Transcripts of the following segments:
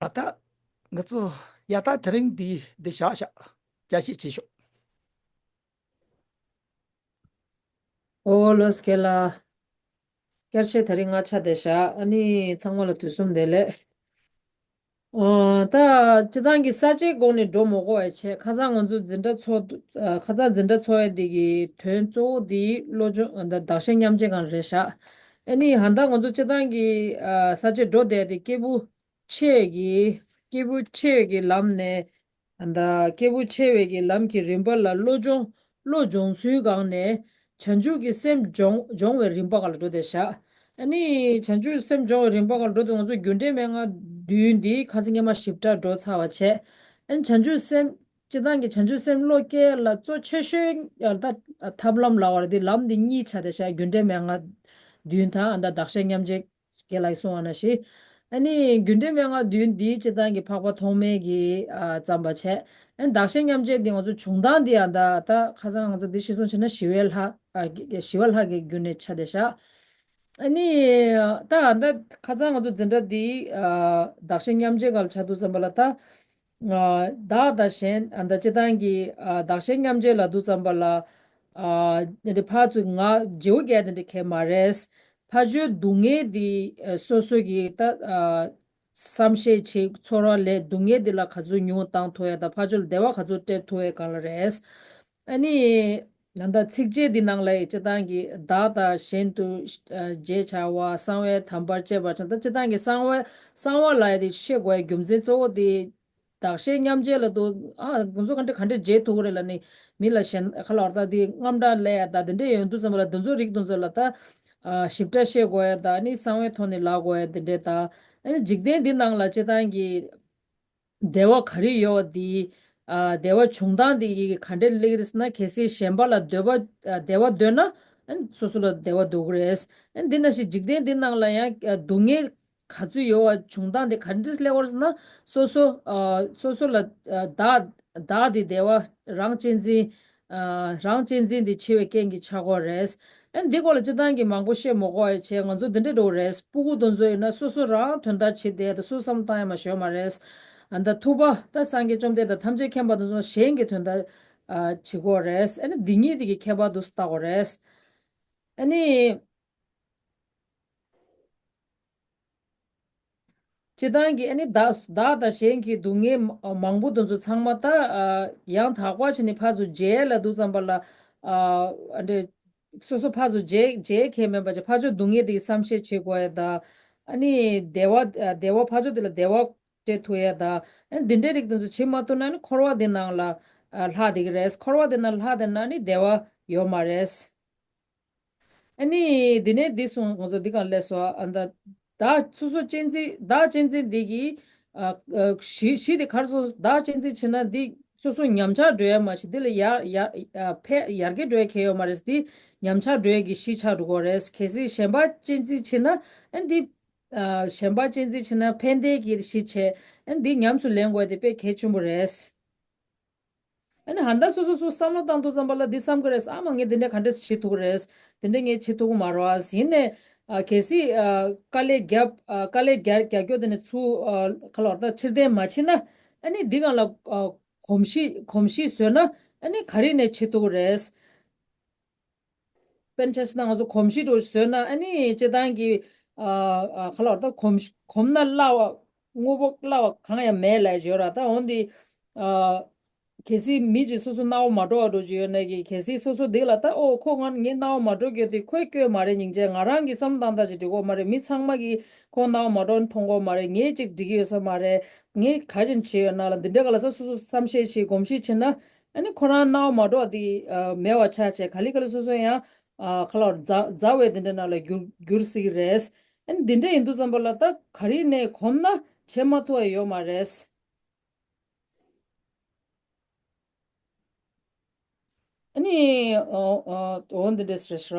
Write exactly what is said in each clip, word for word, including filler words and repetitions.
ཨ་ད། ང་ཚོ་ཡ་ད་དེ་རིང་འདི་འདི་བཞག་བཞག་བསྐྱར་ཞིབ་བྱེད་ཤོག་ཨོ་ལོས་ཀེ་ལ། བསྐྱར་ཞིབ་དེ་རིང་ང་ཆ་བསྡད་བཞག་ཨ་ནི་ཚང་མ་ལ་དུས་གསུམ་བདེ་ལེགས། ཨོ་ད་སྤྱི་བཏང་གི་ས་བཅད་དགོངས་ནས་འགྲོ་མ་དགོས་པ་བྱས། ཁ་སང་ང་ཚོ་འཛིན་གྲྭ་ཚོགས་ཨ་ཁ་སང་འཛིན་གྲྭ་ཚོགས་ཡ་འདི་གི་དོན་གཙོ་བོ་འདི་བློ་སྦྱོང་ཨ་ད་བདག་གཞན་མཉམ་བརྗེ་སྒང་རེད་བཞག་ཨ་ནི་ཧན་ད་ང་ཚོ་སྤྱི་བཏང་གི་ཨ་ས་བཅད་འགྲོ་བསྡད་དེ་སྐྱེས་བུ་ཆེ་གི་སྐྱེས་བུ་ཆེ་གི་ལམ་ནས་ཨ་ད་སྐྱེས་བུ་ཆེ་བའི་གི་ལམ་གྱི་རིམ་པ་ལ་བློ་སྦྱོང་བློ་སྦྱོང་ཚུལ་སྒང་ནས་བྱང་ཆུབ་ཀྱི་སེམས་སྦྱོང་སྦྱོང་བའི་རིམ་པ་སྒང་ལ་འགྲོ་བསྡད་བཞག་ཨ་ནི་བྱང་ཆུབ་སེམས་སྦྱོང་བའི་རིམ་པ་སྒང་ལ་འགྲོ་དུས་ང་ཚོ་རྒྱུ་འབྲས་མན་ངག་བདུན་འདི་ཁ་སང་སྔོན་མ་ཞིབ་ཕྲ་འགྲོ་ཚར་བ་བྱས། ཨ་ནི་བྱང་ཆུབ་སེམས་སྤྱི་བཏང་གི་བྱང་ཆུབ་སེམས་བློ་སྐྱེ་ལ་གཙོ་ཆེ་ཤོས་ཨ་ད་ཐབས་ལམ་ལབ་པ་རེད། འདི་ལམ་འདི་གཉིས་ཆགས་བསྡད་བཞག་རྒྱུ་འབྲས་མན་ངག་བདུན་དང་ཨ་ད་བདག་གཞན་མཉམ་བརྗེ་རྒན་ལགས་ཀྱིས་གསུངས་པ་ནང་བཞིན། ཨ་ནི་རྒྱུ་འབྲས་མན་ངག་བདུན་འདི་སྤྱི་བཏང་གི་འཕགས་པ་ཐོགས་མེད་ཀྱིས་ཨ་བརྩམས་པ་བྱས། ཨ་ནི་བདག་གཞན་མཉམ་བརྗེ་འདི་ང་ཚོ་བྱུང་སྟངས་འདི་ཡང་ད་ད་ཁ་སང་ང་ཚོ་འདི་ཤེས་སོང་བྱས་ན་ཞི་བའི་ལྷ་ཨ་ཞི་བ་ལྷ་གི་བརྒྱུད་ནས་ཆགས་བསྡད་བཞག་ཨ་ནི་ད་ད་ཁ་སང་ང་ཚོ་འཛིན་གྲྭ་འདི་ཨ་བདག་གཞན་མཉམ་བརྗེ་སྒང་ལ་ཆགས་འདུག་བསམ་པ་ལ་ད་ཨ་བདག་དང་གཞན་ཨ་ད་སྤྱི་བཏང་གི་ཨ་བདག་གཞན་མཉམ་བརྗེ་ལབ་དུས་ཙམ་པ་ལ་ཨ་འདི་ཕར་ཚུར་ང་བརྗེ་པོ་རྒྱག་དེ་འདྲ་གང་ཡང་མ་རེད། ཕར་ཕྱོགས་སྡུག་བསྔལ་འདི་ཨ་སོ་སོ་གི་ད་ཨ་བསམ་ཤེས་བྱེད་ཚོར་བ་ལས་སྡུག་བསྔལ་འདི་ལ་ག་ཚོད་ཉུང་བཏང་ཐུབ་ཡ་དང་ཕར་ཕྱོགས་ལ་བདེ་བ་ག་ཚོད་སྤྲད་ཐུབ་ཡ་སྒང་ལ་རེད། ཨ་ནི་ད་ལྟ་ཚིགས་བཅད་འདི་ནང་ལ་སྤྱི་བཏང་གི་བདག་དང་གཞན་དུ་ཨ་བརྗེ་བྱ་བ་གསང་བའི་དམ་པར་བཅས་པར་བྱ། ད་སྤྱི་བཏང་གི་གསང་བ་གསང་བ་ལབ་ཡ་དེ་ཤེས་དགོས་ཡ་རྒྱུ་མཚན་གཙོ་བོ་དེ་བདག་གཞན་མཉམ་བརྗེ་ལ་འདུག་ཨ་ང་ཚོ་ག་འདྲ་ག་འདྲ་བརྗེ་ཐུབ་ཀྱི་རེད་ལབ་ནས་མི་ལ་གཞན་ཁ་ལ་བར་ཐག་དེ་རྔམ་སྐྲག་སླེབས་ཡ་ད་དེ་འདྲ་ཡོང་དུས་ཙམ་པ་ལ་དེ་ཚོ་རིགས་དེ་ཚོ་ལ་ད་ཨ་ཞིབ་ཕྲ་ཤེས་དགོས་ཡ་ད་ནི་གསང་བའི་ཐོག་ནས་ལབ་དགོས་ཡ་དེ་འདྲ་ད་ཨ་ནི་འཇིག་རྟེན་འདི་ནང་ལ་སྤྱི་བཏང་གི་བདེ་བ་ག་རེ་ཡོད་པ་འདི། ཨ་བདེ་བ་བྱུང་སྟངས་འདི་གི་ག་འདྲས་སླེབས་ཀྱི་རེད་ཟེར་ན། གལ་སྲིད་གཞན་པ་ལ་འདོད་པ་ཨ་བདེ་བ་འདོད་ན་ཨ་ནི་སོ་སོ་ལ་བདེ་བ་འདོད་ཀྱི་རེད། ཨ་ནི་འདི་ནང་བཞིན་འཇིག་རྟེན་འདི་ནང་ལ་ཡང་ཨ་སྡུག་བསྔལ་ག་ཚོད་ཡོད་པ་བྱུང་སྟངས་འདི་ག་འདྲས་སླེབས་ཀྱི་རེད་ཟེར་ན། སོ་སོ་ཨ་སོ་སོ་ལ་ཨ་བདག་བདག་འདི་བདེ་བ་རང་གཅེས་འཛིན་ཨ་རང་གཅེས་འཛིན་འདི་ཆེ་བའི་རྐྱེན་གྱིས་ཆགས་ཀྱི་ཡོད་རེད། ཨ་ནི་འདི་སྐོར་ལ་སྤྱིར་བཏང་གི་མང་པོ་བཤད་མ་དགོས་པ་བྱས། ང་ཚོ་འདི་འདྲ་འགྲོ་གི་རེད། སྤུ་གུ་དེ་ཚོ་ཡིན་ན་སོ་སོ་རང་དོན་དག་བྱེད་བསྡད་དེ་སུས་བསམ་བཏང་ཡ་མ་ཤོད་མ་རེད། ཨ་ནི་ད་ཐུབ་པ་ད་སངས་རྒྱས་བཅོམ་ལྡན་འདས་དང་ཐམས་ཅད་མཁྱེན་པ་དེ་ཚོ་གཞན་གྱི་དོན་དག་ཨ་བྱེད་དགོས་རེད། ཨ་ནི་འདི་གཉིས་དེ་གི་ཁྱད་པར་དུ་ལྟ་དགོས་རེད། ཨ་ནི། སྤྱིར་བཏང་གི་ཨ་ནི་བདག་བདག་དང་གཞན་གྱི་སྡུག་བསྔལ་མ་མང་པོ་དེ་ཚོ་ཚང་མ་ད་ཨ་ཡང་དག་པ་བྱས་ནས་ཕར་ཚུར་བརྗེ་ལབ་དུས་ཙམ་པ་ལ་ཨ་ཨ་འདྲ་སོ་སོ་ཕར་ཚུར་བརྗེ་བརྗེ་མཁན་མེད་པ་བྱས། ཕར་ཕྱོགས་སྡུག་བསྔལ་དེ་གི་བསམ་ཤེས་བྱེད་དགོས་ཡ་ད། ཨ་ནི་བདེ་བ་ཨ་བདེ་བ་ཕར་ཕྱོགས་དེ་ལ་བདེ་བ་སྤྲད་ཐུབ་ཡ་ད། ཨ་ནི་འདི་འདྲའི་རིགས་དེ་ཚོ་བྱེད་མ་ཐུབ་ན་ནི་འཁོར་བ་འདི་ནང་ལ་ཨ་ལྷག་བསྡད་ཀྱི་རེད། འཁོར་བ་འདི་ནང་ལྷག་བསྡད་ན་ནི་བདེ་བ་ཡོད་མ་རེད། ཨ་ནི་འདི་ནས་འདི་སོང་ང་ཚོ་འདི་གང་ལས་སོ་ཨ་ད་བདག་སོ་སོ་གཅེས་འཛིན་བདག་གཅེས་འཛིན་འདི་གི་ཨ་ཨ་གཞི་གཞི་དེ་གར་སོང་བདག་གཅེས་འཛིན་བྱེད་ན་འདི་སོ་སོ་ཉམས་ཆག་འགྲོ་ཡ་མ་གཞི་འདི་ལ་ཡར་ཡར་ཨ་ཕན་ཡར་རྒྱས་འགྲོ་ཡ་གང་ཡོད་མ་རེད། འདི་ཉམས་ཆག་འགྲོ་ཡ་གི་གཞི་ཆགས་འགྲོ་གི་རེད། གལ་སྲིད་གཞན་པ་གཅེས་འཛིན་བྱེད་ན་ཨ་འདི་ཨ་གཞན་པ་གཅེས་འཛིན་བྱེད་ན་ཕན་བདེ་གི་གཞི་བྱས་ཨ་འདི་ཉམས་སུ་ལེན་དགོས་དེ་དཔེ་གལ་ཆེན་པོ་རེད། ཨ་ནི་ཧན་ད་སོ་སོ་སོ་བསམ་བློ་བཏང་དུས་ཙམ་པ་ལ་འདི་བསམ་གི་རེད། ཨ་མ་ངས་འདི་འདྲ་ག་འདྲས་བྱེད་ཐུབ་ཀྱི་རེད། འདི་འདྲ་ངས་བྱེད་ཐུབ་ཀྱི་མ་རེད་ཟེར་ནས་ཨ་གལ་སྲིད་ཨ་དཀའ་ལས་རྒྱབ་ཨ་དཀའ་ལས་རྒྱག་རྒྱག་རྒྱུ་དེ་ནས་ཚུར་ཨ་ག་ལ་བར་ད་ཕྱིར་འཐེན་མ་བྱེད་ན་ཨ་ནི་འདི་སྒང་ལ་ཨ་གོམས་གཤིས་གོམས་གཤིས་བཟོས་ན་ཨ་ནི་ག་རེ་ནས་བྱེད་ཐུབ་ཀྱི་རེད། དཔེར་ན་ཆ་བཞག་ན་ང་ཚོ་གོམས་གཤིས་འདྲ་བོ་བཟོས་ན་ཨ་ནི་སྤྱིར་བཏང་གི་ཨ་ཨ་ག་ལ་བར་ད་གོམས་གོམས་ན་སླ་བ་དངོས་པོ་སླ་བ་གང་ཡང་མེད་ལབ་ཡོད་ར། ད་འོན་ཏེ་ཨ་གལ་སྲིད་མི་གཅིག་སོ་སོ་སྣང་བ་མ་འགྲོ་བ་འགྲོ་གི་ཡོད་ན་གི་གལ་སྲིད་སོ་སོ་འདི་ལ་ད་ཨོ་ཁོ་ང་ངའི་སྣང་བ་མ་འགྲོ་གི་ཡོད་དེ་ཁོས་བསྐྱོན་མ་རེད། སྙིང་རྗེ་ང་རང་གི་བསམ་སྟངས་ལྟར་ཅིག་འགྲིག་གོ་མ་རེད། མི་ཚང་མ་གི་ཁོ་སྣང་བ་མ་འགྲོ་མཐོང་གོ་མ་རེད། ངས་ཅིག་འགྲིག་གི་ཡོད་ས་མ་རེད། ངས་ག་ཅིག་བྱས་ཡོད་ན་ལ་འདི་འདྲ་ག་ལ་ས་སོ་སོ་བསམ་ཤེས་བྱེད་གོམས་གཤིས་བྱེད་ན། ཨ་ནི་ཁོ་རང་སྣང་བ་མ་འགྲོ་བ་དེ་ཨ་མེད་པ་ཆགས་བྱས་ག་ལེ་ག་ལེ་སོ་སོ་ཡང་ཨ་ཁ་ལ་བར་མཛའ་མཛའ་བའི་དེ་འདྲ་ནང་ལ་འགྱུར་འགྱུར་སྲིད་ཀྱི་རེད། ཨ་ནི་འདི་འདྲ་ཡིན་དུས་ཙམ་པ་ལ་ད་ག་རེ་ནས་གོམས་ན་བྱེད་མ་ཐུབ་པ་ཡོད་མ་རེད། ཨ་ནི་ཨོ་ཨོ་འོ་འདི་འདྲ་ཟེར་ཤག་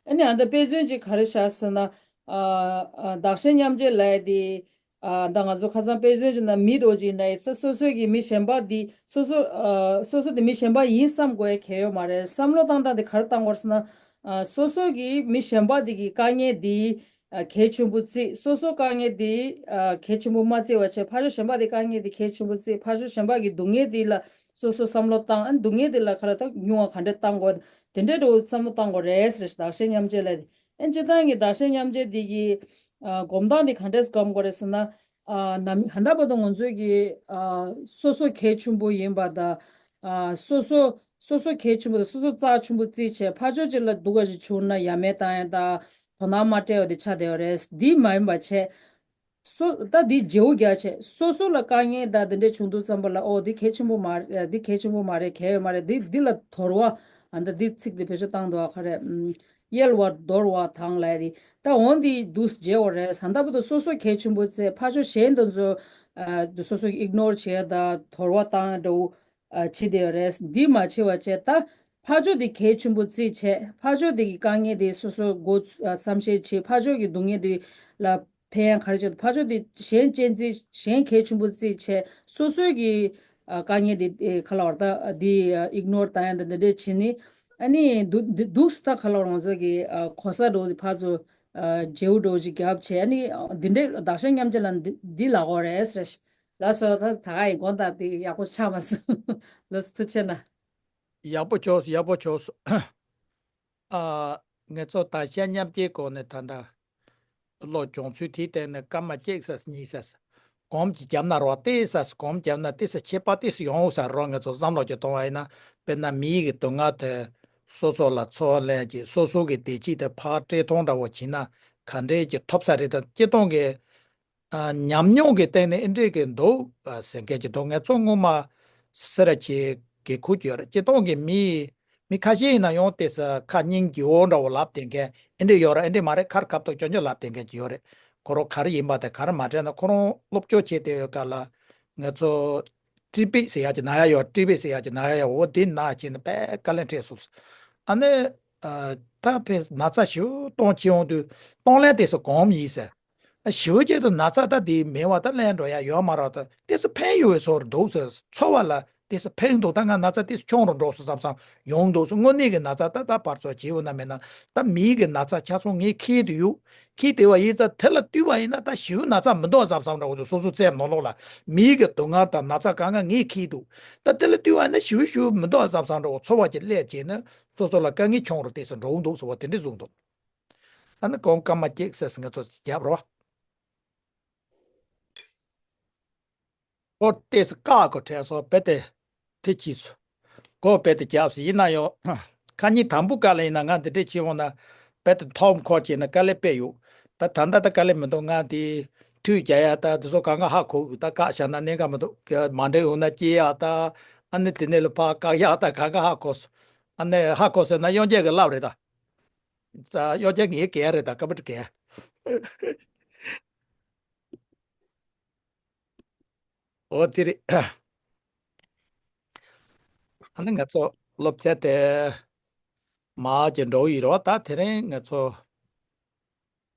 ཨ་ནི་ཨ་ད་དཔེ་མཚོན་ཅིག་ག་རེ་བཞག་ཟེར་ན། ཨ་ཨ་བདག་གཞན་མཉམ་བརྗེ་ལབ་ཡ་དེ། ཨ་ད་ང་ཚོ་ཁ་སང་དཔེ་མཚོན་ཅིག་ན་མི་འདྲ་བོ་ཅིག་ན་ཡི་ས་སོ་སོའི་གི་མི་གཞན་པ་འདི་སོ་སོ་ཨ་སོ་སོ་དེ་མི་གཞན་པ་ཡིན་བསམ་དགོས་ཡ་གལ་ཡོད་མ་རེད། བསམ་བློ་བཏང་སྟངས་དེ་ག་རེ་བཏང་དགོས་ཟེར་ན། ཨ་སོ་སོ་གི་མི་གཞན་པ་འདི་གི་དཀའ་ངལ་འདི་ ཨ་གལ་ཆེན་པོ་བརྩི། སོ་སོ་དཀའ་ངལ་དེ་ཨ་གལ་ཆེན་པོ་མ་བརྩི་བ་བྱས། ཕར་ཕྱོགས་གཞན་པ་དེ་དཀའ་ངལ་དེ་གལ་ཆེན་པོ་བརྩི། ཕར་ཕྱོགས་གཞན་པ་གི་སྡུག་བསྔལ་དེ་ལ་སོ་སོ་བསམ་བློ་བཏང་། ཨ་ནི་སྡུག་བསྔལ་དེ་ལ་ག་ལ་ད་ཉུང་བ་ག་འདྲས་བཏང་དགོས། དེ་འདྲས་འགྲོ་བསམ་བློ་བཏང་དགོས་རེད་ཟེར། བདག་གཞན་མཉམ་བརྗེ་ལ་དེ། ཨ་ནི་སྤྱིར་བཏང་གི་བདག་གཞན་མཉམ་བརྗེ་དེ་གི་ཨ་སྒོམ་སྟངས་དེ་ག་འདྲས་སྒོམ་དགོས་རེད་ཟེར་ན། ཨ་ནམ་ཧན་ད་བར་དུ་ང་ཚོས་ཀྱི་ཨ་སོ་སོ་གལ་ཆེན་པོ་ཡིན་པ་དང་། ཨ་སོ་སོ་སོ་སོ་གལ་ཆེན་པོ་དང་སོ་སོ་རྩ་ཆེན་པོ་བརྩིས་བྱས། ཕར་ཕྱོགས་ཅིག་ལ་སྡུག་ག་ཞིག་བྱུང་ན་ཡ་མེད་བཏང་ཡ་དང་། དོ་སྣང་མ་སྤྲད་པ་དེ་ཆགས་བསྡད་ཡོད་རེད། འདི་མ་ཡིན་པ་བྱས། སོ་ད་འདི་བརྗེ་བོ་རྒྱག་བྱས། སོ་སོ་ལ་དཀའ་ངལ་དང་དེ་འདྲས་བྱུང་དུས་ཙམ་པ་ལ། ཨོ་འདི་གལ་ཆེན་པོ་མ་རེད། འདི་གལ་ཆེན་པོ་མ་རེད། གལ་ཡོད་མ་རེད། འདི་འདི་ལ་དོར་བ། ཨ་ད་འདི་ཚིག་འདི་བེད་སྤྱོད་བཏང་འདུག་ག་ག་རེ། ཨམ། གཡེལ་བ་དོར་བ་དང་ལབ་ཡ་དེ། ད་འོ་འདི་འདུག་བརྗེ་བ་རེད། ད་ལྟ་བར་དུ་སོ་སོ་གལ་ཆེན་པོ་བརྩི། ཕར་ཕྱོགས་གཞན་དེ་ཚོ་ཨ་དེ་སོ་སོ་ཨིག་ནོར་བྱེད་ཡ་དང་དོར་བ་བཏང་ཡ་འདྲ་བོ་ཨ་བྱེད་བསྡད་ཡོད་རེད། འདི་མ་བྱེད་པ་བྱས། ད་ཕར་ཕྱོགས་དེ་གལ་ཆེན་པོ་བརྩིས་བྱས། ཕར་ཕྱོགས་དེ་གི་དཀའ་ངལ་དེ་སོ་སོ་མགོ་ཨ་བསམ་ཤེས་བྱེད། ཕར་ཕྱོགས་ཀྱི་སྡུག་བསྔལ་དེ་ལ་ཕན་ཡ་ག་རེ་བྱེད། ཕར་ཕྱོགས་དེ་གཞན་གཅེས་འཛིན། གཞན་གལ་ཆེན་པོ་བརྩིས་བྱས། སོ་སོའི་གི་ཨ་དཀའ་ངལ་དེ་ཨེ་ག་ལབ་དགོས་རེད། ད་དེ་ཨ་ཨིག་ནོར་བཏང་ཡ་དང་དེ་འདྲས་བྱས་ནས། ཨ་ནི་འདུག་འདུག་འདུག་སེ་ད་ག་ལབ་དགོས་རེད། ང་ཚོ་གི་ཨ་གོ་ས་འདྲ་བོ་དེ་ཕར་ཚུར་ཨ་བརྗེ་བོ་འདྲ་བོ་ཅིག་བརྒྱབ་བྱས། ཨ་ནི་འདི་འདྲས་བདག་གཞན་མཉམ་བརྗེ་ལ་འདི་འདི་ལབ་དགོས་རེད་ཟེར། ལགས་སོ། ད་ད་ག་ཡི་དགོངས་དག་དེ་ཡག་པོ་ཆགས་མ་སོང་། ལགས་སོ། ཐུགས་རྗེ་གནང་། ཡག་པོ་བྱུང་སོང་། ཡག་པོ་བྱུང་སོང་། ཨ། ང་ཚོ་བདག་གཞན་མཉམ་བརྗེའི་སྒོ་ནས་ད་ལྟ་བློ་སྦྱོང་ཚུལ་དེའི་སྟེང་ནས་སྐར་མ་གཅིག་ཙམ་གཉིས་ཙམ་སྒོམ་གྱི་བརྒྱབ་ན་རོ། ཏོག་ཙམ་སྒོམ་བརྒྱབ་ན་ཏོག་ཙམ་ཁྱད་པར་ཏོག་ཙམ་ཡོང་ས་རོ། ང་ཚོ་བསམ་བློ་ཅིག་གཏོང་བ་ཡིན་ན། དཔེར་ན་མི་ཡི་གི་སྡུག་བསྔལ་དེ་སོ་སོ་ལ་ཚོར་བ་ལེན་གྱི། སོ་སོ་གི་བདེ་སྐྱིད་དེ་ཕར་བཀྲས་མཐོང་འདྲ་བོ་བྱས་ན་ག་འདྲས་ཀྱི་ཐོབ་ས་རེད། ད་སྤྱིར་བཏང་གི་ཨ་ཉམས་མྱོང་གི་སྟེང་ནས་ཨེ་འདྲས་ཀྱི་འདུག་ཨ་ཟེར་མཁན་ཅིག་འདུག་ང་ཚོ་སྔོན་མ་སེ་ར་བྱེས་དགེ་ཁུལ་གྱི་ཡོད་རེད། སྤྱིར་བཏང་གི་མི་མི་ཁ་ཤས་ཡིན་ན་ཡང་ཏོག་ཙམ་ཁ་སྙིང་རྗེ་བོ་འདྲ་བོ་ལབ་བསྡད་མཁན། ཨེ་འདྲས་ཡོད་རེད། ཨེ་འདྲས་མ་རེད། ཁར་ཁ་ཐུག་ཅོ་ཅོ་ལབ་བསྡད་མཁན་ཅིག་ཡོད་རེད། ཁོ་རང་ག་རེ་ཡིན་པ་དང་ག་རེ་མ་དྲན་ན། ཁོ་རང་སློབ་སྦྱོང་བྱས་བསྡད་ཡོད་སྐབས་ལ་ང་ཚོ་ཊི་བི་ཟེར་ཡག་ཅིག་ན་ཡག་ཡོད། ཊི་བི་ཟེར་ཡག་ཅིག་ན་ཡག་ཡོད། འོ་དེ་ན་བྱས་ནས་དཔེ་དཀའ་ལས་འཕྲད་སོང་། ཨ་ནི་ཨ་ད་དཔེ་ན་ཚ་ཞེ་པོ་གཏོང་བྱེད་ཡོང་དུས་གཏོང་ལེན་དེ་ཚོ་གོམས་ཡིན་ཟེར། ཞེ་པོ་ཅིག་ཏུ་ན་ཚ་ད་དེ་མེད་པ་ད་ལེན་འགྲོ་ཡ་ཡོད་མ་རེད། ད་ཏོག་ཙམ་ཕན་ཡོད་པའི་བཟོ་འདུག་ཟེར། ཚོར་བ་ལ་ཏོག་ཙམ་ཕན་འདུག་ད་ང་ན་ཚ་ཏོག་ཙམ་ཆུང་རུ་འགྲོ་སོང་བསམ་བསམ་ཡོང་འདུག་ཟེར། དངོས་གནས་ཀྱི་ན་ཚ་ད་ད་བར་ཚོ་བྱེད་འོ་ན་མེད་ན། ད་མིའི་གི་ན་ཚ་ཆ་ཚང་ངས་འཁྱེར་དུ་ཡོད། འཁྱེར་དེ་བ་ཡིན་ཙང་དེ་ལ་ལྟོས་པ་ཡིན་ན་ད་ཞེ་པོ་ན་ཚ་མི་འདུག་བསམ་བསམ་འདྲ་བོ་ཚོ་སོ་སོ་རྩའི་ནང་ལོགས་ལ་མིའི་གི་སྡུག་བསྔལ་དང་ན་ཚ་གང་ག་ངས་འཁྱེར་འདུག་ད་དེ་ལ་ལྟོས་པ་ཡིན་ན་ཞེ་པོ་ཞེ་པོ་མི་འདུག་བསམ་བསམ་འདྲ་བོ་ཚོར་བ་ཅིག་སླེབས་བྱས་ན་སོ་སོ་ལ་དཀའ་ངལ་ཆུང་རུ་ཏོག་ཙམ་འགྲོ་འདུག་ཟེར་བ་དེ་འདྲ་བཟུང་འདུག་ཨ་ནི་གོང་སྐར་མ་གཅིག་ཟེར་ང་ཚོ་རྒྱབ་རོགས། ཨོ་ཏོག་ཙམ་བཀག་གོ་དྲན་སོང་། རྦད་དེ་དེ་གྱིས་སོ། སྒོ་རྦད་དེ་རྒྱབ་སོང་། ཡིན་ན་ཡང་ཁ་ཉིན་དང་པོ་ག་ལ་ཡིན་ན་ང་འདི་འདྲས་བྱེད་འོང་ན་རྦད་དེ་ཐོག་མཁོ་བྱས་ན་དཀའ་ལས་དཔེ་ཡོད། ད་ད་ལྟ་ད་དཀའ་ལས་མི་འདུག་ང་འདི་མཐུད་རྒྱག་ཡ་ད་འདི་ཚོ་གང་ག་ཧ་གོ་གི། ད་བཀག་བཞག་ན་གནད་འགག་མི་འདུག་མ་འདྲེན་འོང་ན་སྐྱེལ་ཡ་ད། ཨ་ནི་དེ་ནས་ལ་ཕར་བཀག་ཡ་ད་གང་ག་ཧ་གོ་སོང་། ཨ་ནི་ཧ་གོ་སོང་ན་གཡོན་རྒྱབ་ཀྱི་ལབ་རེད་ད། ད་གཡོན་རྒྱབ་ངའི་གས་རེད་ད། ཀ་པུ་ཀྲི་གས། འོ་དེ་རེད། ཨ་ནི་ང་ཚོ་སློབ་ཚན་དེ་མར་གྱི་འགྲོ་ཡི་རེད་བ། ད་དེ་རིང་ང་ཚོ་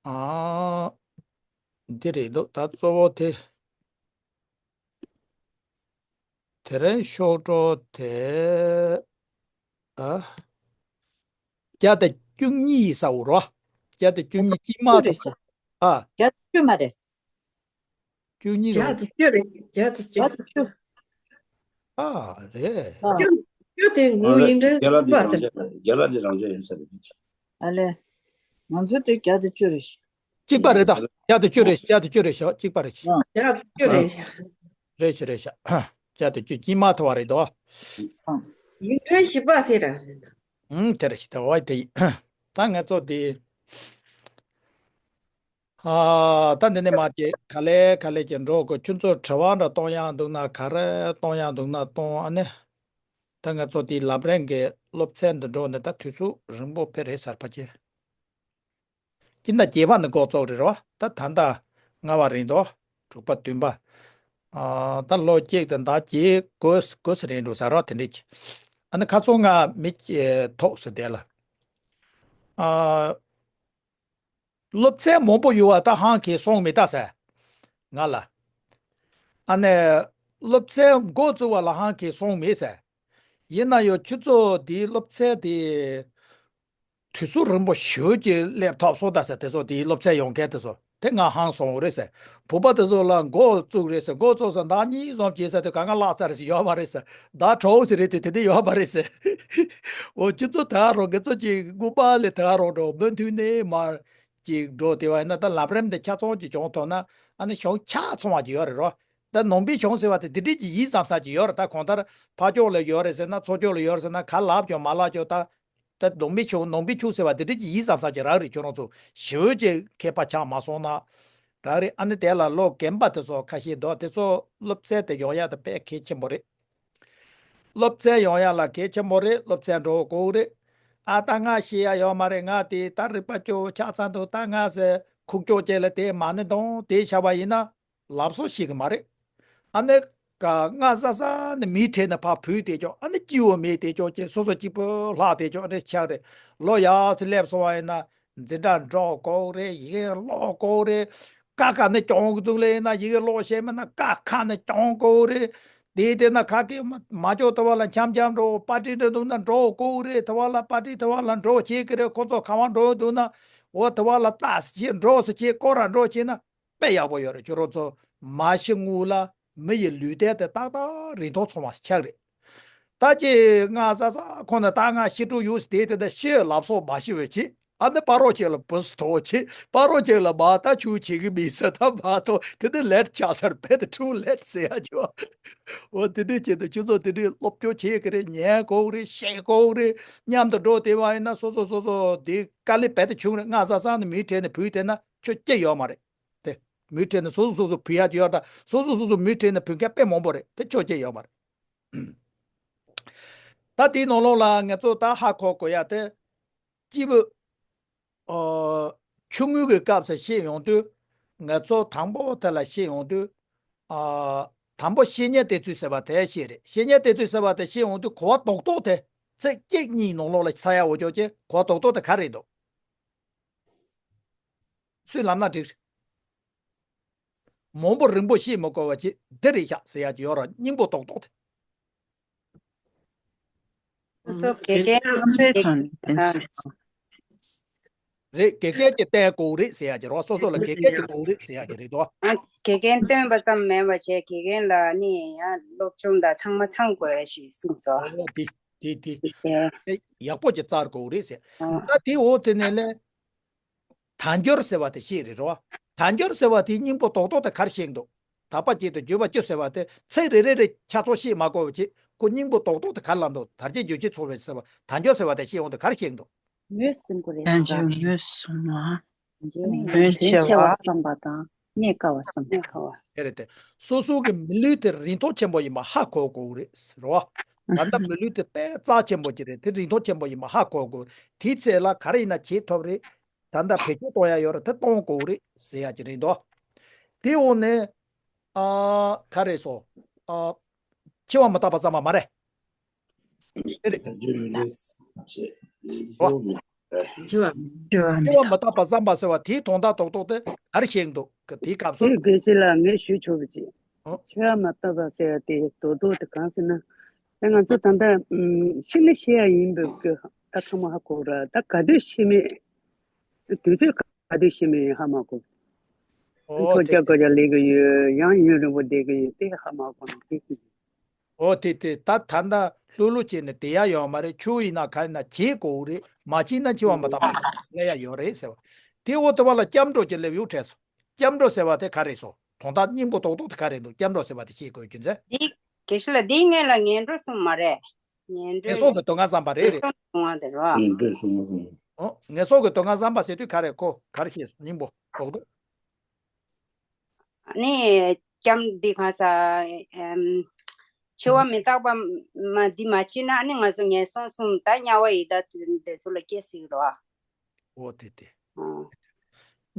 ཨ་འདི་རེད་འདུག་ད་གཙོ་བོ་དེ་དེ་རིང་ཤོག་གྲངས་དེ་ཨ། བརྒྱ་དང་བཅུ་གཉིས་ཡིན་ས་འོ་རོ། བརྒྱ་དང་བཅུ་གཉིས་དཀྱིལ་མ་དང་། ཨ། བརྒྱ་དང་བཅུ་མ་རེད། བཅུ་གཉིས་རེད། བརྒྱ་དང་བཅུ་རེད། བརྒྱ་དང་བཅུ། བརྒྱ་དང་བཅུ། ཨ་རེད། ཨ། བཅུ་བཅུ་དེ་ངུ་ཡིན་འདྲ་རྒྱ་ལ་དེ་པ་རང་དེ། འཇགས་རེད། རྒྱ་ལ་དེ་རང་འཇགས་ཡིན་ས་རེད། ཨ་ལས། ང་ཚོ་དེ་བརྒྱ་དང་བཅུ་རེད། གཅིག་པ་རེད་ད། བརྒྱ་དང་བཅུ་རེད། བརྒྱ་དང་བཅུ་རེད་ཤག་གཅིག་པ་རེད། ཨ། བརྒྱ་དང་བཅུ་རེད་ཤག་རེད་ཤག་རེད་ཤག་བརྒྱ་དང་བཅུ་དཀྱིལ་མ་ཐོབ་པ་རེད་དོ། ཨ། ཡིན་འདྲ་བཞི་པ་དེ་རང་རེད་ད། ཨང་། དེ་རེད་ཤག་དེ་བ་དེ། ད་ང་ཚོ་དེ། ཨ། ད་འདི་ནས་མར་ཅིག་ག་ལེ་ག་ལེ་ཅིག་འགྲོ་དགོས། ཁྱོད་ཚོ་དྲི་བ་འདྲ་གཏོང་ཡག་འདུག་ན། ག་རེ་གཏོང་ཡག་འདུག་ན་གཏོང་། ཨ་ནི། ད་ང་ཚོ་དེའི་ལམ་རིམ་གྱི་སློབ་ཚན་འདི་འགྲོ་ནས་ད་དུས་ཚོད་རིང་པོ་ཕེབས་རེད་ཟེར་བ་ཅིག་སྤྱི་ཟླ་བརྒྱད་པ་ནས་འགོ་བཙུགས་རེད་བ། ད་ད་ལྟ་ལྔ་པ་རེད་འདུག་དྲུག་པ་བདུན་པ། ཨ། ད་ལོ་གཅིག་དང་ཟླ་གཅིག་དགོས་དགོས་ས་རེད་འགྲོ་ས་རོ། དེ་འདྲས་ཅིག་ཨ་ནི་ཁ་སང་ང་མི་ཐུག་སོང་དེ་ལ། ཨ། སློབ་ཚན་མང་པོ་ཡོད་པ་ད་ཧང་གིས་སོང་མེད་ད་ཟེར། ང་ལ། ཨ་ནི། སློབ་ཚན་འགོ་བཙུགས་པ་ལ་ཧང་གིས་སོང་མེད་ཟེར། ཡིན་ན་ཡང་ཁྱོད་ཚོ་དེའི་སློབ་ཚན་དེ། དུས་ཚོད་རིང་པོ་ཞེ་པོ་ཅིག་སླེབས་ཐུབ་སོང་ད་ཟེར། དེ་ཚོ་དེའི་སློབ་ཚན་ཡོང་མཁན་དེ་ཚོ་དེ་ང་ཧང་སངས་རེད་ཟེར། བོད་པ་དེ་ཚོ་ལ་འགོ་བཙུགས་རེད་ཟེར། འགོ་བཙུགས་ཟེར་ཟླ་གཉིས་ཙམ་བྱས་ཟེར་དུས་གང་ག་བརླག་ཚར་ཟེར། ཡོད་མ་རེད་ཟེར། ཟླ་དྲུག་ཙམ་རེད་དུས་དེ་འདྲ་ཡོད་མ་རེད་ཟེར། འོ་ཁྱེད་ཚོ་དེ་ག་རང་ཁྱེད་ཚོ་ཅིག་དངོས་པ་ལས་དེ་ག་རང་འགྲོ་མུ་མཐུད་ནས་མར་ཅིག་འགྲོ་དེ་བ་ཡིན་ན། ད་ལམ་རིམ་དེ་ཆ་ཚང་ཅིག་བྱུང་ཐུབ་ན་ཨ་ནི་གཞུང་ཆ་ཚང་བ་ཅིག་ཡོད་རེད་རོ། ད་ནང་པའི་གཞུང་ཟེར་བ་དེ་འདི་འདྲས་ཀྱི་ཡིག་ཙམ་ཙམ་ཅིག་ཡོད་རེད། ད་གང་ལྟར་ཕར་ཕྱོགས་ལ་ཡོད་རེད་ཟེར་ན་ཚུར་ཕྱོགས་ལ་ཡོད་རེད་ཟེར་ན་ག་ལབ་ཀྱང་མ་ལབ་ཀྱང་ད། ད་ནང་པའི་གཞུང་ནང་པའི་གཞུང་ཟེར་བ་དེ་འདྲས་ཀྱི་ཡིག་ཙམ་ཙམ་ཅིག་རག་རེད། ཁྱོད་རང་ཚོ་ཞེ་པོ་ཅིག་མཁས་པ་ཆགས་མ་སོང་ན་རག་རེད། ཨ་ནི་དེ་ལ་ལོ་རྒན་པ་དེ་ཚོ་ཁ་ཤས་འདུག་དེ་ཚོ་སློབ་ཚན་དེ་ཡོང་ཡ་དེ་དཔེ་གལ་ཆེན་པོ་རེད། སློབ་ཚན་ཡོང་ཡ་ལ་གལ་ཆེན་པོ་རེད། སློབ་ཚན་འགྲོ་དགོས་རེད། ཨ་ད་ང་ཤེས་ཡ་ཡོད་མ་རེད། ང་དེ་ད་རིག་པ་སྐྱོ་བོ་ཆགས་ཚར་འདུག་ད་ང་ཟེར་ཁུག་ཀྱོག་ཅིག་ལ་དེ་མ་ཎི་འདོན་དེ་བྱ་བ་ཡིན་ན་ལམ་སང་ཤེས་ཀྱི་མ་རེད། ཨ་ནི་ག་སྔ་ས་ས་ནས་མིའི་གྲས་ནས་ཕར་བུད་དེ་ཀྱོག་ཨ་ནི་སྐྱིད་པོ་མེད་དེ་ཀྱོག་ཅེས་སོ་སོ་གཅིག་པུ་ལྷག་དེ་ཀྱོག་རེ་ཆགས་རེད། ལོ་ཡག་ཙམ་སླེབས་སོང་བ་ཡིན་ན་འཛིན་གྲྭ་འགྲོ་དགོས་རེད། ཡི་གེ་ཀློག་དགོས་རེད། ཀ་ཁ་ནས་སྦྱོང་གི་འདུག་ལེ་ཡིན་ན་ཡི་གེ་ཀློག་ཤེས་མེད་ན་ཀ་ཁ་ནས་སྦྱོང་དགོས་རེད། དེ་དེ་ན་ཁ་སྐད་མ་མ་ལྕོགས་དེ་བ་ལ་འཆམ་འཆམ་འགྲོ། པར་ཊི་འགྲོ་འདུག་ན་འགྲོ་དགོས་རེད། དེ་བ་ལ་པར་ཊི་དེ་བ་ལ་འགྲོ་བྱེད་ཀྱི་རེད། ཁོ་ཚོ་ག་བ་འགྲོ་འདུག་ན་འོ་དེ་བ་ལ་ལྟ་ཟེར་བྱེད། འགྲོ་ཟེར་བྱེད། སྐོར་ར་འགྲོ་བྱེད་ན་དཔེ་ཡག་པོ་ཡོད་རེད། ཁྱོད་རང་ཚོ་མ་ཤི་སྔོན་ལ་མི་ཡི་ལུས་རྟེན་དེ་ཏག་ཏག་རིན་ཐང་ཚང་བ་ཆགས་རེད། ད་ཅི་ང་ས་ས་ཁོ་ན་ད་ང་ཤི་འགྲོ་ཡོད་ཟེར་དེ་དེ་ད་ཤི་ལབ་སོང་མ་ཤི་བའི་ཆེད། ཨ་ནི་པ་རོག་ཅིག་ལ་བུ་སུ་ཐོག་ཆེ། པ་རོག་ཅིག་ལ་མ་ད་ཆུ་བྱེད་གི་མི་ས་ད་མ་ཐོག་དེ་ནི་ལེད་ཆགས་སར་བེད་ཁྲུ་ལེད་ཟེར་ཡ་ཅོ། འོ་དེ་འདྲའི་ཆེད་དུ་ཁྱོད་ཚོ་དེ་འདྲའི་སློབ་སྦྱོང་བྱེད་གི་རེད། ཉན་དགོས་རེད། ཤེས་དགོས་རེད། མཉམ་དུ་འགྲོ་བདེ་བ་ཡིན་ན་སོ་སོ་སོ་སོ་དེ་དཀའ་ལས་བེད་ཆུང་རེད། ང་ས་ས་ནི་མིའི་གྲས་ནས་བུད་དེ་ན་ཆོ་སྐྱེ་ཡོད་མ་རེད། དེ་མིའི་གྲས་ནས་སོ་སོ་སོ་སོ་བུད་ཡ་ཅོ་ཡོད། ད་སོ་སོ་སོ་སོ་མིའི་གྲས་ནས་བུད་མཁན་དཔེ་མང་པོ་རེད། དེ་ཆོ་སྐྱེ་ཡོད་མ་རེད། ད་དེའི་ནང་ལོགས་ལ་ང་ཚོ་ད་ཧ་གོ་དགོས་ཡ་དེ། སྐྱེས་བུ། ཨ། ཆུང་ངུ་གི་སྐབས་སུ་ཤེས་ཡོང་དུས། ང་ཚོ་དང་པོ་དེ་ལ་ཤེས་ཡོང་དུས། ཨ། དང་པོ་བཤེས་གཉེན་བསྟེན་ཚུལ་ཟེར་བ་དེ་ཤེས་རེད། བཤེས་གཉེན་བསྟེན་ཚུལ་ཟེར་བ་དེ་ཤེས་ཡོང་དུས་གོ་བ་རྡོག་རྡོག་དེ་ཚིག་གཅིག་གཉིས་ནང་ལོགས་ལ་ཚ་ཡ་འོ་ཅོག་ཅེ་གོ་བ་རྡོག་རྡོག་དེ་ག་རེ་འདུག་སུས་ལབ་ན་འགྲིག་རེད། མང་པོ་རིང་པོ་ཤེས་མི་དགོས་པ་ཅིག་འདི་རེད་ཤག་ཟེར་ཡ་ཅིག་ཡོད་ར། སྙིང་པོ་རྡོག་རྡོག་དེ། སོ་སོ་དགེ་རྒན་རྣམ་སའི་ཐོག་ནས་བསྟེན་ཚུལ། རེད། དགེ་རྒན་གྱིས་བསྟེན་དགོས་རེད་ཟེར་ཡ་ཅིག་རེད་བ། སོ་སོ་ལ་དགེ་རྒན་གྱིས་དགོས་རེད་ཟེར་ཡ་ཅིག་རེད་དོ། ཨ། དགེ་རྒན་བསྟེན་པ་ཙམ་མིན་པ་བྱས་དགེ་རྒན་ལ་ནི་ཡང་སློབ་སྦྱོང་དང་ཚང་མ་ཚང་དགོས་ཞེས་གསུངས་སོ། ཨོ་དེ་དེ་དེ་དེ་དེ་ཡག་པོ་ཅིག་བཙལ་དགོས་རེད་ཟེར། ཨ། ད་དེ་འོ་དེ་ནས་ལས། དལ་འབྱོར་ཟེར་བ་དེ་ཤེས་རེད་རོ། དལ་འབྱོར་ཟེར་བ་དེའི་སྙིང་པོ་རྡོག་རྡོག་དེ་ག་རེ་ཤེས་འདུག་དག་པ་བཅུ་དང་བརྗོད་པ་བཅུ་ཟེར་བ་དེ་ཚིག་རེ་རེ་རེ་ཆ་ཚང་ཤེས་མ་དགོས་པ་བྱེད། ཁོ་སྙིང་པོ་རྡོག་རྡོག་དེ་ག་རེ་ལབ་འདུག་དལ་བྱེད་འབྱོར་བྱེད་ཚོར་བའི་ཟེར་བ་དལ་འབྱོར་ཟེར་བ་དེ་ཤེས་འོང་དེ་ག་རེ་ཤེས་འདུག་ངོས་ཟིན་དགོས་རེད། དལ་འབྱོར་ངོས་ཟིན་བ། དོན་ཆེ་བ་བསམ་པ་དང་རྙེད་དཀའ་བ་བསམ་པ། དེ་རེད་དེ། སོ་སོ་གི་མི་ལུས་དེ་རིན་ཐང་ཆེན་པོ་ཡིན་པ་ཧ་གོ་དགོས་རེད་ཟེར་བ། ད་ལྟ་མི་ལུས་དེ་དཔེ་རྩ་ཆེན་པོ་ཅིག་རེད། དེ་རིན་ཐང་ཆེན་པོ་ཡིན་པ་ཧ་གོ་དགོས། དེའི་ཚེ་ལ་ག་རེ་ཡིན་ན་བྱེད་ཐུབ་རེད། ད་ལྟ་བེད་སྤྱོད་གཏོང་ཡ་ཡོད་རེད། དེ་གཏོང་དགོས་རེད་ཟེར་ཡ་ཅིག་རེད་འདུག་དེའི་འོག་ནས། ཨ། ག་རེ་སོ། ཨ། འཆི་བ་མི་རྟག་པ་བསམ་པ་མ་རེད། དེ་རེད། རོ། འཆི་བ་འཆི་བ་མི་རྟག་པ་བསམ་པ་ཟེར་བ་དེའི་དོན་དག་རྡོག་རྡོག་དེ་ག་རེ་ཤེས་འདུག་གི་དེའི་སྐབས་སུ། དེ་དགེ་བཤེས་ལགས་ངས་ཞུ་ཆོག་པ་ཅིག་ཨོ། འཆི་བ་མི་རྟག་པ་ཟེར་བ་དེ་རྡོག་རྡོག་དེ་གང་ཟེར་ན། ད་ང་ཚོ་ད་ལྟ་ཤི་ནི་ཤི་ཡ་ཡིན་པའི་གི་ད་ཚང་མ་ཧ་གོ་ར། ད་ག་དུས་ཤི་མིན། དུས་ཚོད་ག་དུས་ཤི་མིན་ཧ་མ་གོ། ཨོ་ཐོ་དེ་རྒྱ་དེ་ག་རྒྱ་ལས་གི་ཡོད། ཡང་ཡུན་རིང་པོ་བསྡད་གི་ཡོད། དེ་ཧ་མ་གོ་ན་དེ་ཤི་གི། ཨོ་དེ་དེ་ད་ད་ལྟ་ལྷོད་ལྷོད་བྱས་ནས་བསྡད་ཡ་ཡོད་མ་རེད། ཆུ་ཡིན་ན་ག་ཡིན་ན་བྱེད་དགོས་རེད། མ་བྱེད་ན་འཆི་བ་མི་རྟག་པ་སླེབས་ཡ་ཡོད་རེད་ཟེར་བ། དེ་འོ་དེ་བ་ལ་སྐྱབས་འགྲོ་གྱི་ལེབ་ཡུག་འཕྲད་སོང་། སྐྱབས་འགྲོ་ཟེར་བ་དེ་ག་རེད་སོ། དོན་དག་སྙིང་པོ་རྡོག་རྡོག་དེ་ག་རེད་འདུག་སྐྱབས་འགྲོ་ཟེར་བ་དེ་ཤེས་དགོས་རྒྱུ་མཚན། འདི། དགེ་བཤེས་ལགས་འདིའི་སྔོན་ལ་ངན་འགྲོ་གསུངས་མ་རེད། ངན་འགྲོ། ངན་སོང་གི་སྡུག་བསྔལ་བསམ་པ་རེད། རེད། ངན་སོང་གི་སྡུག་བསྔལ་དེ་རེད་བ། ངན་འགྲོ་གསུངས་མ་རེད། ཨོ། ངན་སོང་གི་སྡུག་བསྔལ་བསམ་པ་ཟེར་དུས་ག་རེ་གོ་ག་རེ་ཤེས་སོ། སྙིང་པོ་རྡོག་རྡོག་ནི། སྐྱབས་འདི་གང་ཟག་ཨེམ། འཆི་བ་མི་རྟག་པ་མ་འདི་མ་བྱེད་ན་ནི་ང་ཚོ་ངན་སོང་གསུམ་ད་དམྱལ་བ་ཡི་དྭགས་དེ་ཚོ་ལ་སྐྱེ་སྲིད་རོ། འོ་དེ་དེ། ཨོ།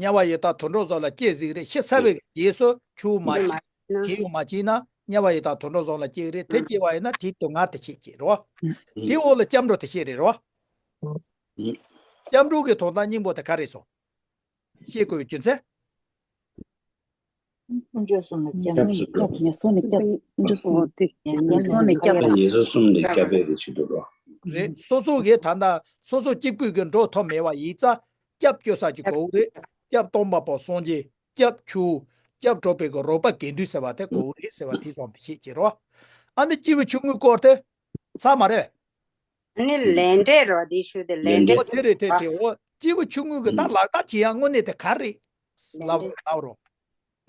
དམྱལ་བ་ཡི་དྭགས་དུད་འགྲོ་ཚོ་ལ་སྐྱེ་སྲིད་རེད། ཤི་ཚར་བའི་རྗེས་སུ་ཆུ་མ་འདི་མ་བྱེད་ན། བྱེད་ཡོང་མ་བྱེད་ན་དམྱལ་བ་ཡི་དྭགས་དུད་འགྲོ་ཚོ་ལ་སྐྱེ་རེད། དེ་སྐྱེ་བ་ཡིན་ན་དེའི་སྡུག་བསྔལ་དེ་ཤེས་ཀྱི་རོ། དེའི་འོག་ལ་སྐྱབས་འགྲོ་དེ་ཤེས་རེད་རོ། སྐྱབས་འགྲོ་གི་དོན་དག་སྙིང་པོ་དེ་ག་རེད་སོ། ཤེས་དགོས་རྒྱུ་མཚན། ཀུན་སྤྱོད་གསུམ་ལ་སྐྱབས། ངན་སོང་ནས་སྐྱབས། ངན་སོང་ནས་སྐྱབས། ངན་སོང་ནས་སྐྱབས། ངན་སོང་གསུམ་ལས་སྐྱབས་པའི་རེ་ཆེ་འདུག་རོ། རེད། སོ་སོ་གི་ད་ལྟ་སོ་སོ་གཅིག་པུས་གི་འགྲོ་ཐུབ་མེད་པ་ཡིན་ཙང་སྐྱབས་བཅོལ་ས་ཅིག་དགོས་རེད། སྐྱབས་སྟོན་པ་པོ་སངས་རྒྱས། སྐྱབས་ཆུ། སྐྱབས་གྲོགས་པོའི་གི་རོགས་པ་དགེ་འདུན་ཟེར་བ་དེ་དགོས་རེད་ཟེར་བ་དེ་ཙམ་དེ་ཤེས་ཀྱི་རོ། ཨ་ནི་སྐྱེས་བུ་ཆུང་ངུའི་སྐོར་དེ་ཚར་མ་རེད། ཨ་ནི་ལས་འབྲས་རོ་དེ་ཞུ་དེ་ལས་ལས་འབྲས། འབྲས། འོ་དེ་རེད། དེ་དེ་འོ་སྐྱེས་བུ་ཆུང་ངུ་གི་ད་ལག་བསྟར་བྱེད་ཡ་དངོས་གནས་དེ་ག་རེ་རེད་ལབ་ལབ་རོ།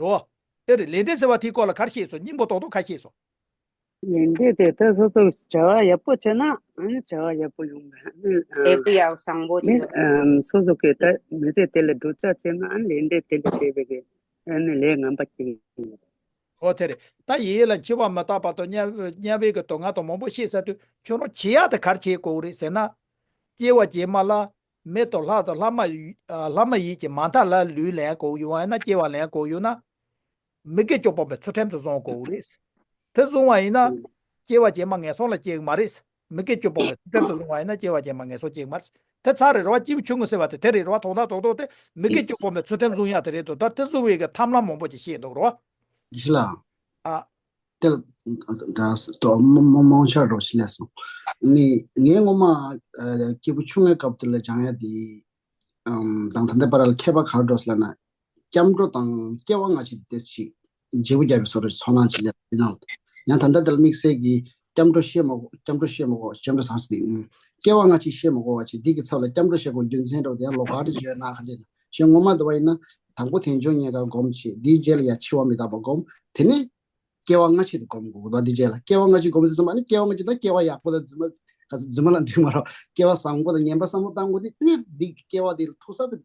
རོ། དེ་རེད། ལས་འབྲས་ཟེར་བ་དེའི་སྐོར་ལ་ག་རེ་ཤེས་སོང་། སྙིང་པོ་ཏོག་ཏོག་ག་ཤེས་སོང་། ལས་འབྲས་དེ་ད་སོ་སོ་བྱ་བ་ཡག་པོ་བྱས་ན་ཨ་ནི་བྱ་བ་ཡག་པོ་ཡོང་གི། ཨ་ནི་ལས་པོ་ཡག་བཟང་པོ་ནི་དེ། ཨ་སོ་སོ་གི་ད་མི་ཚེ་དེ་ལ་སྡུག་ཅག་བྱས་ན་ཨ་ནི་ལས་འབྲས་དེ་ལ་བྱས་པའི་གི་ཨ་ནི་ལས་ངན་པ་སྐྱེ་གི། ཨོ་དེ་རེད། ད་ཡིད་ལ་འཆི་བ་མི་རྟག་པ་དང་དམྱལ་དམྱལ་བའི་གི་སྡུག་བསྔལ་དང་མང་པོ་ཤེས་ཚར་དུས་ཁྱོད་རང་བྱེད་ཡག་དེ་ག་རེ་བྱེད་དགོས་རེད་ཟེར་ན། སྐྱེ་བ་རྗེས་མ་ལ་མི་དང་ལྷ་དང་ལྷ་མ་ཡི་ཨ་ལྷ་མ་ཡིན་གྱི་མ་མཐའ་ལ་ལུས་ལེན་དགོས་ཡོད་པ་ཡིན་ན། སྐྱེ་བ་ལེན་དགོས་ཡོད་ན། མི་དགེ་བཅུ་སྤོང་བའི་ཚུལ་ཁྲིམས་དེ་བཟུང་དགོས་རེད། དེ་བཟུང་བ་ཡིན་ན། སྐྱེ་བ་རྗེས་མ་ངན་སོང་ལ་སྐྱེ་གི་མ་རེད། མི་དགེ་བཅུ་སྤོང་བའི་ཚུལ་ཁྲིམས་དེ་བཟུང་བ་ཡིན་ན་སྐྱེ་བ་རྗེས་མ་ངན་སོང་སྐྱེ་གི་མ་རེད། དེ་ཚར་རེད་རོ། སྐྱེས་བུ་ཆུང་ངུ་ཟེར་བ་དེ་དེ་རེད་རོ། དོན་དག་རྡོག་རྡོག་དེ་མི་དགེ་བཅུ་སྤོང་བའི་ཚུལ་ཁྲིམས་བཟུང་ཡག་དེ་རེད་འདུག་ད་དེ་བཟུང་བའི་གི་ཐབས་ལམ་མང་པོ་ཅིག་ཤེས་འདུག་རོ། ཡིན་ལ། ཨ། དེ་ལ་ད་དོ་མོ་མོ་མོ་ཆར་རོ་ཞིག་ལས་སོང་། ནི་ངའི་ངོ་མ་ཨ་སྐྱེས་བུ་ཆུང་ངུའི་སྐབས་དེ་ལ་སྦྱང་ཡག་དེ། ཨམ། དང་ད་ལྟ་བར་ལ་ཁྱད་པར་ག་རེ་འདུག་ཟེར་ན། སྐྱབས་འགྲོ་དང་སྐྱེ་བ་སྔ་ཕྱི་དེ་ཅིག་བརྗེ་པོ་རྒྱག་པའི་བཟོ་འདྲ་ཚོར་སྣང་ཅིག་སླེབས་ཡིན་ནའང་། ཡང་ད་ལྟ་དེ་ལ་དམིགས་བསལ་གྱི་སྐྱབས་འགྲོ་བཤད་མ་དགོས། སྐྱབས་འགྲོ་བཤད་མ་དགོས། སྐྱབས་འགྲོ་ཟེར་ཟེར། ཨམ། སྐྱེ་བ་སྔ་ཕྱི་བཤད་མ་དགོས་པ་ཅིག་འདི་གི་ཚབ་ལ་སྐྱབས་འགྲོ་བཤད་དགོས་རྒྱུ་མཚན་འདྲ་བོ་དེ་ཡང་ལོགས་ཀ་རེ་བརྗོད་ན་ག་འདྲ་ན་ཞེས། ངོ་མ་འདི་བ་ཡིན་ན་དང་པོ་དལ་འབྱོར་རྙེད་དཀའ་སྒོམ་བྱེད། དེའི་རྗེས་ལ་ཡང་འཆི་བ་མི་རྟག་པ་སྒོམ། དེ་ནས་སྐྱེ་བ་སྔ་ཕྱི་དེ་སྒོམ་དགོས་ཀྱི་འདུག་དེ་རྗེས་ལ་སྐྱེ་བ་སྔ་ཕྱི་སྒོམ་ཟེར་ཙམ་པ་ནི་སྐྱེ་བ་སྔ་ཕྱི་དང་སྐྱེ་བ་ཡག་པོ་དང་རྫུན་མ་ག་ཚོད་རྫུན་མ་ལ་འགྲིག་མ་རོགས། སྐྱེ་བ་བཟང་པོ་དང་ངན་པ་བསམ་བློ་བཏང་དགོས་དེ། དེ་ནས་འདི་སྐྱེ་བ་དེ་ལ་ཐུག་ས་དེ་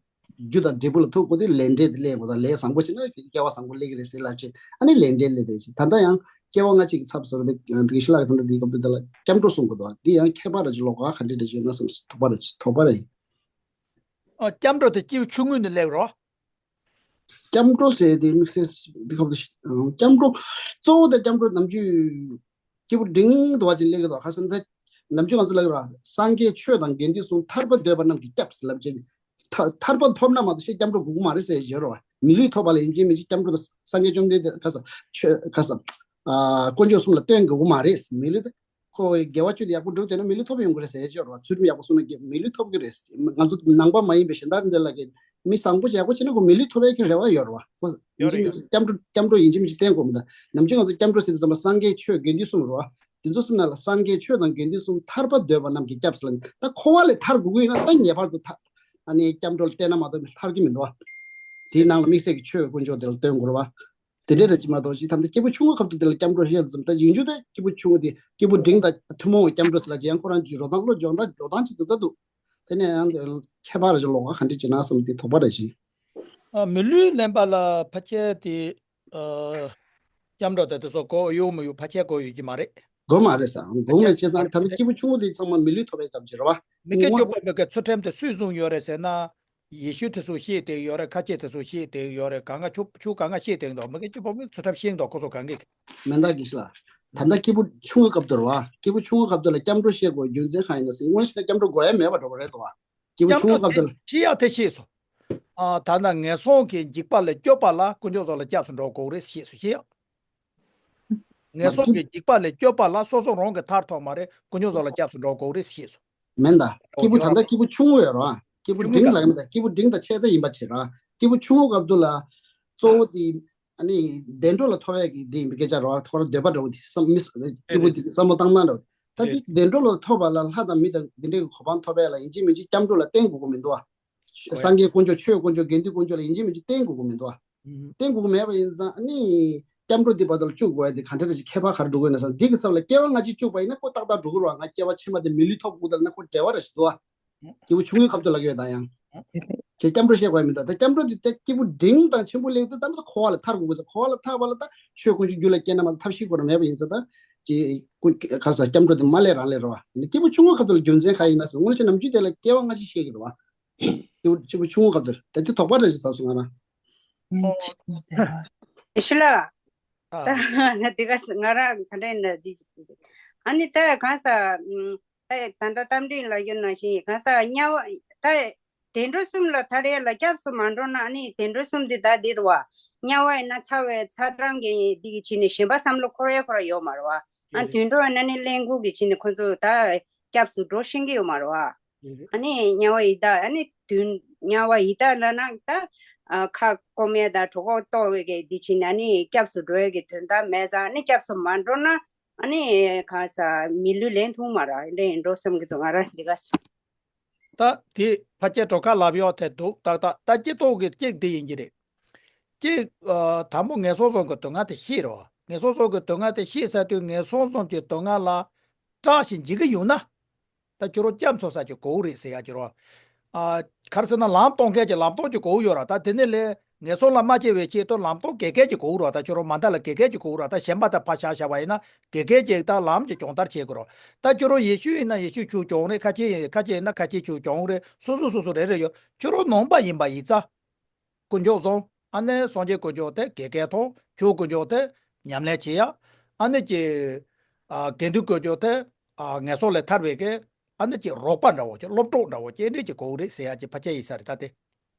རྒྱུ་དང་འབྲས་བུ་ལ་ཐུག་དགོས་དེ། ལས་འབྲས་དེ་ལེན་དགོས་དང་། ལས་བཟང་པོ་བྱས་ན་སྐྱེ་བ་བཟང་པོ་སླེབས་ཀྱི་རེད་ཟེར་ལབ་བྱས། ཨ་ནི་ལས་འབྲས་སླེབས་དེ་བྱས། ད་ལྟ་ཡང་སྐྱེ་བ་སྔ་ཕྱི་གི་ཚབ་བཟོ་རེད། དེ་གི་ཤི་ལ་གི་ད་ལྟ་འདིའི་སྐབས་དུ་དེ་ལ་སྐྱབས་འགྲོ་གསུང་གི་འདུག་འདི་ཡང་ཁྱད་པར་ར་ཅིག་ལོགས་ཀ་ག་འདྲ་འདྲ་ཅིག་ཡོད་ན་བསམ། དོགས་པ་ར་ཅིག་དོགས་པ་ར་ཡིན། ཨ། སྐྱབས་འགྲོ་དེ་སྐྱེས་བུ་ཆུང་ངུ་ནས་སླེབས་རོ། སྐྱབས་འགྲོ་ཟེར་དེ་དམིགས་བསལ་འདི་སྐབས་དུ་ཞིག་སྐྱབས་འགྲོ་གཙོ་བོ་དེ་སྐྱབས་འགྲོ་ནམ་རྒྱུན་སྐྱེས་བུ་འབྲིང་དུ་བ་ཅིག་སླེབས་ཀྱི་འདུག་ཁ་སང་ད་ནམ་རྒྱུན་ང་ཚོ་ལ་ཡོད་ར། སངས་རྒྱས་ཆོས་དང་དགེ་འདུན་གསུམ་ཐར་པ་འདོད་པ་རྣམས་ཀྱི་སྐྱབས་ཟེར་ལབ་ཅིག་ཐ་ཐར་པ་ཐོབ་ན་མ་གཏོགས་ཤེས་སྐྱབས་འགྲོ་དགོས་ཀྱི་མ་རེད་ཟེར་བརྗོད་རོགས། མི་ལུས་ཐོབ་པ་ལ་ཡིན་གཅིག་མིན་གཅིག་སྐྱབས་འགྲོ་དང་སངས་རྒྱས་བཅོམ་ལྡན་འདས་ཁ་སང་ཆོས་ཁ་སང་ཨ་དཀོན་མཆོག་གསུམ་ལ་བསྟེན་དགོས་ཀྱི་མ་རེད། མི་ལུས་ད་ཁོ་དགེ་བ་བཅུ་དེ་ཡག་པོ་བསྒྲུབས་བྱས་ན་མི་ལུས་ཐོབ་ཡོང་གི་རེད་ཟེར་བརྗོད་རོགས། ཚུལ་ཁྲིམས་ཡག་པོ་སྲུང་ན་དགེ་མི་ལུས་ཐོབ་ཀྱི་རེད། ང་ཚོ་ནང་པ་མ་ཡིན་པའི་གཞན་དག་འདྲ་ལ་གི་མི་བཟང་པོ་ཡག་པོ་བྱས་ན་ཁོ་མི་ལུས་ཐོབ་ཡག་གི་རེ་བ་ཡོད་རེད་བ། ཁོ་ཡོད་ཡིན་རེད་གཅིག་ཡོད། སྐྱབས་འགྲོ་སྐྱབས་འགྲོ་ཡིན་གཅིག་མིན་གཅིག་བསྟེན་དགོས་མི་འདུག་ནམ་རྒྱུན་ང་ཚོ་སྐྱབས་འགྲོ་ཟེར་དུས་ཙམ་པ་སངས་རྒྱས་ཆོས་དགེ་འདུན་གསུམ་རེད་བ། དེ་ཚོ་གསུམ་ནང་ལ་སངས་རྒྱས་ཆོས་དང་དགེ་འདུན་གསུམ་ཐར་པ་འདོད་པ་རྣམས་ཀྱི་སྐྱབས་ཟེར་ལབ། ད་འཁོར་བ་ལས་ཐར་དགོས་ཀྱི་ཡིན་ན་ད་ངེས་པར་དུ་ཐར་ཨ་ནི་སྐྱབས་འགྲོ་ལ་བསྟེན་ན་མ་གཏོགས་ཐར་གྱི་མི་འདུག་བ། དེའི་ནང་ལ་དམིགས་བསལ་གྱི་ཆོས་དཀོན་མཆོག་དེ་ལ་བསྟེན་དགོས་རེད་བ། དེ་འདྲའི་རེད་ཅིག་མ་གཏོགས་ཅིག་ཐམས་ཅད་སྐྱེས་བུ་ཆུང་ངུའི་སྐབས་དུ་དེ་ལ་སྐྱབས་འགྲོ་ཞེས་ཙམ་ད་ཡིན་རྒྱུ་དེ་སྐྱེས་བུ་ཆུང་ངུ་དེ་སྐྱེས་བུ་འབྲིང་དང་ཐུན་མོང་གི་སྐྱབས་འགྲོ་ཟེར་ལ་ཅི་ཡང་ཁོ་རང་གི་རོ་ཐང་བློ་སྦྱོང་སྟངས་འགྲོ་སྟངས་ཅིག་འདུག་ད་འདུག་དེ་ནས་ཡང་དེ་ཁྱད་པར་ཅིག་ལོགས་ཀ་ག་འདྲ་ཅིག་ན་བསམ་དེ་དོགས་པ་རེ་ཞིག་ཨ། མི་ལུས་ལེན་པ་ལ་ཕལ་ཆེར་དེ་ཨ་སྐྱབས་འགྲོ་དེ་དེ་ཚོ་དགོས་ཡོད་མི་ཡོད་ཕལ་ཆེར་དགོས་ཡོད་ཀྱི་མ་རེད། དགོས་མ་རེད་ཟེར། དགོས་མེད་བྱས་ཙང་ད་ལྟ་སྐྱེས་བུ་ཆུང་ངུ་དེ་ཚང་མ་མི་ལུས་ཐོབ་པའི་སྐབས་ཀྱི་རེད་བ། མི་དགེ་བཅུ་སྤོང་བའི་གི་ཚུལ་ཁྲིམས་དེ་སུས་བཟུང་ཡོད་རེད་ཟེར་ན། ཡེ་ཤུ་དེ་ཚོ་ཤེས་བསྡད་ཡོད་རེད། ཁ་ཆེ་དེ་ཚོ་ཤེས་བསྡད་ཡོད་རེད། གང་ག་ཆུ་ཆུ་གང་ག་ཤེས་བསྡད་འདུག་མི་དགེ་བཅུ་སྤོང་བའི་ཚུལ་ཁྲིམས་ཤེས་འདུག་ཁོ་ཚོ་གང་གི། མེ་མདའ་གི་ཤི་ལ། ད་ལྟ་སྐྱེས་བུ་ཆུང་ངུའི་སྐབས་དུ་རེད་བ། སྐྱེས་བུ་ཆུང་ངུའི་སྐབས་དུ་ལ་སྐྱབས་འགྲོ་བཤད་དགོས་རྒྱུ་མཚན་གང་ཡིན་ན་ཟེར། དངོས་གནས་བཤད་ན་སྐྱབས་འགྲོ་དགོས་ཡ་མེད་པ་འདྲ་བོ་རེད་དོ། སྐྱེས་བུ་ཆུང་ངུའི་སྐབས་དུ་ལ། ཤེས་ཡག་དེ་ཤེས་སོ། ཨ། ད་ལྟ་ངན་སོང་གི་འཇིགས་པ་ལས་སྐྱོབ་པ་ལ་དཀོན་མཆོག་གསུམ་ལ་སྐྱབས་སུ་འགྲོ་དགོས་རེད་ཤེས་སོ། ཤེས་ཡག་ངན་སོང་གི་འཇིགས་པ་ལས་སྐྱོབ་པ་ལ་སོ་སོ་རང་གི་མཐར་ཐུག་མ་རེད། དཀོན་མཆོག་གསུམ་ལ་སྐྱབས་སུ་འགྲོ་དགོས་རེད་ཤེས་སོ། མེད་ད། སྐྱེས་བུ་ད་ལྟ་སྐྱེས་བུ་ཆུང་ངུ་ཡོད་རེད་བ། སྐྱེས་བུ་འབྲིང་ལ་མེད་ད། སྐྱེས་བུ་འབྲིང་དང་ཆེ་ད་ཡིན་པ་བྱེད་ར། སྐྱེས་བུ་ཆུང་ངུ་སྐབས་དུ་ལ་གཙོ་བོ་དེ། ཨ་ནི་བདེ་འགྲོ་ལ་ཐོབ་ཡག་གི་དེ་ཡིན་པའི་སྐད་ཆ་རེད་བ། ཐོག་ལ་འདོད་པ་འདྲ་བོ་དེ་བསམ་མི་སྐྱེས་བུ་དེ་བསམ་བློ་བཏང་སྟངས་འདྲ་བོ་དེ། ད་དེ་བདེ་འགྲོ་ལ་ཐོབ་པ་ལ་ལྷ་དང་མི་དང་དེ་འདྲའི་གི་གོ་འཕང་ཐོབ་ཡག་ལ་ཡིན་གཅིག་མིན་གཅིག་སྐྱབས་འགྲོ་ལ་བརྟེན་དགོས་ཀྱི་མི་འདུག་བ། སངས་རྒྱས་དཀོན་མཆོག་ཆོས་དཀོན་མཆོག་དགེ་འདུན་དཀོན་མཆོག་ལ་ཡིན་གཅིག་མིན་གཅིག་བརྟེན་དགོས་ཀྱི་མི་འདུག་བ། བརྟེན་དགོས་ཀྱི་མེད་པ་ཡིན་ཙང་ཨ་ནི་སྐྱབས་འགྲོ་འདི་བར་དུ་ལ་བཅུག་དགོས་ཡ་འདི་ག་འདྲ་རེ་ཞིག་ཁྱད་པར་ག་རེ་འགྲོ་དགོས་ན་ཟེར། འདི་གི་ཚབ་ལ་སྐྱེ་བ་སྔ་ཕྱི་བཅུག་པ་ཡིན་ན་ཁོ་ཏག་ཏག་འགྲོ་གི་རེད་བ། ང་སྐྱེ་བ་ཕྱི་མ་དེ་མི་ལུས་ཐོབ་དགོས་ད་ལབ་ན་ཁོ་འབྲེལ་བ་རེ་ཞིག་འདུག་བ། སྐྱེས་བུ་ཆུང་ངུའི་སྐབས་དུ་ལ་ཡོད་ད་ཡང་། ཁྱེད་སྐྱབས་འགྲོ་བཤད་དགོས་ཡ་མི་འདུག་ད་སྐྱབས་འགྲོ་འདི་ད་སྐྱེས་བུ་འབྲིང་དང་ཆེན་པོ་སླེབས་དུས་ད་མ་ད་འཁོར་བ་ལས་ཐར་དགོས་ས། འཁོར་བ་ལ་ཐར་བ་ལ་ད་ཆོས་དཀོན་མཆོག་རྒྱུད་ལ་སྐྱེས་ན་མ་ད་ཐབས་ཤེས་དགོས་ར་མེད་པ་ཡིན་ཙང་ད་ཅི་ཁོ་ག་ས་སྐྱབས་འགྲོ་འདི་མ་སླེབས་རང་སླེབས་རེད་བ། ཡིན་ན་སྐྱེས་བུ་ཆུང་ངུའི་སྐབས་དུ་ལ་རྒྱུ་མཚན་ག་ཡིན་ན་ཟེར། དངོས་གནས་ནམ་རྒྱུན་དེ་ལ་སྐྱེ་བ་སྔ་ཕྱི་བཤད་ཀྱི་རེད་བ། སྐྱེས་བུ་སྐྱེས་བུ་ཆུང་ངུའི་སྐབས་དུ་ད་དེ་དོགས་པ་འདྲ་ཞིག་ཟ་སོང་ང་རང་། ཨེ་ཤི་ལ། ཨ། ད་དེ་ག་ང་རང་ག་འདྲ་ཡིན་ན་འདི་ཞིག་ཨ་ནི་ད་གང་ས། ད་ད་ལྟ་རྟ་མགྲིན་ལགས་ཡོད་ནང་བཞིན་གང་ས་དམྱལ་བ་ད་བདེ་འགྲོ་གསུམ་ལ་ཐར་ཡ་ལ་སྐྱབས་སུ་མ་འགྲོ་ན་ཨ་ནི་བདེ་འགྲོ་གསུམ་འདི་ད་འདི་རེད་བ། དམྱལ་བ་ཡིན་ན་ཚ་བའི་ཚ་གྲང་གི་འདི་གི་ཕྱིན་ནས་ཞེན་པ་བསམ་བློ་འཁོར་ཡ་ཁོ་ར་ཡོད་མ་རེད་བ། ཨ་དུད་འགྲོ་ཡིན་ན་ནི་གླེན་ལྐུགས་ཀྱི་ཕྱིན་ནས་ཁོ་ཚོ་ད། སྐྱབས་སུ་འགྲོ་ཤེས་ཀྱི་ཡོད་མ་རེད་བ། ཨ་ནི་དམྱལ་བ་ཡི་དྭགས། ཨ་ནི་དུས་དམྱལ་བ་ཡི་དྭགས་ལབ་ན་ད་ཨ་ཁ་སྐོམ་ཡས་དང་གྲོད་ཁོག་ལྟོགས་པའི་གི་དེ་བྱས་ནས་ཨ་ནི་སྐྱབས་སུ་འགྲོ་ཡས་ཀྱི་དོན་དག་མེད་ཙང་། ཨ་ནི་སྐྱབས་སུ་མ་འགྲོ་ན་ཨ་ནི་གང་ཟག་མི་ལུས་ལེན་ཐུབ་མ་རེད། འདི་ཡིན་འགྲོ་བསམ་གྱི་འདུག་ང་རང་འདི་ག་ད་དེ་ཕལ་ཆེར་གྲོགས་ཁ་ལབ་ཡོད་དེ་འདུག་ཏག་ཏག་ད་སྤྱི་ཚོགས་ཀྱི་གཅིག་དེ་ཡིན་གྱི་རེད། གཅིག་ཨ་དང་པོ་ངན་སོང་གསུམ་གྱི་སྡུག་བསྔལ་དེ་ཤེས་རོགས། ངན་སོང་གསུམ་གྱི་སྡུག་བསྔལ་དེ་ཤེས་ཚར་དུས་ངན་སོང་གསུམ་གྱི་སྡུག་བསྔལ་ལ་སྐྲག་ཞིང་འཇིགས་ཀྱི་ཡོད་ན། ད་ཁྱོད་རང་སྐྱབས་འཚོལ་ས་ཅིག་དགོས་རེད་ཟེར་ཡ་ཅིག་རོ། ཨ། ག་རེ་ཟེར་ན་ལམ་སྟོན་མཁན་གྱི་ལམ་སྟོན་ཅིག་དགོས་ཡོད་ར། ད་དེ་ནས་ལས་ངན་སོང་ལ་མ་སྐྱེ་བའི་ཆེད་དུ་ལམ་སྟོན་དགེ་རྒན་ཅིག་དགོས་ར། ད་ཁྱོད་རང་མ་མཐའ་ལ་དགེ་རྒན་ཅིག་དགོས་ར། ད་གཞན་པ་ད་ཕར་བཞག་བཞག་པ་ཡིན་ན་དགེ་རྒན་ཅིག་ད་ལམ་གྱི་སྦྱོང་བརྡར་བྱེད་དགོས་ར། ད་ཁྱོད་རང་ཡེ་ཤུ་ཡིན་ན་ཡེ་ཤུ་ཆོས་སྦྱོང་རེད། ཁ་ཆེ་ཡིན་ཁ་ཆེ་ཡིན་ན་ཁ་ཆེ་ཆོས་སྦྱོང་རེད། སོ་སོ་སོ་སོ་རེ་རེ་ཡོད། ཁྱོད་རང་ནང་པ་ཡིན་པ་ཡིན་ཙང་། དཀོན་མཆོག་གསུམ། ཨ་ནི་སངས་རྒྱས་དཀོན་མཆོག་དེ་དགེ་རྒན་དང་། ཆོས་དཀོན་མཆོག་དེ་ཉམས་ལེན་བྱེད་ཡ། ཨ་ནི་ཀྱི། ཨ། དགེ་འདུན་དཀོན་མཆོག་དེ། ཨ། ངན་སོང་ལས་ཐར་བའི་གི། ཨ་ནི་ཀྱི་རོགས་པ་འདྲ་བོ་ཀྱི་སློབ་གྲོགས་འདྲ་བོ་ཀྱི་འདྲ་ཅིག་དགོས་རེད་ཟེར་ཡ་ཀྱི་ཕལ་ཆེར་ཡིན་ས་རེད་ད་དེ།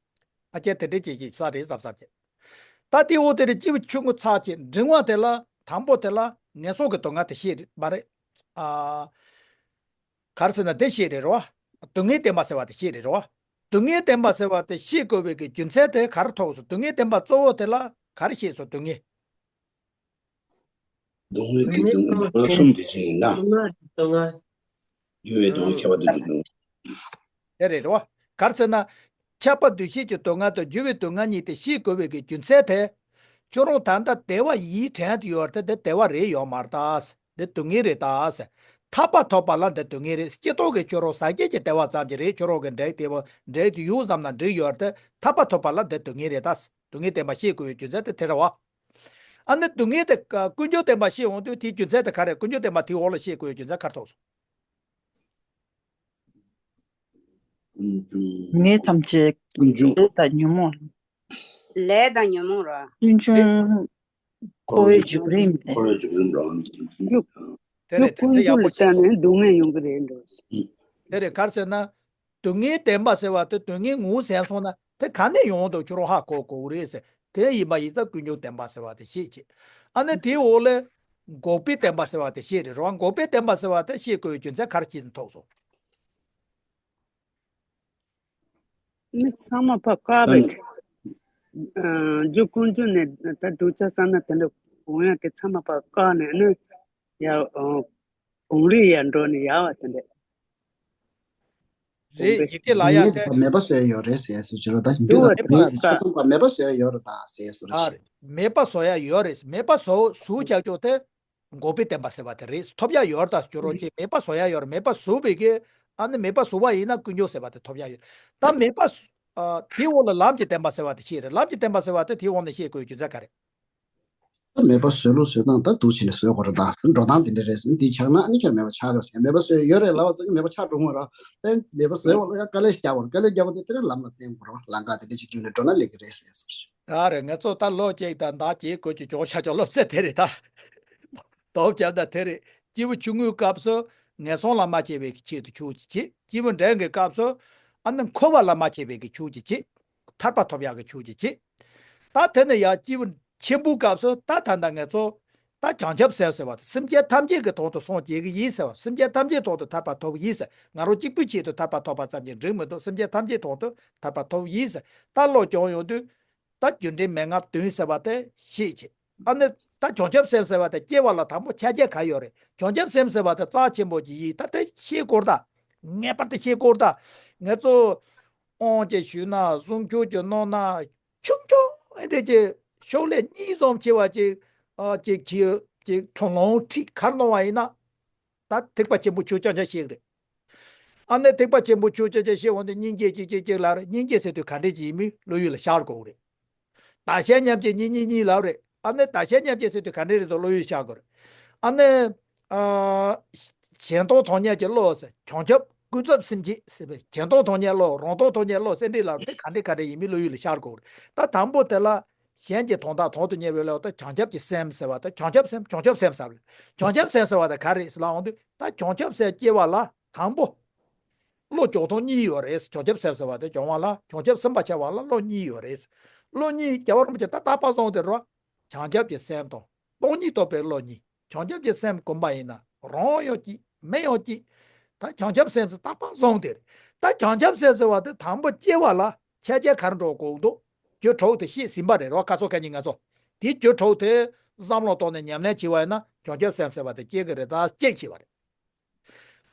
ཕལ་ཆེར་དེ་འདྲ་ཅིག་ཡིན་ས་རེད་བསམ་བསམ་ཀྱི། ད་དེ་འོ་དེ་རེད། སྐྱེས་བུ་ཆུང་ངུ་ཚར་གཅིག་འབྲིང་བ་དེ་ལ་དང་པོ་དེ་ལ་ངན་སོང་གི་སྡུག་བསྔལ་དེ་ཤེས་རེད་མ་རེད། ཨ། ག་རེ་ཟེར་ན་དེ་ཤེས་རེད་རོ། སྡུག་བསྔལ་བདེན་པ་ཟེར་བ་དེ་ཤེས་རེད་རོ། སྡུག་བསྔལ་བདེན་པ་ཟེར་བ་དེ་ཤེས་དགོས་པའི་གི་རྒྱུ་མཚན་དེ་ག་རེ་ཐོགས་སོང་། སྡུག་བསྔལ་བདེན་པ་གཙོ་བོ་དེ་ལ་ག་རེ་ཤེས་སོང་། སྡུག་བསྔལ། སྡུག་བསྔལ་གྱི་རྒྱུ་ནི་སྡུག་བསྔལ་གསུམ་དེ་བཞིན་ཡིན་ན། སྡུག་བསྔལ་སྡུག་བསྔལ། འགྱུར་བའི་སྡུག་བསྔལ། ཁྱབ་པ་འདུ་བྱེད་སྡུག་བསྔལ། དེ་རེད་རོ། ག་རེ་ཟེར་ན། ཁྱབ་པ་འདུ་བྱེད་ཀྱི་སྡུག་བསྔལ་དང་འགྱུར་བའི་སྡུག་བསྔལ་གཉིས་དེ་ཤེས་དགོས་པའི་གི་རྒྱུ་མཚན་དེ། ཁྱོད་རང་ད་ལྟ་བདེ་བ་ཡི་དྲན་དུ་ཡོད་དེ་འདི་བདེ་བ་རེད་ཡོད་མ་རེད་ད། འདི་སྡུག་བསྔལ་རེད་ད། ཐར་པ་ཐོབ་པ་ལ་འདི་སྡུག་བསྔལ་རེད། སྤྱི་ལྡོག་གི་ཁྱོད་རང་ཟག་བཅས་ཀྱི་བདེ་བ་ཙམ་གྱི་རེད། ཁྱོད་རང་གི་འབྲས་བདེ་བ་འབྲས་དུ་ཡུག་ཙམ་ན་འགྲིག་ཡོད་དེ། ཐར་པ་ཐོབ་པ་ལ་འདི་སྡུག་བསྔལ་རེད་ད། སྡུག་བསྔལ་བདེན་པ་ཤེས་དགོས་པའི་རྒྱུ་མཚན་དེ་དེ་རེད་བ། ཨ་ནི་སྡུག་བསྔལ་དེ་ཀུན་འབྱུང་བདེན་པ་ཤེས་འོང་དུས་དེའི་རྒྱུ་མཚན་དེ་ག་རེ། ཀུན་འབྱུང་བདེན་པ་དེའི་འོག་ལ་ཤེས་དགོས་པའི་རྒྱུ་མཚན་ག་རེ་ཐོགས་སོང་། ཀུན་འབྱུང་། ངས་ཐམས་ཅད་ཀུན་འབྱུང་། ལས་དང་ཉོན་མོངས། ལས་དང་ཉོན་མོངས་ར། ཀུན་འབྱུང་འཁོར་བའི་འཇིགས་རིམ་སྟེ། འཁོར་བའི་འཇིགས་རིམ་ར། འཇིགས། དེ་རེད། དེ་ཡག་པོ་ཀུན་འབྱུང་ལ་བལྟས་ནས་སྡུག་བསྔལ་ཡོང་གི་རེད་འགྲོ། དེ་རེད། ག་རེ་ཟེར་ན། སྡུག་བསྔལ་བདེན་པ་ཟེར་བ་དེ་སྡུག་བསྔལ་ངོ་བོ་ཟིན་སོང་ན་དེ་ག་ནས་ཡོང་དུ་ཁྱོད་རང་ཧ་གོ་དགོས་རེད་ཟེར། དེ་ཡིན་པ་ཡིན་ཙང་ཀུན་འབྱུང་བདེན་པ་ཟེར་བ་དེ་ཤེས་བྱེད། ཨ་ནི་དེའི་འོག་ལས་འགོག་པའི་བདེན་པ་ཟེར་བ་དེ་ཤེས་རེད་རོ། འགོག་པའི་བདེན་པ་ཟེར་བ་དེ་ཤེས་དགོས་པའི་རྒྱུ་མཚན་ག་རེ་བྱས་ནས་ཐོགས་སོང་། མི་ཚང་མ་ཕར་བཀག་པའི། ཨ། རྒྱུ་ཀུན་འབྱུང་ནས་ད་སྡུག་ཅག་བསམ་ན་དེ་འདྲ་འོང་ཡ་དེ་ཚང་མ་ཕར་བཀག་ནས་ནི་ཡ། ཨ། གོང་རིས་ཡར་འགྲོ་ནས་ཡར་བ་དེ་འདྲ། རེད། ཡི་གེ་ལ་ཡ་དེ། མེད་པ་བཟོ་ཡ་ཡོད་རེད་ཟེར་ཡ་སུ་ཅི་རོ། ད་རྒྱུ་དང་དེ་མེད་པ་ཆོས་སོང་པ་མེད་པ་བཟོ་ཡ་ཡོད་རེད་ད་ཟེར་ཡ་སུ་རེད། ཨ་རེད། མེད་པ་བཟོ་ཡ་ཡོད་རེད། མེད་པ་བཟོ་བཟོ་བྱ་ཆོག་དེ། འགོག་པའི་བདེན་པ་ཟེར་བ་དེ་རེད། ཐོབ་ཡ་ཡོད་རེད་ད་ཅོ་རོ་ཅེ། མེད་པ་བཟོ་ཡ་ཡོད་རེད། མེད་པ་བཟོ་བའི་གི། ཨ་ནི་མེད་པ་བཟོ་བ་ཡིན་ན་ཀུན་འབྱུང་ཟེར་བ་དེ་ཐོབ་ཡ་ཡོད། ད་མེད་པ་བཟོ། ཨ། དེའི་འོག་ལ་ལམ་གྱི་བདེན་པ་ཟེར་བ་དེ་ཤེས་རེད། ལམ་གྱི་བདེན་པ་ཟེར་བ་དེ་དེའི་འོག་ནས་ཤེས་དགོས་རྒྱུ་མཚན་ག་རེད། མེད་པ་བཟོས་ལུགས་བཟོས་སྟངས་ད་འདུག་བྱས་ནས་བཟོས་དགོས་རེད་ད། འགྲོ་སྟངས་དེ་འདྲ་རེད་ཟེར། འདི་ཆགས་ན་ཨ་ནི་ཁྱེད་མེད་པ་ཆགས་དགོས་རེད་ཟེར། མེད་པ་བཟོས་ཡོད་རེད་ལབ་པ་ཙམ་གྱིས་མེད་པ་ཆགས་འགྲོ་གི་མ་རེད། དེ་མེད་པ་བཟོས་འོག་ལ་ཡང་དཀའ་ལས་རྒྱག་དགོས་རེད། དཀའ་ལས་རྒྱག་པ་དེ་དེ་ནས་ལམ་ལ་བརྟེན་དགོས་རེད། ལམ་ཁ་དེ་འདྲ་ཅིག་བརྒྱུད་ནས་འགྲོ་ན་ལེགས་ཀྱི་རེད་ཟེར་ཟེར། ཨ་རེད། ང་ཚོ་ད་ལོ་གཅིག་དང་ཟླ་གཅིག་སྔོན་གྱི་སྦྱོང་བྱ་ཆོག་སློབ་ཚན་དེ་རེད་ད། དོགས་བྱས་ན་དེ་རེད། སྐྱེས་བུ་ཆུང་ངུའི་སྐབས་སུ་ངན་སོང་ལ་མ་སྐྱེ་བའི་ཆེད་དུ་ཆོས་ཅིག་བྱེད། སྐྱེས་བུ་འབྲིང་གི་སྐབས་སུ་ཨ་ནི་འཁོར་བ་ལ་མ་སྐྱེ་བའི་གི་ཆོས་ཅིག་བྱེད། ཐར་པ་ཐོབ་ཡག་གི་ཆོས་ཅིག་བྱེད། ད་དེ་ནས་ཡང་སྐྱེས་བུ་ཆེན་པོའི་སྐབས་སུ་ད་ད་ལྟ་ང་ཚོ་ད་བྱང་ཆུབ་སེམས་ཟེར་བ་དེ་སེམས་ཅན་ཐམས་ཅད་ཀྱི་དོན་དུ་སངས་རྒྱས་ཀྱི་ཡིན་ཟེར་བ། སེམས་ཅན་ཐམས་ཅད་དོན་དུ་ཐར་པ་ཐོབ་ཀྱི་ཡིན་ཟེར། ང་རང་གཅིག་པུའི་ཆེད་དུ་ཐར་པ་ཐོབ་པ་ཙམ་གྱིས་འགྲིག་མི་འདུག་སེམས་ཅན་ཐམས་ཅད་དོན་དུ་ཐར་པ་ཐོབ་ཀྱི་ཡིན་ཟེར། ད་བློ་སྦྱོང་ཡོང་དུས། ད་རྒྱུ་འབྲས་མན་ངག་བདུན་ཟེར་བ་དེ་ཤེས་བྱེད། ཨ་ནི་ད་བྱང་ཆུབ་སེམས་ཟེར་བ་དེ་སྐྱེ་བ་ལ་དང་པོ་ཆ་རྐྱེན་ག་ཡོད་རེད། བྱང་ཆུབ་སེམས་ཟེར་བ་དེ་རྩ་ཆེན་པོ་ཅིག་ཡིན། ད་དེ་ཤེས་དགོས་རེད་ད། ངེས་པར་དུ་ཤེས་དགོས་རེད་ད། ང་ཚོ་དབང་ཅིག་ཞུས་ན་གསུང་ཆོས་ཅིག་གནང་ན་ཆུང་ཆུང་ཨེ་འདྲས་ཀྱི་ཤོག་ལྷེ་གཉིས་ཙམ་ཆེ་བ་ཅིག་ཨ་ཅིག་གིས་ཅིག་ཁྲོམ་ལུང་ཁྲིད་ག་རེ་གནང་བ་ཡིན་ན། ད་ཐེག་པ་ཆེན་པོ་ཆོས་སྐྱོང་བྱ་ཞིག་རེད། ཨ་ནི་ཐེག་པ་ཆེན་པོ་ཆོས་སྐྱོང་བྱ་ཞིག་འོང་དུས་སྙིང་རྗེ་གཅིག་གཅིག་གཅིག་ལབ་རེད། སྙིང་རྗེ་ཟེར་དུས་ག་འདྲས་ཅིག་ཡིན་མིན་བློ་ཡུལ་ལ་ཤར་དགོས་རེད། བདག་གཞན་མཉམ་བརྗེ་གཉིས་གཉིས་གཉིས་ལབ་རེད། ཨ་ནི་བདག་གཞན་མཉམ་བརྗེ་ཟེར་དུས་ག་འདྲས་རེད་དོ་བློ་ཡུལ་ཤར་དགོས་རེད། ཨ་ནི། ཨ། གཞན་སྟོང་དོན་གཉེར་གྱི་བློ་ཟེར། བྱང་ཆུབ་ཀུན་རྫོབ་སེམས་བསྐྱེད་ཟེར་བའི་གཞན་སྟོང་དོན་གཉེར་བློ། རང་སྟོང་དོན་གཉེར་བློ་ཟེར་འདྲས་ལབ་རེད། དེ་ག་འདྲས་ག་འདྲས་ཡིན་མིན་བློ་ཡུལ་ལ་ཤར་དགོས་རེད། ད་དང་པོ་དེ་ལ། གཞན་གྱི་དོན་དག་དོན་དུ་གཉེར་བའི་བློ་དང་བྱང་ཆུབ་ཀྱི་སེམས་ཟེར་བ་དང་། བྱང་ཆུབ་སེམས། བྱང་ཆུབ་སེམས་ཟེར་བ་ལ། བྱང་ཆུབ་སེམས་ཟེར་བ་དེ་ག་རེད་ཟེར་ལབ་འོང་དུས། ད་བྱང་ཆུབ་སེམས་སྐྱེ་བ་ལ་དང་པོ། བློ་སྦྱོང་སྟངས་གཉིས་ཡོད་རེད། བྱང་ཆུབ་སེམས་ཟེར་བ་དེ་སྦྱོང་བ་ལ། བྱང་ཆུབ་སེམས་དཔའ་ཆགས་པ་ལ་བློ་གཉིས་ཡོད་རེད། བློ་གཉིས་རྒྱལ་བ་རིན་པོ་ཆེ་ད་ལྟ་པ་སོང་དེ་རོ། བྱང་ཆུབ་ཀྱི་སེམས་དང་སྟོང་ཉིད་རྟོགས་པའི་བློ་གཉིས། བྱང་ཆུབ་ཀྱི་སེམས་བསྒོམ་པ་ཡིན་ན་རང་ཡང་གཅིག་མི་ཡང་གཅིག་ད་བྱང་ཆུབ་སེམས་སུ་རྟག་པར་བཟུང་དེ་རེད། ད་བྱང་ཆུབ་སེམས་ཟེར་བ་དེ་དང་པོ་སྐྱེ་བ་ལ་ཆ་རྐྱེན་ག་རེ་འགྲོ་དགོས་འདུག་རྒྱུ་དྲུག་དེ་ཤེས་ཟིན་པ་རེད་རོ། ཁ་སོ་ཁ་ཉིན་ང་ཚོ་དེའི་རྒྱུ་དྲུག་དེ་བསམ་བློ་གཏོང་ནས་ཉམས་ལེན་བྱས་པ་ཡིན་ན་བྱང་ཆུབ་སེམས་ཟེར་བ་དེ་སྐྱེ་གི་རེད། ད་སྐྱེ་བྱས་པ་རེད།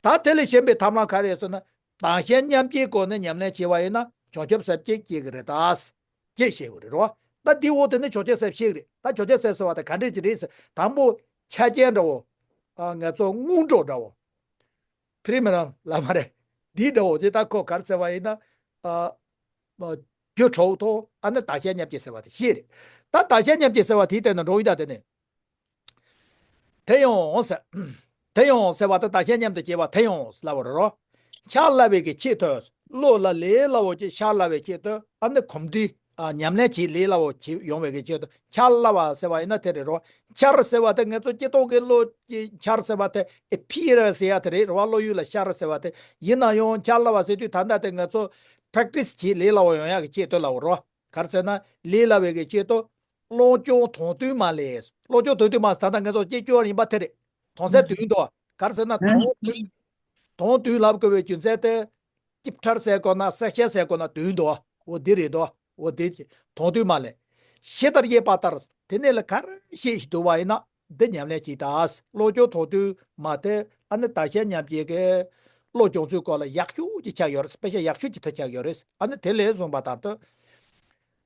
ད་དེ་ལས་གཞན་པའི་ཐབས་ལམ་ག་རེ་ཡོད་ཟེར་ན། བདག་གཞན་མཉམ་བརྗེའི་སྒོ་ནས་ཉམས་ལེན་བྱས་པ་ཡིན་ན་བྱང་ཆུབ་སེམས་སྐྱེ་སྐྱེ་གི་རེད། ད་སྐྱེ་ཤེས་གི་རེད་རོ། ད་འདི་འོག་དེ་ནི་བྱང་ཆུབ་སེམས་ཤེས་གི་རེད། ད་བྱང་ཆུབ་སེམས་ཟེར་བ་དེ་ག་འདྲས་ཅིག་རེད་ཟེར། དང་པོ་ཆ་རྐྱེན་འདྲ་བོ། ཨ་ང་ཚོ་དངོས་གྲུབ་འདྲ་བོ། ཕི་རི་མི་རང་ལ་མ་རེད། འདི་འདྲ་བོ་ཅིག་ད་ཁོ་ག་རེ་ཟེར་བ་ཡིན་ན། ཨ་ཨ་རྒྱུ་དྲུག་དང་ཨ་ནི་བདག་གཞན་མཉམ་བརྗེ་ཟེར་བ་དེ་ཤེས་རེད། ད་བདག་གཞན་མཉམ་བརྗེ་ཟེར་བ་དེའི་སྟེང་ན་འགྲོ་ཡི་ད་དེ་ནི། དེ་ཡང་ཟེར། དེ་ཡང་ཟེར་བ་དེ་བདག་གཞན་མཉམ་དུ་བརྗེ་བ་དེ་ཡང་ལབ་པ་རེད་རོ། འཆར་སླ་བའི་གི་ཆེད་དུ། བློ་ལ་ལས་སླ་བོ་ཅིག་འཆར་སླ་བའི་ཆེད་དུ་ཨ་ནི་གོམས་འདྲིས། ཨ་ཉམས་ལེན་བྱེད་ལས་སླ་བོ་བྱེད་ཡོང་བའི་གི་ཆེད་དུ་འཆར་སླ་བ་ཟེར་བ་ཡིན་ན་དེ་རེད་རོ། འཆར་ཟེར་བ་དེ་ང་ཚོ་སྤྱི་ཐོག་གི་བློ་གི་འཆར་ཟེར་བ་དེ་appear་ཟེར་ཡ་དེ་རེད་རོ། བློ་ཡུལ་ལ་ཤར་ཟེར་བ་དེ་ཡིན་ན་ཡང་འཆར་སླ་བ་ཟེར་དུས་ད་ལྟ་དེ་ང་ཚོ་practice་བྱེད་ལས་སླ་བོ་ཡོང་ཡ་གི་ཆེད་དུ་ལབ་པ་རོ། ག་རེ་ཟེར་ན་ལས་སླ་བའི་གི་ཆེད་དུ། བློ་སྦྱོང་དང་བསྟུན་མ་ལས། བློ་སྦྱོང་དང་བསྟུན་མ་ཟེར་ད་ལྟ་ང་ཚོ་སྐྱེ་སྐྱེ་བ་ཡིན་པ་དེ་རེད། དོན་ཚན་བདུན་འདུག་ག་རེ་ཟེར་ན་དོན་བདུན། དོན་བདུན་ལབ་དགོས་པའི་རྒྱུ་མཚན་དེ། སྐྱིབ་ཁྲར་ཟེར་དགོས་ན་སེག་ཤན་ཟེར་དགོས་ན་བདུན་འདུག་འོ་འདི་རེད་འདུག་འོ་འདི་དོན་བདུན་མ་ལས། ཇི་ལྟར་དབྱེ་བ་ལྟར་དེ་ནས་ལ་ག་རེ་ཤེས་ཤིག་འདུག་བ་ཡིན་ན་འདི་ཉམས་ལེན་གྱིས་ད། བློ་སྦྱོང་དང་བསྟུན་མ་དེ་ཨ་ནི་བདག་གཞན་མཉམ་བརྗེ་གི་བློ་སྦྱོང་ཚུལ་སྐོར་ལ་ཡག་ཤོས་ཀྱི་ཆགས་ཡོད་རེད། དཔེ་ཆ་ཡག་ཤོས་ཀྱི་ཐད་ཆགས་ཡོད་རེད། ཨ་ནི་དེ་ལས་བཟུང་བ་ལྟར་དུ།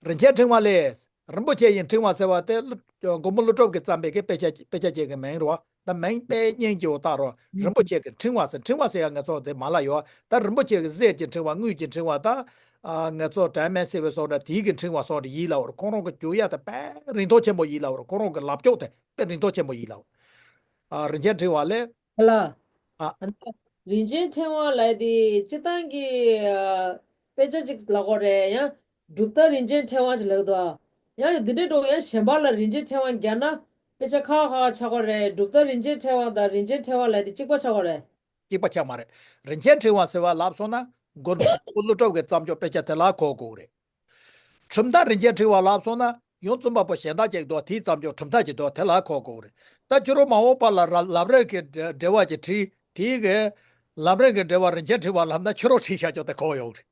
རིན་ཆེན་ཕྲེང་བ་ལས། རིན་པོ་ཆེ་ཡི་ཕྲེང་བ་ཟེར་བ་དེ་ཀླུ་མགོན་པོ་ཀླུ་སྒྲུབ་ཀྱིས་བརྩམས་པའི་གི་དཔེ་ཆ་དཔེ་ཆ་ཅིག་གི་མིང་རེད་བ། ད་མིང་དཔེ་སྙན་གྱི་འོ་རྟགས་རོ། རིན་པོ་ཆེ་གི་ཕྲེང་བ་ཟེར། ཕྲེང་བ་ཟེར་ཡ་ང་ཚོ་དེ་མ་ལ་ཡོད་བ། ད་རིན་པོ་ཆེ་གི་གསེར་གྱི་ཕྲེང་བ་དངུལ་གྱི་ཕྲེང་བ་ད། ཨ་ང་ཚོ་diamond silver་སོགས་འདྲ་དེའི་གི་ཕྲེང་བ་སོགས་འདྲ་ཡིན་ལབ་བ་རེད། ཁོང་རང་གི་རྒྱུག་ཡ་དེ་དཔེ་རིན་ཐང་ཆེན་པོ་ཡིན་ལབ་བ་རེད། ཁོང་རང་གི་ལབ་ཕྱོགས་དེ་དཔེ་རིན་ཐང་ཆེན་པོ་ཡིན་ལབ་བ། ཨ་རིན་ཆེན་ཕྲེང་བ་ལས། ལ། ཨ། ཨ་ནི། རིན་ཆེན་ཕྲེང་བ་ལབ་དེ་སྤྱིར་བཏང་གི་ཨ་དཔེ་ཆ་ཅིག་ལབ་དགོས་རེད། ཡང་གྲུབ་མཐའ་རིན་ཆེན་ཕྲེང་བ་ཅིག་ལབ་འདུག་ཡང་འདི་འདྲའི་འགྲོ་ཡང་གཞན་པ་ལ་རིན་ཆེན་ཕྲེང་བ་བརྒྱབ་ན་དཔེ་ཆ་ཁག་ཁག་ཆགས་དགོས་རེད། གྲུབ་མཐའ་རིན་ཆེན་ཕྲེང་བ་དང་རིན་ཆེན་ཕྲེང་བ་ལབ་དེ་གཅིག་པ་ཆགས་དགོས་རེད། གཅིག་པ་ཆགས་མ་རེད། རིན་ཆེན་ཕྲེང་བ་ཟེར་བ་ལབ་སོང་ན་མགོན་པོ་ཀླུ་སྒྲུབ་ཀྱིས་བརྩམས་ཆོག་དཔེ་ཆ་དེ་ལ་གོ་དགོས་རེད། གྲུབ་མཐའ་རིན་ཆེན་ཕྲེང་བ་ལབ་སོང་ན་ཡང་རྩོམ་པ་པོ་གཞན་དག་ཅིག་འདུག་དེས་བརྩམས་ཆོག་གྲུབ་མཐའ་ཅིག་འདུག་དེ་ལ་གོ་དགོས་རེད། ད་ཕྱི་རོལ་མ་འོངས་པ་ལ་ར་ལམ་རིམ་གྱི་འབྲེལ་འབྲེལ་བ་ཅིག་བྲིས་དེའི་གི་ལམ་རིམ་གྱི་འབྲེལ་བ་རིན་ཆེན་ཕྲེང་བ་ལབ་ན་ཕྱི་རོལ་བྲིས་བཞག་ཆོག་དེ་གོ་ཡོང་རེད།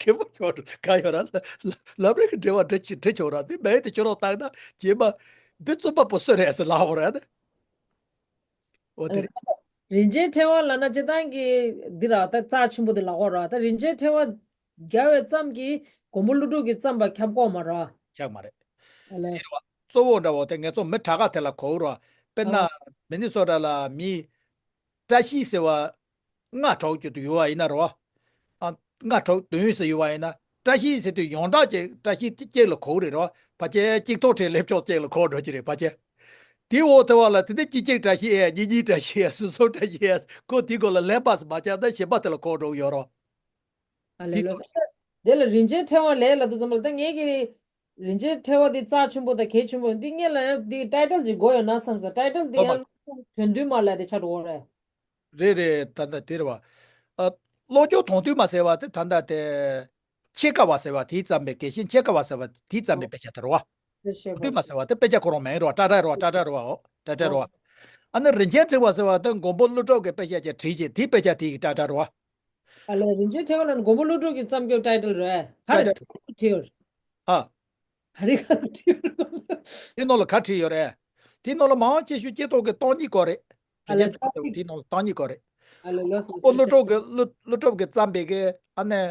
གལ་པོ་ཆོག་ག་ཡོད་ར། ལམ་རིམ་གྱི་འབྲེལ་བ་འབྲི་ཅིག་བྲིས་ཆོག་ར་དེ་མེད་དེ་ཕྱི་རོལ་བཏང་ན་རྗེས་མ་འདི་རྩོམ་པ་པོ་སུ་རེད་ཟེར་ལབ་པ་རེད། འོ་དེ་རེད། རིན་ཆེན་ཕྲེང་བ་ལབ་ན་སྤྱིར་བཏང་གི་འདི་ར་ད་རྩ་ཆེན་པོ་དེ་ལབ་དགོས་ར། ད་རིན་ཆེན་ཕྲེང་བ་རྒྱབ་པའི་ཙམ་གྱིས་མགོན་པོ་ཀླུ་སྒྲུབ་ཀྱིས་བརྩམས་པ་ཁྱབ་ཀྱི་མ་རེད། ཁྱབ་མ་རེད། ཨ་ལས། དེ་རེད་བ། གཙོ་བོ་འདྲ་བོ་དེ་ངེད་ཚོ་མི་དྲག་ག་དེ་ལ་གོ་ར། དཔེར་ན་ཨ། མི་ནི་སོ་ཊ་ལ་མི་བཀྲ་ཤིས་ཟེར་བ་ལྔ་དྲུག་ཅིག་ཏུ་ཡོད་བ་ཡིན་ན་རེད་བ། ཨ། ལྔ་དྲུག་བདུན་ཟེར་ཡོད་བ་ཡིན་ན་བཀྲ་ཤིས་ཟེར་དུས་ཡོངས་གྲགས་ཀྱི་བཀྲ་ཤིས་གཅིག་ལ་གོ་རེད་རེད་བ། ཕལ་ཆེར་གཅིག་ཐོག་ཁྲིའི་སླེབས་ཕྱོགས་གཅིག་ལ་གོ་འགྲོ་གི་རེད་ཕལ་ཆེར། དེའི་འོག་དེ་བ་ལ་དེ་ནས་གཅིག་གཅིག་བཀྲ་ཤིས་ཨེ་གཉིས་གཉིས་བཀྲ་ཤིས་ཨེ་གསུམ་གསུམ་བཀྲ་ཤིས་ཨེ་ཁོ་དེའི་སྐོར་ལ་ལན་པ་སུ་མ་བྱས་ན་གཞན་པ་དེ་ལ་གོ་འགྲོ་གི་ཡོད་རེད། ཨ་ལས་དེ་ལོ་སོ་དེ་ལ་རིན་ཆེན་ཕྲེང་བ་ལས་ལ་དུ་ཙམ་ལ་ད་ངས་ཀྱི་རིན་ཆེན་ཕྲེང་བ་འདི་རྩ་ཆེན་པོ་དང་གལ་ཆེན་པོ་འདི་ངས་ལ་ཡང་འདི་ཊའི་ཊལ་ཅིག་དགོས་ཡོད་ན་བསམ་སོང་། ཊའི་ཊལ་འདི་ཡང་དོན་བསྡུས་མ་ལས་དེ་ཆགས་འགྲོ་གི་རེད། རེད་རེད། ད་ལྟ་དེ་རེད་བ། ཨ། བློ་སྦྱོང་དོན་བསྡུས་མ་ཟེར་བ་དེ་ད་ལྟ་དེ། ཆེ་ཀ་བ་ཟེར་བ་དེས་བརྩམས་པའི་དགེ་བཤེས་ཆེ་ཀ་བ་ཟེར་བ་དེས་བརྩམས་པའི་དཔེ་ཆ་དེ་རེད་བ། དོན་བསྡུས་མ་ཟེར་བ་དེ་དཔེ་ཆ་ཁོ་རང་མིང་རེད་བ། ཊའི་ཊལ་རེད་བ། ཊའི་ཊལ་རེད་བ། འོ་ཊའི་ཊལ་རེད་བ། ཨ་ནི་རིན་ཆེན་ཕྲེང་བ་ཟེར་བ་དེ་མགོན་པོ་ཀླུ་སྒྲུབ་ཀྱི་དཔེ་ཆ་ཅིག་བྲིས་རྗེས་དེའི་དཔེ་ཆ་དེ་ཡི་ཊའི་ཊལ་རེད་བ། ཨ་ལས་རིན་ཆེན་ཕྲེང་བ་ལ་མགོན་པོ་ཀླུ་སྒྲུབ་ཀྱིས་བརྩམས་རྒྱུ་ཊའི་ཊལ་རེད། ག་རེ་ཊའི་ཊལ་བྲིས་ཡོད། ཨ། ག་རེ་ག་རེ་བྲིས་ཡོད། དེ་ནང་ལ་ག་བྲིས་ཡོད་རེད། དེ་ནང་ལ་མང་ཆེ་ཤོས་སྐྱེ་ཐོག་གི་སྟོང་ཉིད་སྐོར་རེད། ཨ་ལས་རིན་ཆེན་ཕྲེང་བ་ཟེར་བ་དེ་ནང་ལ་སྟོང་ཉིད་སྐོར་རེད། ཨ་ལས་ལོ་སོ་མགོན་པོ་ཀླུ་སྒྲུབ་ཀྱི་ཀླུ་ཀླུ་སྒྲུབ་ཀྱིས་བརྩམས་པའི་གི་ཨ་ནི།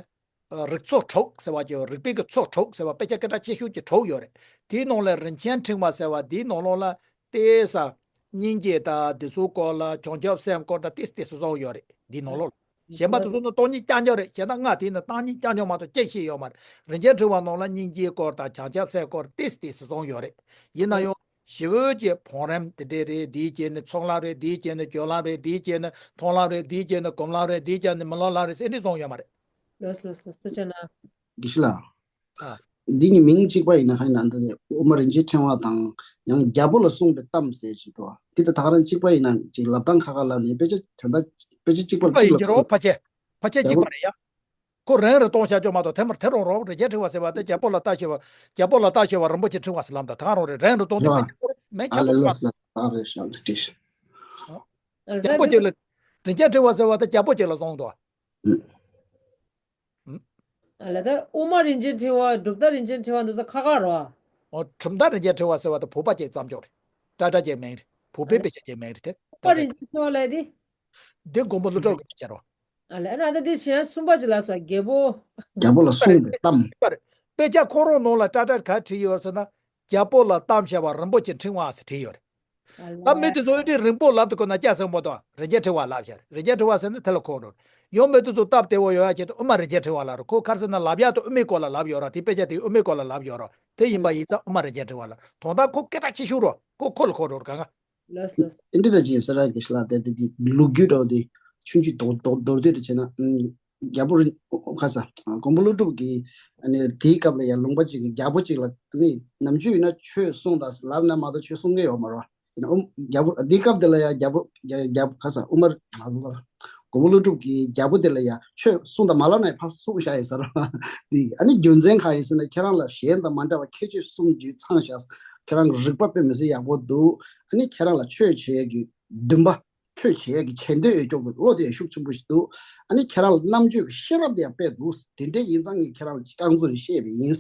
རིགས་ཚོགས་དྲུག་ཟེར་བ་ཀྱི་རིག་པའི་གི་ཚོགས་དྲུག་ཟེར་བ་དཔེ་ཆ་སྐད་གྲགས་ཆེ་ཤོས་ཀྱི་དྲུག་ཡོད་རེད། དེའི་ནང་ལ་རིན་ཆེན་ཕྲེང་བ་ཟེར་བ་དེའི་ནང་ལོགས་ལ་ཏེ་ས། སྙིང་རྗེ་དང་དེ་ཚོའི་སྐོར་ལ་བྱང་ཆུབ་སེམས་སྐོར་དང་ཏེ་སི་ཏེ་སི་སོགས་ཡོད་རེད་དེའི་ནང་ལོགས་ལ། གཞན་པ་དེ་ཚོ་ནི་སྟོང་ཉིད་རྐྱང་རྐྱང་རེད། བྱས་ན་ལྔ་དེ་ནི་སྟོང་ཉིད་རྐྱང་རྐྱང་མ་གཏོགས་གཅིག་ཤེས་ཡོད་མ་རེད། རིན་ཆེན་ཕྲེང་བ་ནང་ལ་སྙིང་རྗེའི་སྐོར་དང་བྱང་ཆུབ་སེམས་སྐོར་ཏེ་སི་ཏེ་སི་སོགས་ཡོད་རེད། ཡིན་ན་ཡང་། ཞེ་པོ་ཅིག་བང་རིམ་དེ་འདྲས་རེད། དེའི་རྗེས་ནས་ཚོགས་ལམ་རེད། དེའི་རྗེས་ནས་སྦྱོར་ལམ་རེད། དེའི་རྗེས་ནས་མཐོང་ལམ་རེད། དེའི་རྗེས་ནས་སྒོམ་ལམ་རེད། དེའི་རྗེས་ནས་མི་སློབ་ལམ་རེད་ཟེར་འདི་སོང་ཡོད་མ་རེད། ལོས་ལོས་ལོས་ཐུགས་རྗེ་གནང་། དགེ་བཤེས་ལགས། ཨ། འདི་གཉིས་མིང་གཅིག་པ་ཡིན་ན་ཧ་ཡིན་ན་འདི་དབུ་མ་རིན་ཆེན་ཕྲེང་བ་དང་ཡང་རྒྱལ་པོ་ལ་གསུངས་པའི་གཏམ་ཟེར་ཅིག་འདུག་དེ་ད་ད་ག་རང་གཅིག་པ་ཡིན་ན་ཅིག་ལབ་སྟངས་ཁ་ཁ་ལབ་ནས་དཔེ་ཆ་དོན་དག་དཔེ་ཆ་གཅིག་པ་གཅིག་ལ་གོ། ཕལ་ཆེར་ཕལ་ཆེར་གཅིག་པ་རེད་ཡ། ཁོ་རང་རེ་གཏོང་བྱ་ཆོག་མ་གཏོགས་དེ་མར་དེ་རང་རོགས་རིན་ཆེན་ཕྲེང་བ་ཟེར་བ་དེ་རྒྱལ་པོ་ལ་ལྟ་ཤེས་པ། རྒྱལ་པོ་ལ་ལྟ་ཤེས་པ་རིན་པོ་ཆེ་ཕྲེང་བ་ཟེར་ལབ་ད་ད་ག་རང་རེ་རང་རེ་གཏོང་དུས་ཨ་ལས་ལོས་ལོས་ཨ་རེ་ཤ་ལ་ཏིས། རྒྱལ་པོ་ཅིག་ལ། རིན་ཆེན་ཕྲེང་བ་ཟེར་བ་དེ་རྒྱལ་པོ་ཅིག་ལ་སོང་འདུག་ཨ། ཨ། ཨ་ལ་ད་དབུ་མ་རིན་ཆེན་ཕྲེང་བ་གྲུབ་མཐའ་རིན་ཆེན་ཕྲེང་བ་འདུག་ས་ཁ་ཁ་རོ། ཨོ་གྲུབ་མཐའ་རིན་ཆེན་ཕྲེང་བ་ཟེར་བ་དེ་བོད་པ་ཅིག་བརྩམས་ཆོག་རེད། ཊ་ཊ་ཅིག་མིང་རེད། བོད་པའི་དཔེ་ཆ་ཅིག་མིང་རེད་དེ། དབུ་མ་རིན་ཆེན་ཕྲེང་བ་ལ་དེ། འདི་མགོན་པོ་ཀླུ་སྒྲུབ་ཀྱི་དཔེ་ཆ་རོ། ཨ་ལ་ཨ་ན་ད་དེ་གཞན་གསུམ་པ་ཅིག་ལ་སོ་རྒྱལ་པོ། རྒྱལ་པོ་ལ་གསུངས་པའི་གཏམ། དཔེ་ཆ་ཁོ་རང་ནང་ལ་ཊ་ཊ་ག་བྲིས་ཡོད་ཟེར་ན། རྒྱལ་པོ་ལ་གཏམ་བཤད་པ་རིན་པོ་ཆེ་ཕྲེང་བ་ཟེར་བྲིས་ཡོད་རེད། ད་མི་དེ་ཚོ་ཨེ་འདྲའི་རིང་པོ་ལབ་དུས་ཀོ་ན་སྐྱ་སེང་པོ་དང་རིན་ཆེན་ཕྲེང་བ་ལབ་བྱ་རེད། རིན་ཆེན་ཕྲེང་བ་ཟེར་ན་དེ་ལ་གོ་འགྲོ། ཡང་མི་དེ་ཚོ་སྟབས་བདེ་བོ་ཡོང་ཡ་ཆེད་དུ་དབུ་མ་རིན་ཆེན་ཕྲེང་བ་ལབ་རེད། ཁོ་ག་རེ་ཟེར་ན་ལབ་ཡག་དེ་དབུ་མའི་སྐོར་ལ་ལབ་ཡོད་ར། དེ་དཔེ་ཆ་དེ་དབུ་མའི་སྐོར་ལ་ལབ་ཡོད་ར། དེ་ཡིན་པ་ཡིན་ཙང་དབུ་མ་རིན་ཆེན་ཕྲེང་བ་ལབ། དོན་དག་ཁོ་སྐད་གྲགས་ཆེ་ཤོས་རོ། ཁོ་ཁོ་ལ་གོ་འགྲོ་ག་ང་། ལགས་ལགས། ཨིན་དྲི་ད་ཅི་ཟེར་ར་གི་ཤི་ལ་དེ་དེ་དེ་ལོ་རྒྱུས་འདྲ་བོ་དེ་ཆུང་ཆུང་མདོར་མདོར་མདོར་བསྡུས་དེ་བྱས་ན། ཨམ། རྒྱལ་པོ་རིན་ཁ་ས་མགོན་པོ་ཀླུ་སྒྲུབ་ཀྱིས་ཨ་ནི་དེའི་སྐབས་ལ་ཡང་ལུང་པ་ཅིག་གི་རྒྱལ་པོ་ཅིག་ལ་ཨ་ནི་ནམ་རྒྱུན་ཡིན་ན་ཆོས་གསུངས་དང་ལབ་ན་མ་གཏོགས་ཆོས་གསུང་གི་ཡོད་མ་རེད་བ། ཡིན་ན་ཨུམ་རྒྱལ་པོ་དེའི་སྐབས་དེ་ལ་ཡང་རྒྱལ་པོ་རྒྱལ་རྒྱལ་ཁ་ས་དབུ་མ་མ་གཏོགས་མགོན་པོ་ཀླུ་སྒྲུབ་ཀྱིས་རྒྱལ་པོ་དེ་ལ་ཡང་ཆོས་གསུངས་དང་མ་ལབ་ན་ཡང་ཕར་གསུངས་བཞག་ཡོད་ས་རེད་བ། དེ་ཨ་ནི་རྒྱུ་མཚན་གང་ཡིན་ཟེར་ན་ཁྱེད་རང་ལ་གཞན་དང་མ་འདྲ་བ་ཁྱད་ཆོས་གསུམ་བརྗོད་ཚང་བཞག་ཁྱེད་རང་གི་རིག་པ་དཔེ་མི་སྲིད་ཡག་པོ་འདུག་ཨ་ནི་ཁྱེད་རང་ལ་ཆོས་བྱེད་ཡས་ཀྱི་འདུན་པ། ཆོས་བྱེད་ཡས་ཀྱི་བྱེད་འདོད་ཡོད་ཀྱོག་གི་བློ་དེ་ཤུགས་ཆེན་པོ་ཞིག་འདུག་ཨ་ནི་ཁྱེད་རང་ལ་རྣམ་དཔྱོད་ཀྱི་ཤེས་རབ་དེ་ཡང་དཔེ་འདུག་དེ་འདྲའི་ཡིན་ཙང་ངས་ཁྱེད་རང་ལ་རྐང་འཛུགས་ནས་བཤད་པ་ཡིན།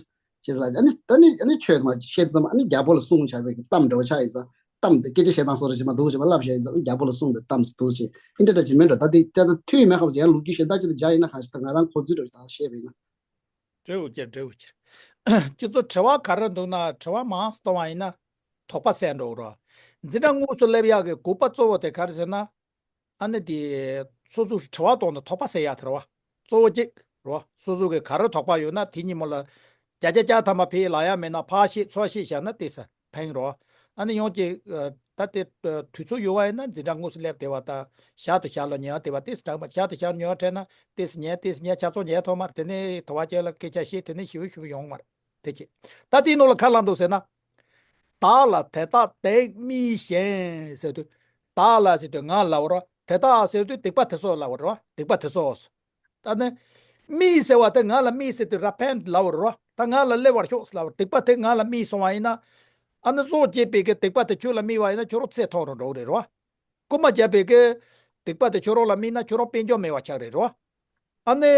ཅེས་ལ་ཨ་ནི་ཨ་ནི་ཨ་ནི་ཆོས་མ་བཤད་ཙམ་ཨ་ནི་རྒྱལ་པོ་ལ་གསུངས་བྱ་བའི་གཏམ་འདྲ་བོ་ཆགས་ཡིན་ཙང་གཏམ་དེ་སྐད་ཆ་བཤད་སྟངས་སོགས་རེ་ཞིག་མ་འདུག་ཅེས་མ་ལབ་བྱ་ཡིན་ཙང་རྒྱལ་པོ་ལ་གསུངས་པའི་གཏམ་ཟེར་འདུག་ཅེས་ཨིན་དྲི་འདྲ་ཅིག་མིན་འགྲོ། ད་དེ་ད་ད་མཐུན་ཡོད་མེད་ཁ་བ་ཟེར་ཡང་ལོ་རྒྱུས་གཞན་དག་ཅིག་ལ་སྦྱར་ཡིན་ན་གང་ཞིག་ད་ང་རང་གོ་ཚུལ་འདྲ་བོ་ཞིག་ད་བཤད་པ་ཡིན་ན། འབྲས་བུ་ཁྱེར་འབྲས་བུ་ཁྱེར། ཁྱེད་ཚོ་དྲི་བ་ག་རེ་འདུག་ན་དྲི་བ་མང་ཙམ་གཏོང་བ་ཡིན་ན་དོགས་པ་སེལ་འགྲོ་གི་རེད། འཛིན་གྲྭ་དངོས་སུ་སླེབས་ཡག་གི་དགོས་པ་གཙོ་བོ་དེ་ག་རེ་ཟེར་ན། ཨ་ནི་དེ་སོ་སོ་དྲི་བ་གཏོང་དང་དོགས་པ་སེལ་ཡག་དེ་རེད་བ། གཙོ་བོ་གཅིག་རེད་བ། སོ་སོ་གི་ག་རེ་དོགས་པ་ཡོད་ན་དེ་གཉིས་མོ་ལ་བརྒྱ་ཆ་བརྒྱ་ཐམ་པ་ཕར་ལབ་ཡག་མེད་ན་ཕར་བཤད་ཚུར་བཤད་བཞག་ན་དེ་ས་ཕན་རེད་བ། ཨ་ནི་ཡང་གཅིག་ད་དེ་དུས་ཚོད་ཡོད་པ་ཡིན་ན་འཛིན་གྲྭ་དངོས་སུ་སླེབས་བསྡད་པ་དང་ཞག་དང་ཞག་ལ་ཉལ་བསྡད་པ་དེ་ས་འདྲ་མ་ཞག་དང་ཞག་ཉལ་བསྡད་ན་དེ་ས་ཉལ་དེ་ས་ཉལ་ཆ་ཚང་ཉལ་ཐོག་མར་དེ་ནས་དུ་བ་ཅན་ལ་སྐད་ཆ་བཤད་དེ་ནས་ཞིབ་ཞིབ་ཡོང་མར། དེ་ཅི། ད་དེའི་ནང་ལ་ཁ་ལ་འདུག་ཟེར་ན། བདག་ལ་དེ་དག་སྡིག་མིན་ཞེས་ཟེར་དུས། བདག་ལ་ཟེར་དུས་ང་ལ་བ་རོ། དེ་དག་ཟེར་དུས་སྡིག་པ་དེ་ཚོ་ལ་བ་རོ། སྡིག་པ་དེ་ཚོ། ད་ནི། མིན་ཟེར་བ་དེ་ང་ལ་མིན་ཟེར་དུས་ར་ཕན་ལ་བ་རོ། ད་ང་ལ་སླེབས་པར་ཤོག་ཟེར་ལ་བ་རོ། སྡིག་པ་དེ་ང་ལ་མིན་སོང་བ་ཡིན་ན། ཨ་ནི་བཟོ་བྱས་པའི་གི་སྡིག་པ་དེ་ཁྱོད་ལ་མིན་བ་ཡིན་ན་ཁྱོད་རང་ཚེ་ཐོག་རུ་འགྲོ་གི་རེད་རོ། རྐུན་མ་བརྒྱབ་པའི་གི་སྡིག་པ་དེ་ཁྱོད་རང་ལ་དམིགས་ན་ཁྱོད་རང་དཔལ་འབྱོར་མེད་པ་ཆགས་རེད་རོ། ཨ་ནི།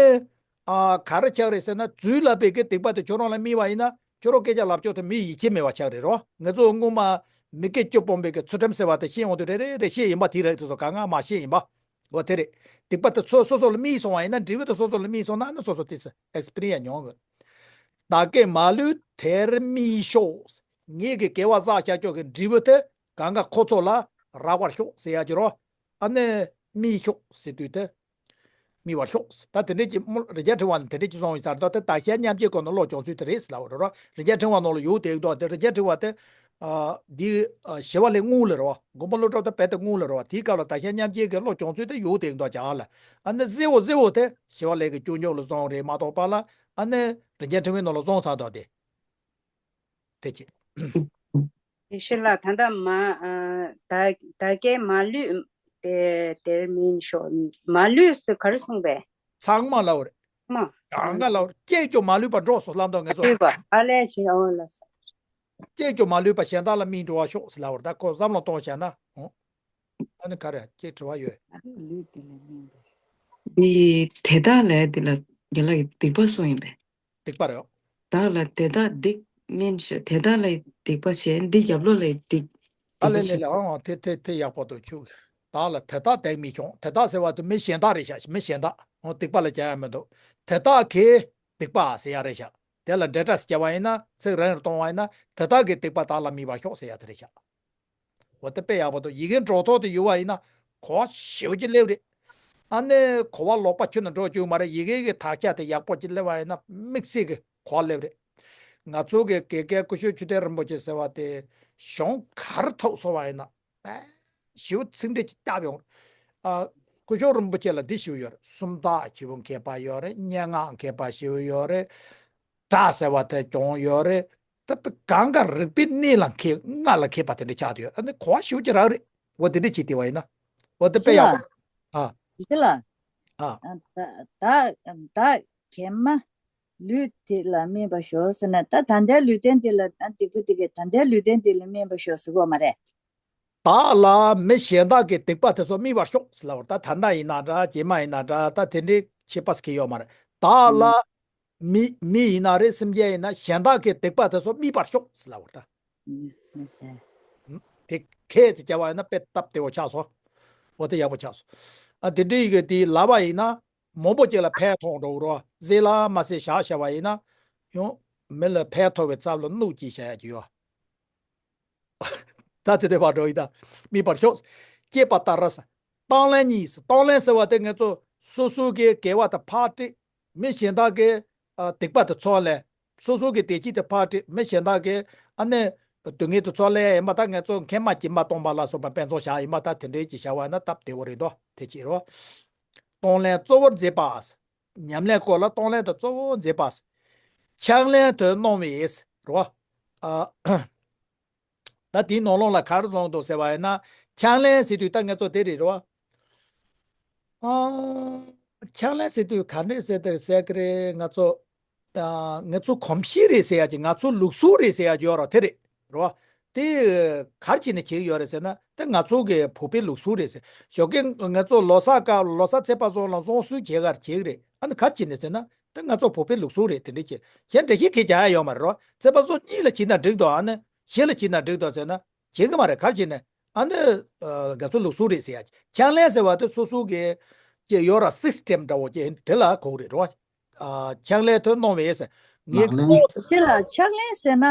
ཨ། ག་རེ་ཆགས་རེད་ཟེར་ན་རྫུན་ལབ་པའི་གི་སྡིག་པ་དེ་ཁྱོད་རང་ལ་དམིགས་པ་ཡིན་ན་ཁྱོད་རང་སྐད་ཆ་ལབ་ཕྱོགས་དེ་མི་ཡིད་ཆེས་མེད་པ་ཆགས་རེད་རོ། ང་ཚོ་སྔོན་མ་མི་སྐད་ཅོ་སྤོང་པའི་གི་ཚུལ་ཁྲིམས་ཟེར་བ་དེ་ཤེས་ཡོང་དུས་རེ་རེ་རེ་བཤད་ཡིན་པ་དེ་རེད་དེ་ཚོ་ག་ང་མ་ཤེས་ཡིན་པ། འོ་དེ་རེད། སྡིག་པ་དེ་ཚོ་སོ་སོ་ལ་དམིགས་སོང་བ་ཡིན་ན་འབྲས་བུ་དེ་སོ་སོ་ལ་དམིགས་སོང་ན་ཨ་ནི་སོ་སོ་དེ་ཚོ་ཨེག་སི་པི་རི་ཡན་སི་མྱོང་གི། བདག་གིས་མ་ལུས་དེར་དམིགས་ཤོག་ངེད་ཀྱི་དགེ་བ་བསགས་བྱ་ཕྱོགས་ཀྱི་འབྲས་བུ་དེ་གང་ག་ཁོ་ཚོ་ལ་རག་པར་ཤོག་ཟེར་ཡ་ཅི་རོ། ཨ་ནི་དམིགས་ཤོག་ཟེར་དུས་དེ། དམིགས་པར་ཤོག་ད་དེ་འདྲས་ཀྱི་རིན་ཆེན་ཕྲེང་བ་ནི་དེ་འདྲས་ཀྱི་གསུངས་ཡིན་ས་རེད། ད་དེ་བདག་གཞན་མཉམ་བརྗེའི་སྐོར་ནས་བློ་སྦྱོང་ཚུལ་དེ་རེད་ཟེར་ལབ་པ་རེད་རོ། རིན་ཆེན་ཕྲེང་བ་ནང་ལ་ཡོད་དེ་འདུག་དེ་རིན་ཆེན་ཕྲེང་བ་དེ། ཨ། འདི། ཨ། ཞི་བ་ལྷའི་དངུལ་ལ་རེད་བ། མགོན་པོ་ཀླུ་སྒྲུབ་དེ་རྦད་དེ་དངུལ་ལ་རེད་བ། དེའི་སྐབས་ལ་བདག་གཞན་མཉམ་བརྗེའི་གི་བློ་སྦྱོང་ཚུལ་དེ་ཡོད་དེ་འདུག་ཀྱང་ལ། ཨ་ནི་གཟི་འོག་གཟི་འོག་དེ་ཞི་བ་ལྷའི་གི་སྐྱོན་བརྗོད་ལ་སོང་རེད་མ་གཏོགས་པ་ལ། ཨ་ནི་རིན་ཆེན་ཕྲེང་བའི་ནང་ལ་སོང་ཚར་འདུག་དེ། དེ་ཅི། ཡེ་ཤེས་ལགས་ད་ལྟ་མ། ཨ། བདག་བདག་གིས་མ་ལུས་དེ་དེར་དམིགས་ཤོག་མ་ལུས་སུ་ག་རེ་གསུངས་པས། ཚང་མ་ལབ་པ་རེད། མ། གང་ག་ལབ་པ་རེད། གཅིག་ཀྱང་མ་ལུས་པར་འགྲོགས་སོ་ལབ་འདུག་ངེད་ཚོ། ལུས་པ་ཨ་ལས་བྱེད་འོ་ལ་སོ། གཅིག་ཀྱང་མ་ལུས་པ་གཞན་དག་ལ་དམིགས་འགྲོ་བར་ཤོག་ཟེར་ལབ་པ་རེད། ད་ཁོ་བསམ་བློ་གཏོང་བྱས་ན། ཨོ། ཨ་ནི་ག་རེ་ཅིག་དྲི་བ་ཡོད། ལུས་དེ་ལ་དམིགས་པར། འདི་དེ་དག་ལས་དེ་ལ་རྒན་ལགས་ཀྱིས་སྡིག་པ་གསུངས་ཡིན་པས། སྡིག་པ་རེད། བདག་ལ་དེ་དག་སྡིག་མིན་ཤོག་དེ་དག་ལ་སྡིག་པ་བྱས་འདི་རྒྱབ་ལོགས་ལ་སྡིག་ཨ་ལེ་ལེ་ལེ། ཨང་དེ་དེ་དེ་ཡག་པོ་འདུག་ཆུ། བདག་ལ་དེ་དག་སྡིག་མིན་ཤོག་དེ་དག་ཟེར་བ་དེ་མི་གཞན་དག་རེད་ཤག་མི་གཞན་དག་ཨང་སྡིག་པ་ལ་རྒྱག་ཡ་མི་འདུག་དེ་དག་གིས་སྡིག་པ་ཟེར་ཡ་རེད་ཤག་དེ་ལ་འབྲེལ་སྒྲ་ཟེར་བ་ཡིན་ན་ཚིག་རིང་རུ་གཏོང་བ་ཡིན་ན་དེ་དག་གིས་སྡིག་པ་བདག་ལ་དམིགས་པར་ཤོག་ཟེར་ཡ་དེ་རེད་ཤག་འོ་དེ་དཔེ་ཡག་པོ་འདུག་ཡི་གེ་འགྲོ་ཐོག་དེ་ཡོད་པ་ཡིན་ན་གོ་བ་ཞེ་པོ་ཅིག་སླེབས་རེད། ཨ་ནི་གོ་བ་ལོག་པ་ཁྱོན་ནས་འགྲོ་བཅུག་མ་རེད། ཡི་གེ་གི་དག་ཆ་དེ་ཡག་པོ་ཅིག་སླེབས་པ་ཡིན་ན་དམིགས་བསལ་གི་གོ་བ་སླེབས་རེད། ང་ཚོ་གི་དགེ་རྒན་སྐུ་ཞབས་ཆོས་ལྡན་རིན་པོ་ཆེ་ཟེར་བ་དེ་གཞུང་ག་རེ་ཐོབ་སོང་བ་ཡིན་ན། ཨ། ཞེ་པོ་ཚིག་འགྲེལ་ཅིག་བཏབ་ཡོང་། ཨ། སྐུ་ཞབས་རིན་པོ་ཆེ་ལ་འདི་ཞེ་པོ་ཡོད་རེད། སུམ་རྟགས་ཞེ་པོ་མཁས་པ་ཡོད་རེད། སྙན་ངག་མཁས་པ་ཞེ་པོ་ཡོད་རེད། སྒྲ་ཟེར་བ་དེ་ཀྱང་ཡོད་རེད། ད་གང་ག་རིག་པའི་གནས་ལ་མཁས་ལྔ་ལ་མཁས་པ་དེ་འདྲ་ཆགས་བསྡད་ཡོད། ཨ་ནི་གོ་བ་ཞེ་པོ་ཅིག་རག་རེད། འོ་དེ་འདྲ་བྱས་བསྡད་པ་ཡིན་ན། འོ་དེ་དཔེ་ཡག་པོ། ཨ། ཡེ་ཤེས་ལགས། ཨ། ཨ། བདག་བདག་བདག་གིས་མ་ལུས་དེ་ལ་དམིགས་པར་ཤོག་ཟེར་ན་ད་ད་ལྟའི་ལུས་རྟེན་དེ་ལ་ཨ་སྡིག་པ་དེ་གས་ད་ལྟའི་ལུས་རྟེན་དེ་ལ་དམིགས་པར་ཤོག་ཟེར་གོ་མ་རེད། བདག་ལ་མི་གཞན་དག་གི་སྡིག་པ་དེ་ཚོ་དམིགས་པར་ཤོག་ཟེར་ལབ་པ་རེད། ད་ད་ལྟ་ཡིན་ན་འདྲ། རྗེས་མ་ཡིན་ན་འདྲ། ད་དེ་འདྲའི་ཁྱད་པར་གང་ཡང་ཡོད་མ་རེད། བདག་ལ་མི་མི་ཡིན་ན་རེད། སེམས་ཅན་ཡིན་ན། གཞན་དག་གི་སྡིག་པ་དེ་ཚོ་དམིགས་པར་ཤོག་ཟེར་ལབ་པ་རེད། ད་དེ་ཁས་ཙི་བྱ་བ་ཡིན་ན་དཔེ་སྟབས་བདེ་བོ་ཆགས་སོང་། འོ་དེ་ཡག་པོ་ཆགས་སོང་། ཨ་དེ་འདྲའི་ཡི་གེ་དེ་ལབ་པ་ཡིན་ན། མང་པོ་ཅིག་ལ་ཕན་ཐོགས་འགྲོ་རོགས། ཟས་ལ་མ་ཟས་བཞག་བཞག་པ་ཡིན་ན། ཡང་མི་ལ་ཕན་ཐོགས་པའི་ཚབ་ལ་གནོད་ཀྱིས་བྱ་ཡ་ཅིག་ཡོད། ད་དེ་དེ་བར་འགྲོ་ཡི་ད། དམིགས་པར་ཤོག། ཅེས་པ་ལྟར་ཟེར། གཏོང་ལེན་གཉིས་ཟེར། གཏོང་ལེན་ཟེར་བ་དེ་ང་ཚོ་སོ་སོ་གི་དགེ་བ་དེ་ཕར་སྤྲད། མི་གཞན་དག་གི་ཨ་སྡིག་པ་དེ་ཚུར་ལེན། སོ་སོ་གི་བདེ་སྐྱིད་དེ་ཕར་སྤྲད། མི་གཞན་དག་གི་ཨ་ནི་སྡུག་བསྔལ་དེ་ཚུར་ལེན་ཡིན་པ། ད་ང་ཚོ་མཁལ་མ་གྱིབ་མ་གཏོང་བ་ལ་སོགས་པ་དཔེ་མཚོན་བཞག་ཡིན་པ། ད་དེ་འདྲའི་ཅིག་བྱ་བ་ན་སྟབས་བདེ་བོ་རེད་དོ། དེ་ཅིག་རེད་བ། གཏོང་ལེན་གཙོ་བོར་མཛད་པ། ཉམས་ལེན་སྐོར་ལ་གཏོང་ལེན་དུ་གཙོ་བོ་མཛད་པ། ཕྱག་ལེན་དུ་གནང་བའི་རེད་བ། ཨ། ད་དེའི་ནང་ལོགས་ལ་ག་རེ་གསུངས་འདུག་ཟེར་བ་ཡིན་ན། ཕྱག་ལེན་ཟེར་དུས་ད་ང་ཚོ་དེ་རེད་རེད་བ། ཨ། ཕྱག་ལེན་ཟེར་དུས་ག་འདྲས་ཟེར་དེ་ཟེར་གི་རེད། ང་ཚོ་ཨ་ང་ཚོ་གོམས་གཤིས་རེད་ཟེར་ཡ་ཅིག་ང་ཚོ་ལུགས་སྲོལ་རེད་ཟེར་ཡ་ཅིག་ཡོད་རེད། དེ་རེད་རེད་བ། དེ་ག་རེ་བྱས་ནས་བྱེད་ཀྱི་ཡོད་རེད་ཟེར་ན། དེ་ང་ཚོ་གི་བོད་པའི་ལུགས་སྲོལ་རེད་ཟེར། ཞོགས་ཀས་ང་ཚོ་ལོ་གསར་སྐབས་ལོ་གསར་ཚེས་པ་བཟང་ལ་བཟང་བསུ་བྱེད་ག་རེ་བྱེད་ཀྱི་རེད། ཨ་ནི་ག་རེ་བྱས་ནས་ཟེར་ན། དེ་ང་ཚོ་བོད་པའི་ལུགས་སྲོལ་རེད། དེ་འདྲ་བྱེད། གཞན་འགྲེལ་བཤད་གང་ཡང་རྒྱག་ཡ་ཡོད་མ་རེད་རོ། ཚེས་པ་བཟང་གཉིས་ལ་བྱས་ན་འགྲིག་འདུག་ཨ་ནི་བཞི་ལ་བྱས་ན་འགྲིག་འདུག་ཟེར་ན། བྱེད་ཀྱི་མ་རེད། ག་རེ་བྱས་ནས། ཨ་ནི་ཨ་ང་ཚོ་ལུགས་སྲོལ་རེད་ཟེར་ཡ། ཕྱག་ལེན་ཟེར་བ་དེ་སོ་སོ་གི་ཀྱི་ཡོད་ར། སིས་ཊེམ་འདྲ་བོ་ཅིག་དེ་ལ་གོ་གི་རེད་རོ། ཨ་ཕྱག་ལེན་དུ་གནང་བའི་ཟེར། ངས་ལག་ལེན། ཁོ་ཟེར་ལ་ཕྱག་ལེན་ཟེར་ན་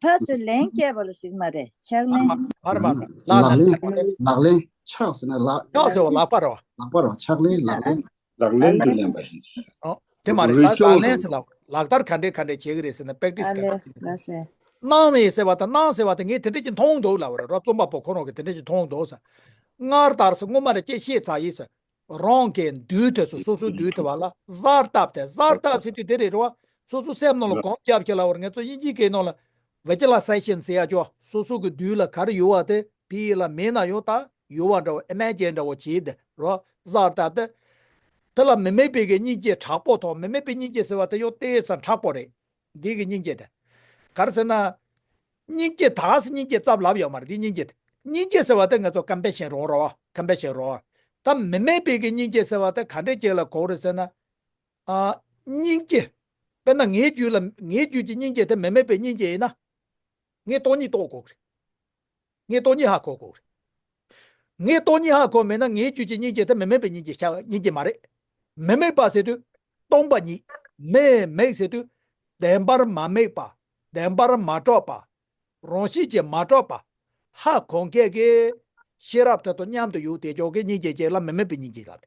ཕར་ཚུར་ལན་བསྐྱལ་བ་ལ་ཟེར་གྱི་མ་རེད། ཕྱག་ལེན། མ་རེད་མ་རེད། ལག་ལག་ལེན། ལག་ལེན། ལག་ལེན། ཕྱག་ཟེར་ན་ལག་ཕྱག་ཟེར་བ་ལག་པ་རེད་བ། ལག་པ་རེད་བ། ཕྱག་ལེན་ལག་ལེན། ལག་ལེན་དུ་ལེན་པ་ཞིག་ཨོ། དེ་མ་རེད། ལག་རུས་ལག་སྦྱོང་ལེན་ཟེར་ལ་ལག་བསྟར་ག་འདྲས་ག་འདྲས་བྱེད་ཀྱི་རེད་ཟེར་ན། པེག་ཊིས་ག་འདྲས་བྱེད་ཀྱི་རེད། གནང་བའི་ཟེར་བ་དང་གནང་ཟེར་བ་དེ་ངས་དེ་འདྲས་ཀྱི་མཐོང་འདུག་ལབ་པ་རེད་རོ། རྩོམ་པ་པོ་ཁོ་རང་གིས་དེ་འདྲས་ཀྱི་མཐོང་འདུག་ཟེར། སྔར་ལྟར་ཟེར་སྔོན་མ་རེད་ཅེས་བཤད་ཚར་ཡིན་ཟེར། རང་གི་འདུལ་ཐུབ་ཟེར། སོ་སོའི་འདུལ་ཐུབ་པ་ལ་གཟར་བཏབ་སྟེ། གཟར་བཏབ་ཟེར་དུས་དེ་རེད་རོ། སོ་སོ་སེམས་ནང་ལ་སྒོམ་རྒྱབ་ཁྱེར་ལབ་པ་རེད། ང་ཚོ་དབྱིན་ཇིའི་སྐད་ནང་ལ་ཝི་ཇུ་ལའི་ཟེ་ཤན་ཟེར་ཡ་ཅོ། སོ་སོ་གི་འདུལ་ལ་ག་རེ་ཡོད་པ་དེ་ཕི་ལ་མེད་ན་ཡང་ད་ཡོད་པ་འདྲ་བོ། ཨི་མེ་ཇིན་འདྲ་བོ་བྱས་ཏེ་རོ། གཟར་བཏབ་སྟེ། དེ་ལ་མི་དམིགས་པའི་གི་སྙིང་རྗེ་དྲག་པོ་དང་། མི་དམིགས་པའི་སྙིང་རྗེ་ཟེར་བ་དེ་ཡང་ཏོག་ཙམ་དྲག་པོ་རེད། འདི་གི་སྙིང་རྗེ་དེ། ག་རེ་ཟེར་ན། སྙིང་རྗེ་དག་ཟེར་སྙིང་རྗེ་རྩ་བ་ལབ་ཡོད་མ་རེད། འདི་སྙིང་རྗེ་དེ། སྙིང་རྗེ་ཟེར་བ་དེ་ང་ཚོ་ཀམ་པེ་ཤན་རོ་རོ། ཀམ་པེ་ཤན་རོ། ད་མི་དམིགས་པའི་གི་སྙིང་རྗེ་ཟེར་བ་དེ་ག་འདྲས་ཅིག་ལ་གོ་རེད་ཟེར་ན། ཨ། སྙིང་རྗེ། དཔེར་ན་ངའི་རྒྱུད་ལ། ངའི་རྒྱུད་ཀྱི་སྙིང་རྗེ་དེ་མི་དམིགས་པའི་སྙིང་རྗེ་ཡིན་ན། ངས་སྟོང་ཉིད་རྟོགས་དགོས་ཀྱི་རེད། ངས་སྟོང་ཉིད་ཧ་གོ་དགོས་ཀྱི་རེད། ངས་སྟོང་ཉིད་ཧ་གོ་མེད་ན་ངའི་རྒྱུད་ཀྱི་སྙིང་རྗེ་དེ་མི་དམིགས་པའི་སྙིང་རྗེ་ཆགས། སྙིང་རྗེ་མ་རེད། མི་དམིགས་པ་ཟེར་དུས་སྟོང་པ་ཉིད། མི་དམིགས་ཟེར་དུས་བདེན་པར་མ་དམིགས་པ། བདེན་པར་མ་གྲུབ་པ། རང་བཞིན་གྱིས་མ་གྲུབ་པ། ཧ་གོ་མཁན་གྱི་ཤེས་རབ་དེ་དང་མཉམ་དུ་ཡོད་དེ་ཅོག་གི་སྙིང་རྗེ་ཅིག་ལ་མི་དམིགས་པའི་སྙིང་རྗེ་ལབ།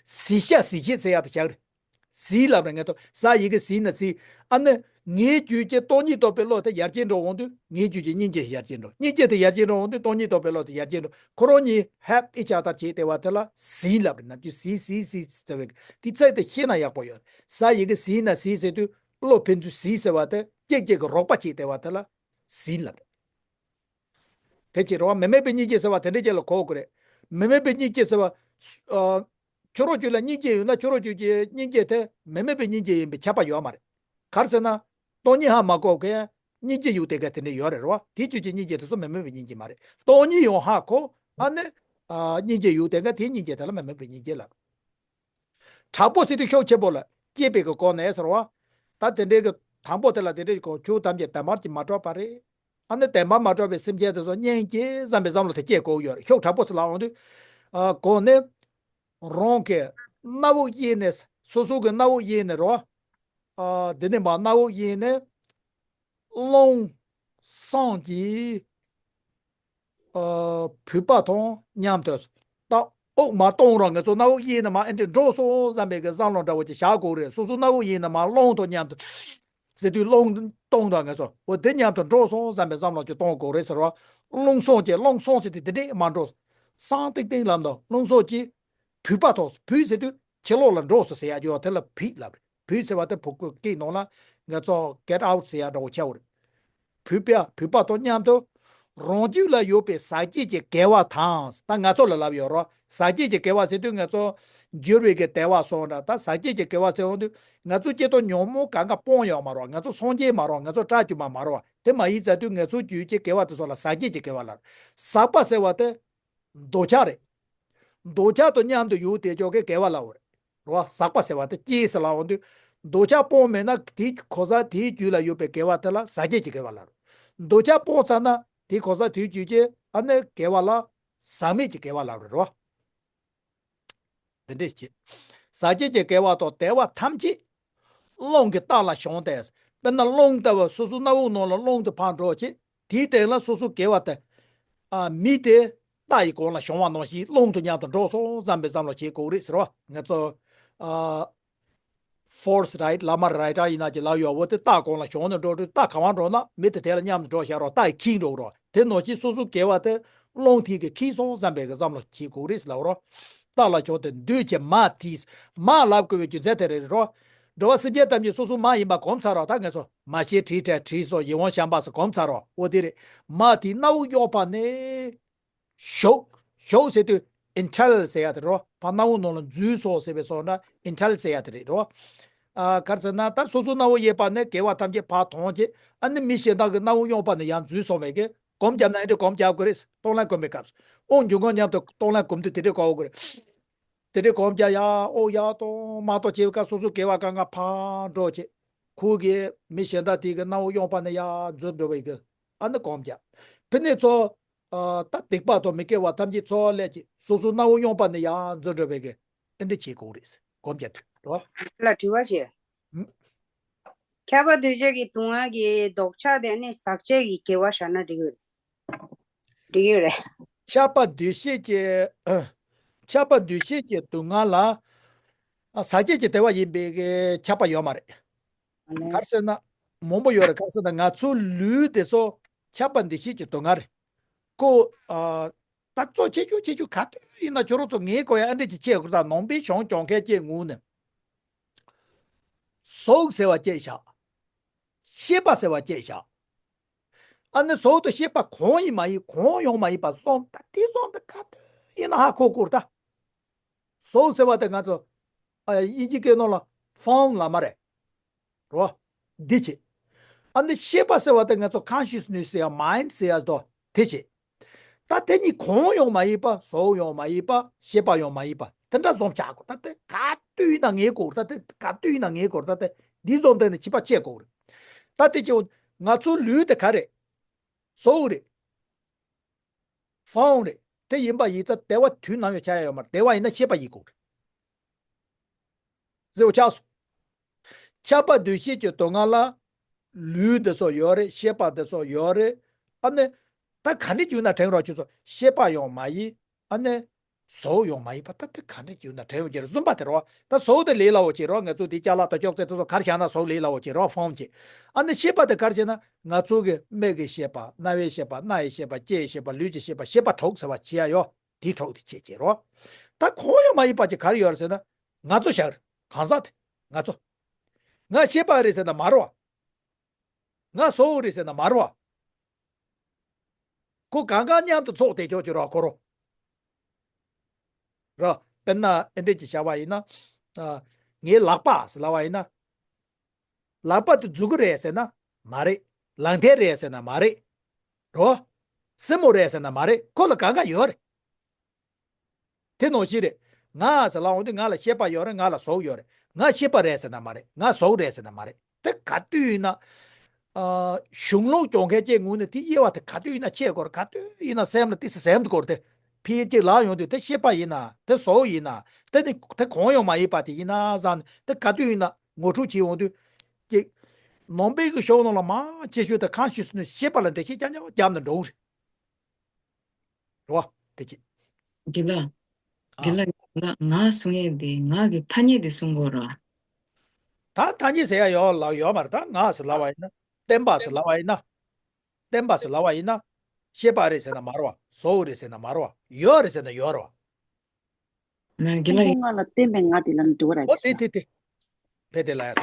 གཟིགས་ཤེས། གཟིགས་ཤེས་ཟེར་ཡ་དེ་བྱ་གི་རེད། གཟིགས་ལབ་རེད། ངས་ཏོ་ཟ་ཡི་གེ་གཟིགས་ན་གཟིགས། ཨ་ནི་ངའི་རྒྱུད་ཀྱི་སྟོང་ཉིད་རྟོགས་པའི་བློ་དེ་ཡར་རྒྱས་འགྲོ་འོང་དུས་ངའི་རྒྱུད་ཀྱི་སྙིང་རྗེ་ཡར་རྒྱས་འགྲོ། སྙིང་རྗེ་དེ་ཡར་རྒྱས་འགྲོ་འོང་དུས་སྟོང་ཉིད་རྟོགས་པའི་བློ་དེ་ཡར་རྒྱས་འགྲོ། ཁོ་རང་གཉིས་ཧེལཔ་ཨིཆ་ཨ་དར་བྱེད་བསྡད་པ་དེ་ལ་གཟིགས་ལབ་རེད། ནམ་རྒྱུན་གཟིགས་གཟིགས་གཟིགས་ཟེར་བའི་དེ་ཚིག་དེ་ཤེས་ན་ཡག་པོ་ཡོད། ཟ་ཡི་གེ་གཟིགས་ན་གཟིགས་ཟེར་དུས་བློ་ཕན་ཚུན་གཟིགས་ཟེར་བ་དེ་གཅིག་གཅིག་གི་རོགས་པ་བྱེད་བསྡད་པ་དེ་ལ་གཟིགས་ལབ་རེད། དེ་ཅི་རེད་བ། མི་དམིགས་པའི་སྙིང་རྗེ་ཟེར་བ་དེ་འདྲ་ཅིག་ལ་གོ་དགོས་རེད། མི་དམིགས་པའི་སྙིང་རྗེ་ཟེར་བ། ཨ། ཁྱོད་རང་རྒྱུད་ལ་སྙིང་རྗེ་ཡོད་ན་ཁྱོད་རང་རྒྱུད་ཀྱི་སྙིང་རྗེ་དེ་མི་དམིགས་པའི་སྙིང་རྗེ་ཡིན་པའི་ཁྱབ་པ་ཡོད་མ་རེད། ག་རེ་ཟེར་ན། སྟོང་ཉིད་ཧ་མ་གོ་མཁན་སྙིང་རྗེ་ཡོད་བསྡད་མཁན་དེ་འདྲ་ཡོད་རེད་བ། དེ་ཅོག་གི་སྙིང་རྗེ་དེ་ཚོ་མི་དམིགས་པའི་སྙིང་རྗེ་མ་རེད། སྟོང་ཉིད་ཡང་ཧ་གོ། ཨ་ནི། ཨ། སྙིང་རྗེ་ཡོད་བསྡད་མཁན་དེའི་སྙིང་རྗེ་དེ་ལ་མི་དམིགས་པའི་སྙིང་རྗེ་ལབ། དྲག་པོ་ཟེར་དུས་ཤུགས་ཆེན་པོ་ལ་སྐྱེས་པའི་གི་སྒོ་ནས་ཟེར་བ། ད་དེ་འདྲའི་གི་དང་པོ་དེ་ལ་དེ་འདྲའི་གི་ཆོས་ཐམས་ཅད་བདེན་པར་གྱིས་མ་གྲུབ་པ་རེད། ཨ་ནི་བདེན་པར་མ་གྲུབ་པའི་སེམས་ཅན་དེ་ཚོ་སྙིང་རྗེ་བསམ་པའི་བསམ་བློ་དེ་སྐྱེ་དགོས་ཡོད་རེད། ཤུགས་དྲག་པོ་ཟེར་ལབ་འོང་དུས། ཨ། གོང་ནས་རང་གི་སྣ་བུག་གཡས་ནས། སོ་སོ་གི་སྣ་བུག་གཡས་ནས་རོ། ཨ། འདི་ནས་མར་སྣ་བུག་གཡས་ནས། རླུང་གསུམ་གྱིས། ཨ། བུད་པ་དང་མཉམ་དུ། ད་དབུགས་མར་གཏོང་རོགས། ང་ཚོ་སྣ་བུག་གཡས་ནས་མར་ཨེ་འདྲ་འགྲོ་སོང་བསམ་པའི་གི་བསམ་བློ་འདྲ་བོ་ཅིག་བཞག་དགོས་རེད། སོ་སོ་སྣ་བུག་གཡས་ནས་མར་རླུང་དང་མཉམ་དུ་ཟེར་དུས་རླུང་གཏོང་དང་། ང་ཚོ་འོ་དེ་མཉམ་དུ་འགྲོ་སོང་བསམ་པའི་བསམ་བློ་ཅིག་གཏོང་དགོས་རེད་ཟེར་བ། རླུང་གསུམ་གྱིས། རླུང་གསུམ་ཟེར་དུས་དེ་འདྲས་མར་འགྲོ། སང་ཏིང་ཏིང་ལབ་འདུག་རླུང་གསུམ་གྱིས་བུད་པ་དང་། བུད་ཟེར་དུས་ཕྱི་ལོགས་ལ་འགྲོ་སོང་ཟེར་ཡ་ཡོད། དེ་ལ་བུད་ལབ་རེད། བུད་ཟེར་བ་དེ་བོད་སྐད་ནང་ལ་ང་ཚོ་གེཊ་ཨའུཊ་ཟེར་ཡ་འདྲ་བོ་ཆགས་ཡོད་རེད། བུད་པ། བུད་པ་དང་མཉམ་དུ་ རང་རྒྱུད་ལ་ཡོད་པའི་ཟག་བཅས་ཀྱི་དགེ་བ་དང་། ད་ང་ཚོ་ལ་ལབ་ཡོད་རོ། ཟག་བཅས་ཀྱི་དགེ་བ་ཟེར་དུས་ང་ཚོ་འགྱུར་བའི་གི་བདེ་བ་སོགས་འདྲ། ད་ཟག་བཅས་ཀྱི་དགེ་བ་ཟེར་འོང་དུས་ང་ཚོ་སྐྱེ་དོ་ཉོན་མོངས་གང་ག་སྤོང་ཡོད་མ་རོ། ང་ཚོ་སངས་རྒྱས་མ་རོ། ང་ཚོ་སྐྲག་རྒྱུ་མ་མ་རོ། དེ་མ་ཡིན་ཟེར་དུས་ང་ཚོ་རྒྱུད་ཀྱི་དགེ་བ་དེ་ཚོ་ལ་ཟག་བཅས་ཀྱི་དགེ་བ་ལབ། ཟག་པ་ཟེར་བ་དེ་འདོད་ཆགས་རེད། འདོད་ཆགས་དང་མཉམ་དུ་ཡོད་དེ་ཅོག་གི་དགེ་བ་ལབ་རེད། རོ། ཟག་པ་ཟེར་བ་དེ་སྐྱེས་ཟེར་ལབ་འོང་དུས། འདོད་ཆགས་སྤོང་མེད་ན་དེའི་གོ་ས་དེའི་རྒྱུད་ལ་ཡོད་པའི་དགེ་བ་དེ་ལ་ཟག་བཅས་ཀྱི་དགེ་བ་ལབ་རེད། འདོད་ཆགས་སྤོང་ཚར་ན་དེའི་གོ་ས་དེའི་རྒྱུད་ཀྱི་ཨ་ནི་དགེ་བ་ལ་ཟག་མེད་ཀྱི་དགེ་བ་ལབ་རེད་རོ། དེ་འདྲས་བྱེད། ཟག་བཅས་ཀྱི་དགེ་བ་དང་བདེ་བ་ཐམས་ཅད་རླུང་གི་རྟ་ལ་ཞོན་ཏེ། དཔེར་ན་རླུང་ལྟ་བུ་སོ་སོ་སྣ་བུག་ནང་ལ་རླུང་དེ་ཕར་འགྲོ་བྱེད། དེའི་སྟེང་ལ་སོ་སོ་དགེ་བ་དེ། ཨ། མི་དེ་རྟ་ཡི་གོང་ལ་ཞོན་པ་ནང་བཞིན་རླུང་དང་མཉམ་དུ་འགྲོ་སོང་བསམ་པའི་བསམ་བློ་བྱེད་དགོས་རེད་ཟེར་བ། ང་ཚོ། ཨ། Force Rider། ལ་མ་རའི་ཌར་ཡིན་ན་ཅི་ལབ་ཡོད། འོ་དེ་རྟ་གོང་ལ་ཞོན་ནས་འགྲོ་དུས་རྟ་ག་བ་འགྲོ་ན་མི་དེ་དེ་ལ་མཉམ་དུ་འགྲོ་བཞག་རོགས། རྟ་ཡི་ཁྱིས་འགྲོ་རོགས། དེ་ནང་བཞིན་སོ་སོ་དགེ་བ་དེ་རླུང་དེ་གིས་ཁྱིས་སོང་བསམ་པའི་གི་བསམ་བློ་བྱེད་དགོས་རེད་ལབ་རོགས། རྟ་ལ་ཞོན་ཏེ་འདུས་བྱས་མ་དེས། མ་ལབ་དགོས་པའི་རྒྱུ་མཚན་དེ་རེད་རོགས། འགྲོ་བ་སེམས་ཅན་ཐམས་ཅད་སོ་སོ་མ་ཡིན་པ་གོམས་ཚར་རོགས། ད་ང་ཚོ་མ་ཤེས་བྲིས་བྲལ་བྲིས་སོ་ཡིད་དབང་བྱམས་པ་སོགས་གོམས་ཚར་རོགས། འོ་དེ་རེད། མ་དེས་སྣ་བུག་གཡོགས་པ་ནས། ཞོག་ཞོག་ཟེར་དུས་ཨིན་ཊར་ནལ་ཟེར་ཡ་དེ་རོ། ཕར་སྣ་བུག་ནང་ལ་འཛུལ་སོང་ཟེར་བའི་སོགས་ན་ཨིན་ཊར་ནལ་ཟེར་ཡ་དེ་རེད་རོ། ཨ། ག་རེ་ཟེར་ན་ད་སོ་སོ་སྣ་བུག་གཡས་པ་ནས་དགེ་བ་ཐམས་ཅད་ཕར་མཐོང་བྱས། ཨ་ནི་མི་གཞན་དག་གི་སྣ་བུག་གཡོན་པ་ནས་ཡང་འཛུལ་སོང་བའི་གི་སྒོམ་བརྒྱབ་ན་ཨེ་འདྲ་སྒོམ་བརྒྱབ་དགོས་རེད། སྟོང་ལ་སྒོམ་པའི་སྐབས་སུ། དབང་འབྱུང་ཁམས་མཉམ་དུ་སྟོང་ལ་སྒོམ་དུས་དེ་འདྲའི་སྒོམ་དགོས་རེད། དེ་འདྲའི་སྒོམ་བརྒྱབ་ཡ་ཨོ་ཡ་གཏོང་མ་གཏོང་བྱེད་པའི་སྐབས་སོ་སོ་དགེ་བ་གང་ག་ཕར་འགྲོ་བྱས། ཁོ་གིས་མི་གཞན་དག་དེ་གི་སྣ་བུག་གཡོན་པ་ནས་ཡར་འཛུལ་འགྲོ་བའི་གི་ཨ་ནི་སྒོམ་བརྒྱབ། ཕི་ནས་ཚོ། ཨ། ད་སྡིག་པ་དང་མི་དགེ་བ་ཐམས་ཅད་ཚོར་བ་སླེབས་ཀྱི་སོ་སོ་སྣ་བུག་གཡོན་པ་ནས་ཡར་འཛུལ་འགྲོ་བའི་གི་ཨེ་འདྲ་བྱེད་དགོས་རེད། སྒོམ་བརྒྱབ་དུས་རོ། ལ་དྲི་བ་བྱེད། ཁྱབ་པ་འདུས་བྱས་ཀྱི་སྡུག་བསྔལ་གྱི་ལྡོག་ཆ་དེ་ནི་ཟག་བཅས་ཀྱི་དགེ་བ་བཞག་ན་འགྲིག་གི་རེད། འགྲིག་གི་རེད། ཁྱབ་པ་འདུས་བྱས་ཀྱི། ཁྱབ་པ་འདུས་བྱས་ཀྱི་སྡུག་བསྔལ་ལ། ཨ། ཟག་བཅས་ཀྱི་བདེ་བ་ཡིན་པའི་གི་ཁྱབ་པ་ཡོད་མ་རེད། ག་རེ་ཟེར་ན། མང་པོ་ཡོད་རེད། ག་རེ་ཟེར་ན་ང་ཚོའི་ལུས་དེ་ཚོ་ཁྱབ་པ་འདུས་བྱས་ཀྱི་སྡུག་བསྔལ་རེད། ཁོ། ཨ། ད་གཙོ་ཆེ་ཤོས་ཆེ་ཤོས་ག་དུས་ཡིན་ན་ཁྱོད་རང་ཚོ་ངའི་སྐོར་ཡང་ཨ་འདྲས་ཀྱི་བྱེད་དགོས། ད་ནང་པའི་གཞུང་སྦྱོང་མཁན་གྱི་ངོས་ནས། གཟུགས་ཟེར་བ་བཅད་བཞག་ཤེས་པ་ཟེར་བ་བཅད་བཞག་ཨ་ནི་གཟུགས་དང་ཤེས་པ་གང་ཡིན་མ་ཡིན་གང་ཡོང་མ་ཡིན་པ་གསུམ། ད་དེ་གསུམ་དེ་ག་དུས་ཡིན་ན་ཧ་གོ་དགོས་རེད་ད། གཟུགས་ཟེར་བ་དེ་ང་ཚོ། ཨ། དབྱིན་ཇི་སྐད་ནང་ལ་ཕོམ་ལབ་མ་རེད། རོ། འདི་བྱེད། ཨ་ནི་ཤེས་པ་ཟེར་བ་དེ་ང་ཚོ་ཀོན་ཤི་ཡས་ནེས་ཟེར་ཡ་མའིན་ཌི་ཟེར་ཡ་དོ་དེ་བྱེད། ད་དེ་གཉིས་གང་ཡང་མ་ཡིན་པ། གཟུགས་ཡང་མ་ཡིན་པ། ཤེས་པ་ཡང་མ་ཡིན་པ། དེ་འདྲ་བཟུང་བྱ་དགོས། ད་དེ་ག་དུས་ཡིན་ན་ངེས་དགོས་རེད། ད་དེ་ག་དུས་ཡིན་ན་ངེས་དགོས་རེད། ད་དེ་འདི་བཟུང་དེ་ནི་བྱིས་པ་བྱེད་དགོས་རེད། ད་དེ་བྱེད། ང་ཚོའི་ལུས་དེ་ག་རེད། གཟུགས་རེད། ཕོམ་རེད། དེ་ཡིན་པ་ཡིན་ཙང་བདེ་བ་དུས་ནམ་ཡང་ཆགས་ཡ་ཡོད་མ་རེད། བདེ་བ་ཡིན་ན་ཤེས་པ་ཡིན་དགོས་རེད། ཟེར་བ་ཆགས་སོང་། ཁྱབ་པ་འདུས་བྱས་ཀྱི་སྡུག་བསྔལ་ལ། ལུས་འདི་ཚོ་ཡོད་རེད། ཤེས་པ་འདི་ཚོ་ཡོད་རེད། ཨ་ནི། ད་ག་འདྲ་བྱུང་ན་དྲན་རོགས་ཁྱོད་ཚོ། ཤེས་པ་ཡང་མ་ཡིན། ཨ་ནི། གཟུགས་ཡང་མ་ཡིན་པ། ད་དེ་ག་འདྲ་བྱུང་ན་དྲན་ཡོང་གི་རེད། བཟུང་བ་དེ་རོ། ད་གཟུགས་དེ་ལས་སླ་བོ་བྱེད་རོགས། ང་ཚོ་དེ་ཅ་ལག་དང་ཅོག་ཙེ་དེ་ཚོ་གར་བཞག་ན་གཟུགས་ལས་སླ་བོ་བྱེད་རོགས། ཕོམ་བྱེད། ཨ་ནི་ཤེས་པ་དེ་གར་བྱེད་ན་ང་ཚོ་གི་མིག་གི་ཤེས་པ། རྣ་བའི་ཤེས་པ། སྣ་ཡི་ཤེས་པ། ལྕེའི་ཤེས་པ། ལུས་ཀྱི་ཤེས་པ། ཤེས་པ་དྲུག་ཟེར་བ་བྱེད་ཡ་ཡོད། དེ་དྲུག་དེ་བྱེད་བྱེད་རོགས། ད་གང་ཡང་མ་ཡིན་པ་ཅིག་ག་རེ་ཡོད་རེད་ཟེར་ན། ང་ཚོ་བཞག་རེད། གང་ཟག་དེ། ང་ཚོ། ང་ཤེས་པ་རེད་ཟེར་ན་མ་རེད་བ། ང་གཟུགས་རེད་ཟེར་ན་མ་རེད་བ། ཁོ་གང་ག་མཉམ་དུ་ཚོགས་བསྡད་ཆོག་ཅིག་རོགས། ཁོ་རོ། རོ། དཔེར་ན་ཨེ་འདྲས་ཅིག་བཞག་པ་ཡིན་ན། ཨ། ངའི་ལག་པ་ཟེར་ལབ་པ་ཡིན་ན། ལག་པ་དེ་མཛུ་གུ་རེད་ཟེར་ན་མ་རེད། ལག་མཐིལ་རེད་ཟེར་ན་མ་རེད། རོ། སེན་མོ་རེད་ཟེར་ན་མ་རེད། ཁོ་ལ་གང་ག་ཡོད་རེད། དེ་ནང་བཞིན་རེད། ང་ཟེར་ལབ་འོང་དུས་ང་ལ་ཤེས་པ་ཡོད་རེད། ང་ལ་གཟུགས་ཡོད་རེད། ང་ཤེས་པ་རེད་ཟེར་ན་མ་རེད། ང་གཟུགས་རེད་ཟེར་ན་མ་རེད། དེ་ག་དུས་ཡིན་ན། ཨ། གཞུང་ལུགས་སྦྱོང་མཁན་གྱི་ངོས་ནས་དེ་དབྱེ་བ་དེ་ག་དུས་ཡིན་ན་ཕྱེ་དགོས་རེད། ག་དུས་ཡིན་ན་སེམས་ལ་ཏོག་ཙམ་ཟིན་དགོས་རེད། དེ་ཕལ་ཆེར་ལབ་ཡོང་དུས་དེ་ཤེས་པ་ཡིན་ན། དེ་གཟུགས་ཡིན་ན། དེ་ནི་དེ་གང་ཡང་མ་ཡིན་པ་དེ་ཡིན་ན་བསམ་ནས། དེ་ག་དུས་ཡིན་ན་ངོ་སྤྲོད་བྱེད་ཡོང་དུས། ཀྱི། ནང་པའི་གི་ཤོག་ནང་ལ་མང་ཆེ་ཤོས་དེ་ཀོན་ཤི་ཡས་ནེས་ཤེས་པ་ལ་འགྲེལ་བཤད་རྐྱང་རྐྱང་བརྒྱབ་ནས་འགྲོ་གི་རེད། རེད་བ། དེ་ཅི། དགེ་ལགས། ཨ། དགེ་ལགས། དགེ་ལགས། ང་གསུང་ཡས་འདི་ང་གི་ཐ་སྙད་འདི་གསུང་དགོས་ར། ད་ཐ་སྙད་ཟེར་ཡ་ཡོད་ལ་ཡོད་མ་རེད། ད་ང་ཟེར་ལབ་པ་ཡིན་ན། བརྟེན་པ་ཟེར་ལབ་པ་ཡིན་ན། བརྟེན་པ་ཟེར་ལབ་པ་ཡིན་ན། ཤེས་པ་རེད་ཟེར་ན་མ་རེད་བ། གཟུགས་རེད་ཟེར་ན་མ་རེད་བ། ཡོད་རེད་ཟེར་ན་ཡོད་རེད་བ། ང་དགེ་ལགས་ཡིན། ང་ལ་བརྟེན་པའི་ང་དེ་ལ་འདུག་ར། ཨོ་དེ་དེ་དེ། ཕེ་དེ་ལ་ཡ།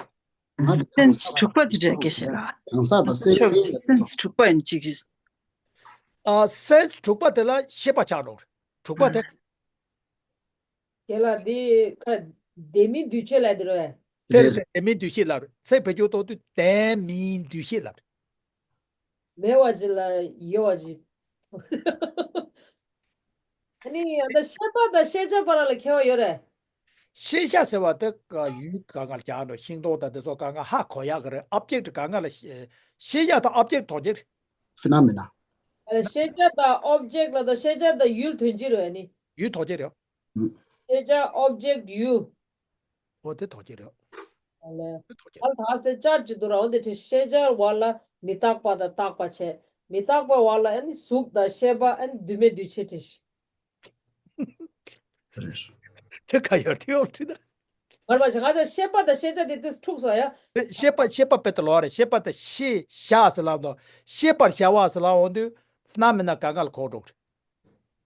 ང་དེ་སེན་སི་དྲུག་པ་དེ་འདྲ་སྐད་བཤད་ར། གང་ཟག་དང་སེམས་ཅན། སེན་སི་དྲུག་པ་ཡིན་གཅིག་ཡོད། ཨ་སེན་སི་དྲུག་པ་དེ་ལ་ཤེས་པ་ཆགས་འགྲོ། དྲུག་པ་དེ། དེ་ལ་འདི་ཁ་ལྡན་མིན་འདུས་བྱས་ལབ་དེ་རེད། དེ་རེད། ལྡན་མིན་འདུས་བྱས་ལབ་རེད། ཚིག་བེད་སྤྱོད་གཏོང་དུས་ལྡན་མིན་འདུས་བྱས་ལབ་རེད། མེད་པ་ཅིག་ལ་ཡོད་པ་ཅིག་ཨ་ནི་ཡང་ད་ཤེས་པ་དང་ཤེས་བྱ་བར་ལ་ཁྱད་པར་ཡོད་རེད། ཤེས་བྱ་ཟེར་བ་དེ་ཡུལ་གང་ག་ལ་རྒྱག་འགྲོ། ཤིང་ཏོག་དང་དེ་ཚོ་གང་ག་ཧ་གོ་ཡག་གི་རེད། ཨོབ་ཇེག་གང་ག་ལ་ཤེས་བྱ་དང་ཨོབ་ཇེག་དོགས་གཅིག་རེད། ཕི་ན་མི་ན། ཤེས་བྱ་དང་ཨོབ་ཇེག་ལ་ད་ཤེས་བྱ་དང་ཡུལ་དོན་གཅིག་རེད་ནི། ཡུལ་དོགས་གཅིག་རེད། ཤེས་བྱ་ཨོབ་ཇེག་ཡུལ། འོ་དེ་དོགས་གཅིག་རེད། ཨ་ལས། དེ་དོགས་གཅིག་ཨ་རེད། ལ་ད་སེ་ཅར་གཅིག་འདུག་ར། འོ་དེ་དེ་ཤེས་བྱ་བར་ལ་མི་རྟག་པ་དང་རྟག་པ་བྱས། མི་རྟག་པ་བར་ལ་ཨ་ནི་གཟུགས་དང་ཤེས་པ་ཨ་ནི་འདུས་མེད་འདུས་བྱས་བྲིས། དེ་ག་ཡོད་དེ་ཡོད་དྲི་ད། མར་མ་ཞིག་ང་ཚོ་ཤེས་པ་དང་ཤེས་བྱ་དེ་དུས་འཁྲུག་སོང་ཡ། ཤེས་པ་ཤེས་པ་དཔེ་དེ་ལོ་རེད། ཤེས་པ་དེ་ཤེས་བྱ་ཟེར་ལབ་དོ། ཤེས་པར་བྱ་བ་ཟེར་ལབ་འོང་དུས་ཕི་ན་མི་ན་གང་ག་ལ་གོ་འགྲོ་གི་རེད།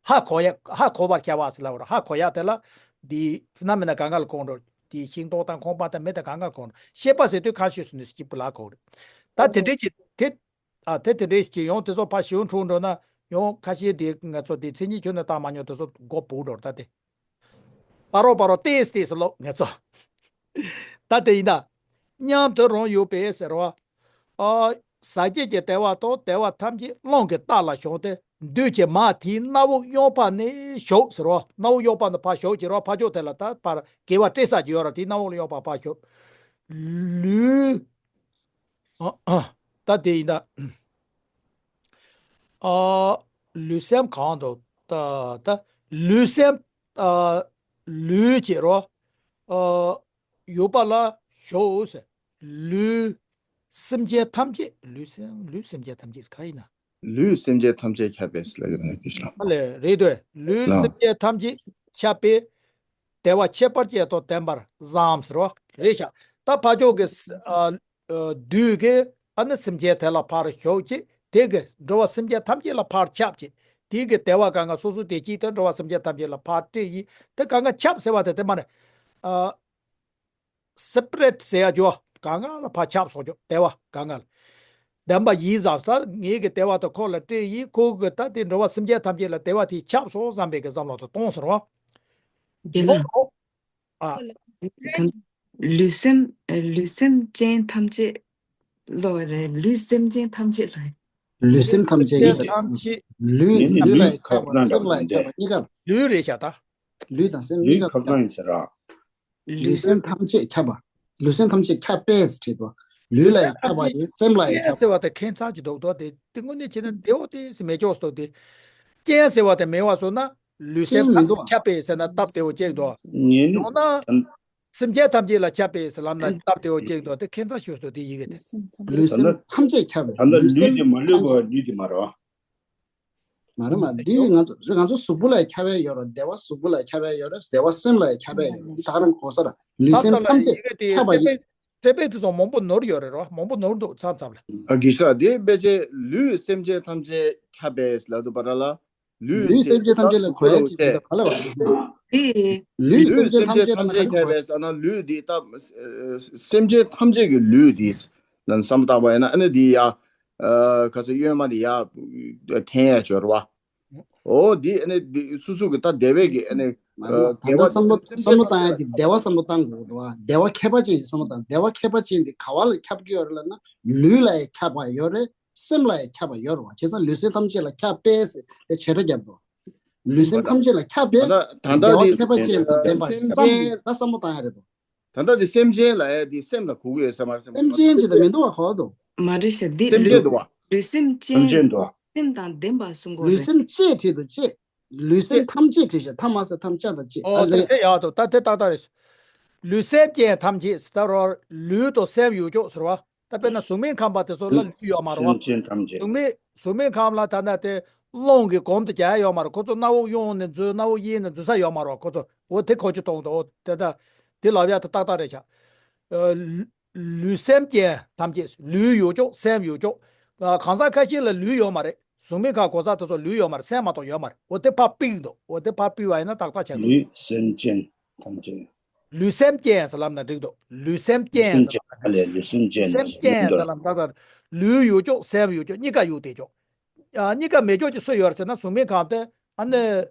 ཧ་གོ་ཡ་ཧ་གོ་བར་བྱ་བ་ཟེར་ལབ་རེད། ཧ་གོ་ཡ་དེ་ལ་འདི་ཕི་ན་མི་ན་གང་ག་ལ་གོ་འགྲོ། འདི་ཤིང་ཏོག་དང་ཁང་པ་དང་མི་དང་གང་ག་ལ་གོ་འགྲོ། ཤེས་པ་ཟེར་དུས་གང་ཤེས་སུ་ནུས་སུ་སྐྱིད་པོ་ལ་གོ་རེད། ད་དེ་འདྲའི་ཅིག་དེ། ཨ་དེ་དེ་འདྲས་ཅིག་ཡོང་། དེ་ཚོ་ཕར་ཞིག་འཁྲུག་འགྲོ་ན་ཡོང་། ཁ་ཤས་དེ་ང་ཚོ་དེ་མཚན་ཉིད་ཁྱོན་ནས་བཏང་མ་མྱོང་། དེ་ཚོ་མགོ་བུག་འགྲོ་ད་དེ། པ་རོ་པ་རོ་ཏེས་ཏེས་ལོ་ང་ཚོ། ད་དེ་ཡིན་ད། མཉམ་དུ་རང་ཡོད་པས་ཟེར་བ། ཨ་ཟག་བཅས་ཀྱི་བདེ་བ་དང་བདེ་བ་ཐམས་ཅད་རླུང་གི་རྟ་ལ་ཞོན་ཏེ། འདུས་ཀྱི་མ་དེའི་སྣ་བུག་གཡོན་པ་ནས་ཞོག་ཟེར་བ། སྣ་བུག་གཡོན་པ་ནས་ཕར་ཞོག་ཅེས་ར། ཕར་ཕྱོགས་དེ་ལ་ད་ཕར་དགེ་བ་སྤྲད་ས་ཅིག་ཡོད་ར། དེའི་སྣ་བུག་ལ་གཡོན་པ་ཕར་ཞོག་ལུས། ཨ་ཨ། ད་དེ་ཡིན་ད། ཨ་ལུས་སེམས་གང་དུ་ད་ད་ལུས་སེམས་ཨ་ལུས་ཀྱི་རོ། ཨ་ཡོད་པ་ལ་ཞོག་ཟེར། ལུས་སེམས་ཅན་ཐམས་ཅད། ལུས་སེམས་ལུས་སེམས་ཅན་ཐམས་ཅད་གང་ཡིན་ན། ལུས་སེམས་ཅན་ཐམས་ཅད་ཁྱབ་པས་ལ་ཡོད་ན་གི་ཤོག་ཨ་ལས་རེད་དོ། ལུས་ལ། སེམས་ཅན་ཐམས་ཅད་ཁྱབ་པས། བདེ་བ་ཁྱད་པར་ཅན་དང་ལྡན་པར་བསམ་ཟེར་བ་རེད་ཤག་ད་ཕ་ཕྱོགས་ཀྱི་ས་ཨ་བདུད་ཀྱི་ཨ་ནི་སེམས་ཅན་དེ་ལ་ཕར་ཞོག་ཅིག་དེ་གི་འགྲོ་བ་སེམས་ཅན་ཐམས་ཅད་ལ་ཕར་ཁྱབ་ཅིག་དེ་གི་བདེ་བ་གང་ག་སོ་སོ་དེ་གཅིག་དང་འགྲོ་བ་སེམས་ཅན་ཐམས་ཅད་ལ་ཕར་སྤྲད་ཡིན། དེ་གང་ག་ཁྱབ་ཟེར་བ་དེ་དེ་མ་རེད། ཨ། སེ་པ་རེ་ཊི་ཟེར་ཡ་ཅོ་གང་ག་ལ་ཕར་ཁྱབ་སོང་ཅོ་བདེ་བ་གང་ག་ལ། ལྡན་པ་ཡིན་བསམ་ས། ངེད་ཀྱི་བདེ་བ་དང་ཁོ་ལ་སྤྲད་ཡིན། ཁོ་གི་ད་དེ་འགྲོ་བ་སེམས་ཅན་ཐམས་ཅད་ལ་བདེ་བ་དེ་ཁྱབ་སོང་བསམ་པའི་གི་བསམ་བློ་དང་གཏོང་ཟེར་བ། དེ་ལ། ཨ། ལུས་སེམས་ལུས་སེམས་ཅན་ཐམས་ཅད་ལོ་རེད། ལུས་སེམས་ཅན་ཐམས་ཅད་ལ། ལུས་སེམས་ཐམས་ཅད་ཡིན་ཟེར། ཐམས་ཅད། ལུས་ཡིན་ནི་ལུས་ལུས་ལ་ཁ་ཁ་བ་སེམས་ལ་ཁ་བ་གཉིས་ཀ། ལུས་རེད་ཤག་ད། ལུས་དང་སེམས་གཉིས་ལུས་ཁ་ཁ་བ་ཡིན་ཟེར་ར། ལུས་སེམས་ཐམས་ཅད་ཁྱབ་པ། ལུས་སེམས་ཐམས་ཅད་ཁྱབ་པས་བྲིས་པ། ལུས་ལ་ཡང་ཁྱབ་པ་ཡིན། སེམས་ལ་ཡང་ཁྱབ་པ། ཟེར་བ་དེ་ཁྱད་མཚར་གྱི་འདུག་དོ། དེ་དེ་དངོས་གནས་བྱས་ན་བདེ་བོ་དེ་སེམས་མེད་ཆོག་སྟོ། དེ་ཅན་ཟེར་བ་དེ་མེད་པ་སོང་ན་ལུས་སེམས་ཁྱབ་པས་ཟེར་ན་སྟབས་བདེ་བོ་ཅིག་འདུག་ངེས་ནི་ཡང་ན་སེམས་ཅན་ཐམས་ཅད་ལ་ཁྱབ་པས་ཟེར་ལབ་ན་སྟབས་བདེ་བོ་ཅིག་འདུག་དེ་ཁྱད་མཚར་ཤོས་སོ་དེ་ཡི་གེ་དེ། ལུས་སེམས་ཐམས་ཅད་ཁྱབ་པས། ད་ལྟ་ལུས་ལུས་དེ་མ་ལུས་པ་ལུས་དེ་མ་རེད་བ། མ་རེད་མ་རེད། འདི་ང་ཚོ་ང་ཚོ་གཟུགས་པོ་ལ་ཁྱབ་པ་ཡོད་རེད། བདེ་བ་གཟུགས་པོ་ལ་ཁྱབ་པ་ཡོད་རེད། བདེ་བ་སེམས་ལ་ཁྱབ་པ་ཡོད་རེད། འདི་ད་ག་རང་གོ་ས་ར། ལུས་སེམས་ཐམས་ཅད་ཁྱབ་པ་ཡིན། སྤྲེལ་པའི་དུས་སུ་མང་པོ་ནོར་ཡོད་རེད་རོ། མང་པོ་ནོར་འདུག་མཚམས་མཚམས་ལ། ཨ་གི་ཤ་དེ་དཔེ་ཆའི་ལུས་སེམས་ཅན་ཐམས་ཅད་ཁྱབ་པས་ལབ་འདུག་པ་ར་ལ། ལུས་ལུས་སེམས་ཅན་ཐམས་ཅད་ལ་གོ་ཡ་ཅིག་མི་འདུག་ག་ལ་བ། དེ། ལུས་ལུས་སེམས་ཅན་སེམས་ཅན་ཐམས་ཅད་ཐམས་ཅད་ཁྱབ་པས་ཟེར་ན་ལུས་འདི་ད་སེམས་ཅན་ཐམས་ཅད་ཀྱི་ལུས་འདི་ལ་བསམ་བཏང་བ་ཡིན་ན་ཨ་ནི་འདི་ཡ། ཨ་ག་ཚོད་གཡོན་མ་འདི་ཡ་འཐེན་ཡ་སྦྱོར་བ། འོ་འདི་ཨ་ནི་འདི་སུ་སུ་གི་ད་བདེ་བའི་གི་ཨ་ནི། མ་རེད། ད་ལྟ་བསམ་བློ་བསམ་བློ་བཏང་ཡ་འདི་བདེ་བ་བསམ་བློ་བཏང་དགོས་འདུག་བ། བདེ་བ་ཁྱད་པར་ཅན་ཞིག་བསམ་བློ་བཏང་། བདེ་བ་ཁྱད་པར་ཅན་འདི་ག་བ་ལ་ཁྱབ་ཀྱི་ཡོད་རེད་ལབ་ན་ལུས་ལ་ཡ་ཁྱབ་པ་ཡོད་རེད། སེམས་ལ་ཡང་ཁྱབ་པ་ཡོད་རེད་བ། བྱས་ཙང་ལུས་སེམས་ཐམས་ཅད་ལ་ཁྱབ་པས་ཟེར་ཏེ་བྱེད་སྒྲ་བརྒྱབ་འདུག་ལུས་སེམས་ཐམས་ཅད་ལ་ཁྱབ་པས། ད་ལྟ་བདེ་བ་ཁྱད་པར་ཅན་དང་ལྡན་པ་ཙམ་ད་བསམ་བློ་བཏང་ཡ་རེད་དོ། ད་ལྟ་འདི་སེམས་ཅན་ལ་ཡ་འདི་སེམས་ལ་གོ་གི་ཡོད་ས་མ་རེད། སེམས་ཅན་ཅི་ད་མི་འདུག་བ་གོ་དོ། མ་རེད་ཤག་འདི་སེམས་ཅན་འདུག་བ། ལུས་སེམས་ཅན། སེམས་ཅན་འདུག་བ། སེམས་དང་ལྡན་པ་གསུང་གོ་ལུས་རེད། སེམས་ཅན་བྲིས་འདུག་ཅེས། ལུས་སེམས་ཐམས་ཅད་བྲིས་ཤག་ཐ་མ་ས་ཐམས་ཅད་དང་ཅེས། ཨོ་ཨ་དེ་ལས། དེ་ཡག་འདུག་ད་དེ་ཏག་ཏག་རེད། ལུས་སེམས་ཅན་ཐམས་ཅད་ཟེར་ད་རོ། ལུས་དང་སེམས་ཡོད་ཅོག་ཟེར་བ། ད་དཔེར་ན་གཟུགས་མེད་ཁམས་པ་དེ་ཚོ་ལ་ལུས་ཡོད་མ་རེད་བ། སེམས་ཅན་ཐམས་ཅད། གཟུགས་མེད་གཟུགས་མེད་ཁམས་ལ་ད་ལྟ་དེ་རླུང་གི་སྒོམ་དུ་རྒྱག་ཡ་ཡོད་མ་རེད། ཁོ་ཚོ་སྣ་བུག་གཡོན་ནས་འཛུལ། སྣ་བུག་གཡས་ནས་འཛུལ་ས་ཡོད་མ་རེད་བ། ཁོ་ཚོ་འོ་དེ་ཁོ་ཆུ་གཏོང་དུ་འོ་དེ་ད་དེ་ལབ་ཡ་དེ་ཏག་ཏག་རེད་ཤག་ཨ་ལུ་ལུས་སེམས་ཅན་ཐམས་ཅད། ལུས་ཡོད་ཅོག་སེམས་ཡོད་ཅོག་ཨ་གང་ཟག་ཁ་ཤས་ལ་ལུས་ཡོད་མ་རེད། གཟུགས་མེད་ཁམས་གོ་ས་དེ་ཚོ་ལུས་ཡོད་མ་རེད། སེམས་མ་གཏོགས་ཡོད་མ་རེད། འོ་དེ་ཕར་ཕུད་འདུག་འོ་དེ་ཕར་ཕུད་པ་ཡིན་ན་ཏག་ཏག་ཆགས་འདུག་ལུས་སེམས་ཅན་ཐམས་ཅད། ལུས་སེམས་ཅན་ཟེར་ལབ་ན་འགྲིག་འདུག་ལུས་སེམས་ཅན་ཟེར་ལབ་ན་འགྲིག་ཨ་ལས་ལུས་སེམས་ཅན་ལུས་སེམས་ཅན་ཟེར་ལབ་ན་ཏག་ཏག་ལུས་ཡོད་ཅོག་སེམས་ཡོད་ཅོག་གཉིས་ཀ་ཡོད་དེ་ཅོག་ཨ། གཉིས་ཀ་མེད་ཕྱོགས་ཀྱི་སུ་ཡོད་རེད་ཟེར་ན། གཟུགས་མེད་ཁམས་དེ་ཨ་ནི་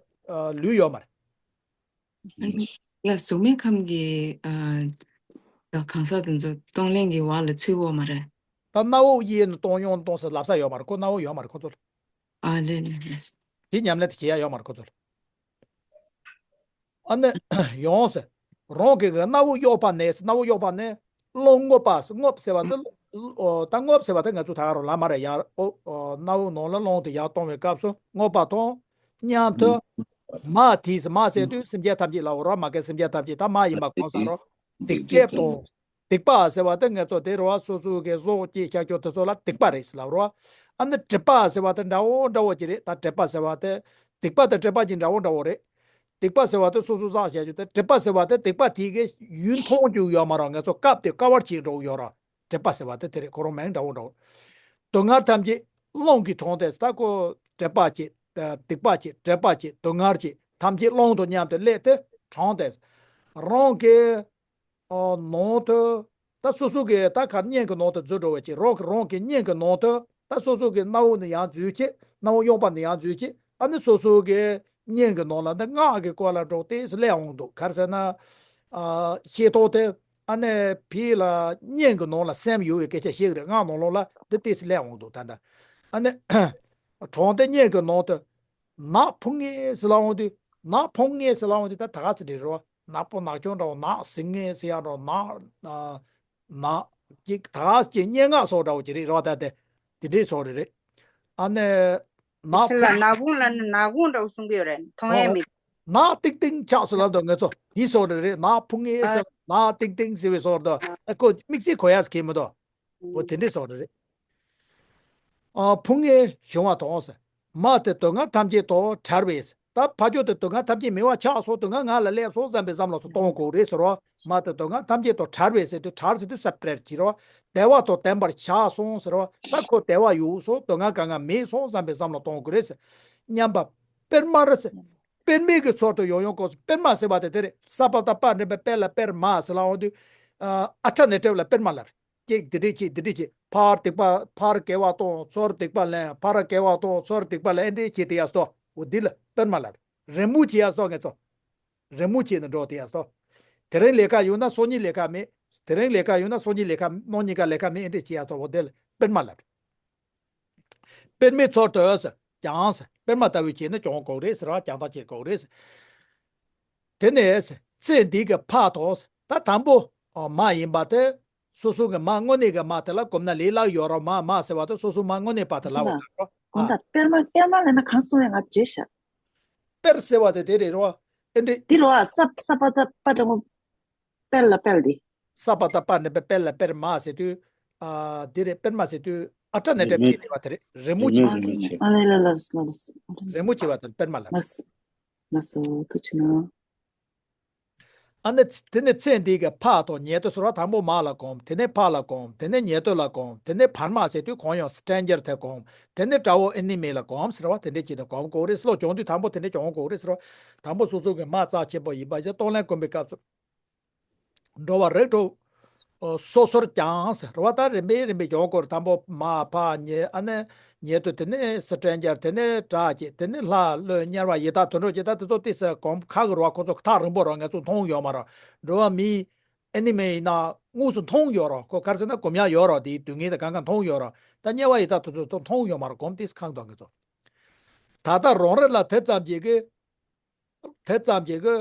ཨ་ལུས་ཡོད་མ་རེད། ལ་གཟུགས་མེད་ཁམས་ཀྱི་ཨ་གང་ཟག་དེ་ཚོ་གཏོང་ལེན་གྱི་བར་ལ་ཚུད་ཡོད་མ་རེད། ད་སྣ་བུག་གཡས་ནས་གཏོང་གཡོན་གཏོང་ཟེར་ལབ་ས་ཡོད་མ་རེད། ཁོ་སྣ་བུག་ཡོད་མ་རེད་ཁོ་ཚོ་ལ། ཨ་ལས་ལས་ལས། དེ་ཉམས་ལེན་དེ་བྱེད་ཡ་ཡོད་མ་རེད་ཁོ་ཚོ་ལ། ཨ་ནི་ཡོང་ཟེར། རང་གི་གི་སྣ་བུག་གཡོགས་པ་ནས། སྣ་བུག་གཡོགས་པ་ནས་རླུང་རྔུབ་པ། རྔུབ་ཟེར་བ་དེ། ཨོ། ད་རྔུབ་ཟེར་བ་དེ་ང་ཚོ་ད་ག་རང་ལབ་མ་རེད་ཡ། ཨོ། ཨོ། སྣ་བུག་ནང་ལ་རླུང་དེ་ཡར་གཏོང་བའི་སྐབས་སུ་རྔུབ་པ་དང་མཉམ་དུ། མ་དེས། མ་ཟེར་དུས་སེམས་ཅན་ཐམས་ཅད་ལབ་རོ། མ་གི་སེམས་ཅན་ཐམས་ཅད། ད་མ་ཡིན་པ་གང་ཟག་རོ། སྡིག་སྒྲིབ་དང་། སྡིག་པ་ཟེར་བ་དེ་ང་ཚོ་དེ་རེད་བ། སོ་སོ་གི་གཟུགས་ཀྱི་ཤ་ཁྱོ་དེ་ཚོ་ལ་སྡིག་པ་རེད་ཟེར་ལབ་རོ། ཨ་ནི་སྒྲིབ་པ་ཟེར་བ་དེ་འདྲ་བོ་འདྲ་བོ་ཅིག་རེད། ད་སྒྲིབ་པ་ཟེར་བ་དེ། སྡིག་པ་དང་སྒྲིབ་པ་གཅིག་འདྲ་བོ་འདྲ་བོ་རེད། སྡིག་པ་ཟེར་བ་དེ་སོ་སོ་བསགས་བྱ་རྒྱུ་དེ། སྒྲིབ་པ་ཟེར་བ་དེ་སྡིག་པ་དེ་གི་ཡུན་ཐུང་རྒྱུ་ཡོད་མ་རེད། ང་ཚོ་སྐབས་དེ་དཀའ་བར་བྱེད་འགྲོ་གི་ཡོད་རེད། སྒྲིབ་པ་ཟེར་བ་དེ་དེ་རེད། ཁོ་རང་མིང་འདྲ་བོ་འདྲ་བོ། སྡུག་བསྔལ་ཐམས་ཅད་རླུང་གིས་དྲངས་ཏེ། ད་ཁོ་སྒྲིབ་པ་བྱེད། སྡིག་པ་བྱེད། སྒྲིབ་པ་བྱེད། སྡུག་བསྔལ་བྱེད། ཐམས་ཅད་རླུང་དང་མཉམ་དུ་སླེབས་ཏེ་དྲངས་ཏེ། རང་གི་ཨ་ནང་དུ། ད་སོ་སོ་གི་ད་གར་སྙིང་གི་ནང་དུ་འཛུལ་འགྲོ་བའི་ཕྱིར། རང་གི་རང་གི་སྙིང་གི་ནང་དུ། ད་སོ་སོ་གི་སྣ་བུག་ནས་ཡར་འཛུལ་བྱས། སྣ་བུག་གཡོགས་པ་ནས་ཡར་འཛུལ་བྱས། ཨ་ནི་སོ་སོ་གི་སྙིང་གི་ནང་ལ་འདི་སྔགས་ཀྱི་སྐོར་ལ་འགྲོ་ཏོག་ཙམ་སླེབས་འོང་འདུག་ག་རེ་ཟེར་ན། ཨ་ཤེས་རྟོགས་དེ་ཨ་ནི་ཕི་ལ་སྙིང་གི་ནང་ལ་སེམས་ཡོད་པའི་སྐད་ཆ་བཤད་གི་རེད། སྔགས་ནང་ལོགས་ལ་འདི་ཏོག་ཙམ་སླེབས་འོང་འདུག་ད་ལྟ་ཨ་ནི་དྲངས་ཏེ་སྙིང་གི་ནང་དུ། ནག་ཕུང་ངེ་ཟེར་ལབ་འོང་དུས། ནག་ཕུང་ངེ་ཟེར་ལབ་འོང་དུས། ད་ད་ག་ཚོད་རེད་རོ། ནག་པོ་ནག་ཆུང་འདྲ་བོ། ནག་ཟིང་ངེ་ཟེར་ཡ་འདྲ་བོ། ནག་ནག་ཅིག་ད་ག་ཅིག་སྙན་ངག་སོགས་འདྲ་བོ་ཅིག་རེད་རོ། ད་དེ་དེ་འདྲའི་སོགས་རེད་རེད། ཨ་ནི་ནག་ཕུང་། ལ་ནག་ཕུང་ལ་ནི་ནག་ཕུང་འདྲ་བོ་གསུང་གི་ཡོད་རེད། མཐོང་ཡས་མེད། ནག་ཏིང་ཏིང་ཆགས་སུ་ལབ་འདུག་ང་ཚོ་དེ་སོགས་རེད་རེད། ནག་ཕུང་ངེ་ཟེར། ནག་ཏིང་ཏིང་ཟེར་བའི་སོགས་འདུག་ཨ་ཁོ་དམིགས་བསལ་གོ་ཡ་ཟེར་གི་མི་འདུག་འོ་དེ་འདྲའི་སོགས་རེད། ཨ་ཕུང་ངེ་བྱུང་བ་དང་ཟེར། མ་དེ་སྡུག་བསྔལ་ཐམས་ཅད་དང་བྲལ་བས། ད་ཕ་ཆོས་དེ་སྡུག་བསྔལ་ཐམས་ཅད་མེད་པ་ཆགས་སོང་། སྡུག་བསྔལ་ང་ལ་སླེབས་སོང་བསམ་པའི་བསམ་བློ་དེ་གཏོང་དགོས་རེད་ཟེར་རོ། མ་དེ་སྡུག་བསྔལ་ཐམས་ཅད་དང་བྲལ་བས་ཟེར་དུས། བྲལ་ཟེར་དུས་སེ་པ་རེཊ་བྱེད་རོ། བདེ་བ་དང་ལྡན་པར་ཆགས་སོང་ཟེར་རོ། ད་ཁོ་བདེ་བ་ཡོང་སོང་། སྡུག་བསྔལ་གང་ག་མེད་སོང་བསམ་པའི་བསམ་བློ་གཏོང་དགོས་རེད་ཟེར། མཉམ་པ་པདྨ་རེད་ཟེར། པདྨའི་གི་ཚུལ་དུ་ཡང་ཡང་བསྐོར་སོང་། པདྨ་ཟེར་བ་དེ་དེ་རེད། ས་པ་ད་པ་འགྲེང་བུ་པ་ལ་པདྨ་ཟེར་ལབ་འོང་དུས། ཨ་ཊ་ནས་སྤྲེལ་བ་ལ་པདྨ་ལབ་རེད། ཅིག་འདི་འདྲས་ཅིག་འདི་འདྲས་ཅིག་ཕར་སྡིག་པ། ཕར་དགེ་བ་གཏོང་། ཚུར་སྡིག་པ་ལེན། ཕར་དགེ་བ་གཏོང་། ཚུར་སྡིག་པ་ལེན། འདི་འདྲས་བྱེད་དེ་ཡ་སོ། འོ་འདི་ལ་པདྨ་ལབ། རེ་མུ་བྱེད་ཡ་སོ་ང་ཚོ། རེ་མུ་བྱེད་ནས་འགྲོ་དེ་ཡ་སོ། དེ་རིང་ལས་ཀ་ཡོང་ན་སང་ཉིན་ལས་ཀ་མེད། དེ་རིང་ལས་ཀ་ཡོང་ན་སང་ཉིན་ལས་ཀ། གནངས་ཉིན་ཀ་ལས་ཀ་མེད། འདི་འདྲས་བྱེད་ཡ་སོ། འོ་དེ་ལ་པདྨ་ལབ། པདྨའི་ཚུལ་དུ་ཟེར་ཀྱང་ཟེར། པདྨ་ལྟ་བུའི་བྱས་ནས་སྐྱོང་དགོས་རེད་ཟེར་བ། ཀྱང་དག་བྱེད་དགོས་རེད་ཟེར། དེ་ནས་ཚེ་འདི་གི་ཕ་དང་ཟེར། ད་དང་པོ་མ་ཡིན་པ་དེ། སོ་སོ་གི་མ་དངོས་གནས་ཀྱི་མ་དེ་ལ་གོམས་ན་ལས་སླ་ཡོད་རོ། མ་མ་ཟེར་བ་དེ་སོ་སོ་མ་དངོས་གནས་པ་དེ་ལ་འོ་རོ། ཨ། གོང་དག་པདྨ། པདྨ་ལབ་ན་གང་གསུང་ཡ་ང་བརྗེད་ཤག་པེར་ཟེར་བ་དེ་དེ་རེད་རོ། ཨེ་འདྲས། འདི་ལོ་ཨ་ས། ས་པ་ད་པ་འགྲེང་བུ་པེར་ལ་པེར་འདི། ས་པ་ད་པ་འགྲེང་བུ་པེར་ལ་པེར་མ་ཟེར་དུས། ཨ་འདི་རེད། པདྨ་ཟེར་དུས་ཨ་ཊ་ནས་སྤྲེལ་བ་བྱས་ཟེར་བ་དེ་རེད། རེ་མུ་བྱེད་པ་དེ། ཨ་ལ་ལ་ལ་ལ་ལ། རེ་མུ་བྱེད་པ་དེ་པདྨ་ལབ། ལགས་སོ། ལགས་སོ། ཐུགས་རྗེ་གནང་། ཨ་ནི་དེ་ནས་ཚེ་འདི་གི་ཕ་དང་ཉེ་དུ་ཟེར་བ། དང་པོ་མ་ལ་གོམས། དེ་ནས་ཕ་ལ་གོམས། དེ་ནས་ཉེ་དུ་ལ་གོམས། དེ་ནས་བར་མ་ཟེར་དུས་གང་ཡང་སི་ཊེན་ཇར་དེ་གོམས། དེ་ནས་དགྲ་བོ་ཨེ་ནི་མི་ལ་གོམས་ཟེར་བ། དེ་འདྲས་བྱས་ནས་གོམས་དགོས་རེད། བློ་སྦྱོང་དུས་དང་པོ་དེ་འདྲས་སྦྱོང་དགོས་རེད་ཟེར་བ། དང་པོ་སོ་སོ་གི་མ་རྩ་ཆེན་པོ་ཡིན་པ་ཞིག་གཏོང་ལེན་སྒོམ་པའི་སྐབས་སུ། འགྲོ་བ་རིགས་དྲུག་སོ་སོར་ཀྱང་ཟེར་བ། ད་རིམ་པས་རིམ་པས་སྦྱོང་དགོས་རེད། དང་པོ་མ་ཕ་ཉེ། ཨ་ནི་ཉེ་དུ། དེ་ནས་སི་ཊེན་ཇར། དེ་ནས་དགྲ་བཅས། དེ་ནས་ལྷ་ཀླུ་དམྱལ་བ་ཡི་དྭགས་དུད་འགྲོ་བཅས། ད་དེ་ཚོ་ཏོག་ཙམ་གོམས་ཁག་གི་རེད་བ། ཁོ་ཚོ་ཐག་རིང་པོ་རེད་བ། ང་ཚོ་མཐོང་ཡོད་མ་རེད། འགྲོ་བ་མིའི་ཨེ་ནི་མི་ཡིན་ན་དངོས་སུ་མཐོང་ཡོད་རེད་བ། ཁོ་ག་རེ་ཟེར་ན་སྒོམ་ཡག་ཡོད་རེད་བ། དེའི་སྡུག་བསྔལ་དེ་གང་ག་མཐོང་ཡོད་རེད་བ། ད་དམྱལ་བ་ཡི་དྭགས་དེ་ཚོ་མཐོང་ཡོད་མ་རེད། གོམས་ཏོག་ཙམ་ཁག་འདུག་ང་ཚོ། ད་ལྟ་རང་རེ་ལ་དེ་ཙམ་གྱིས་ཀྱི། དེ་ཙམ་གྱིས་ཀྱི།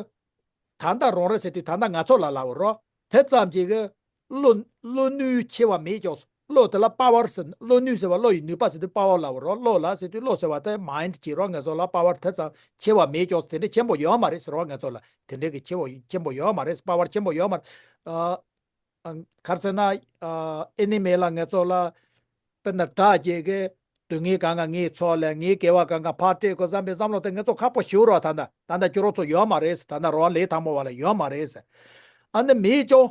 ད་ལྟ་རང་རེ་ཟེར་དུས་ད་ལྟ་ང་ཚོ་ལ་ལབ་པ་རེད་བ། དེ་ཙམ་གྱིས་ཀྱི་བློ། བློ་ནུས་ཆེ་བ་མེད་ཀྱང་། བློ་དེ་ལ་པ་ཝར་ཟེར། བློ་ནུས་ཟེར་བ་བློ་ཡི་ནུས་པ་ཟེར་དུས་པ་ཝར་ལབ་པ་རེད་བ། བློ་ལ་ཟེར་དུས། བློ་ཟེར་བ་དེ་མའིན་ཌི་བྱེད་རོགས། ང་ཚོ་ལ་པ་ཝར་དེ་ཙམ་ཆེ་བ་མེད་ཀྱང་། དེ་འདྲ་ཆེན་པོ་ཡོད་མ་རེད་ཟེར་བ། ང་ཚོ་ལ་དེ་འདྲ་གི་ཆེ་བ་ཆེན་པོ་ཡོད་མ་རེད། པ་ཝར་ཆེན་པོ་ཡོད་མ་རེད། ཨ། ཨ། ག་རེ་ཟེར་ན། ཨ། ཨེ་ནི་མི་ལ་ང་ཚོ་ལ། དཔེར་ན་དགྲ་བཅས་ཀྱི་སྡུག་བསྔལ་གང་ག་ངས་ཚོར་ལས། ངའི་དགེ་བ་གང་ག་ཕར་སྤྲད་དགོས་བསམ་པའི་བསམ་བློ་དེ་ང་ཚོ་ཁག་པོ་ཞེ་པོ་རེད་བ། ད་ལྟ་ད་ལྟ་ཁྱོད་རང་ཚོ་ཡོད་མ་རེད་ཟེར། ད་ལྟ་རང་ལས་དང་པོ་བ་ལ་ཡོད་མ་རེད་ཟེར། ཨ་ནི་མེད་ཀྱང་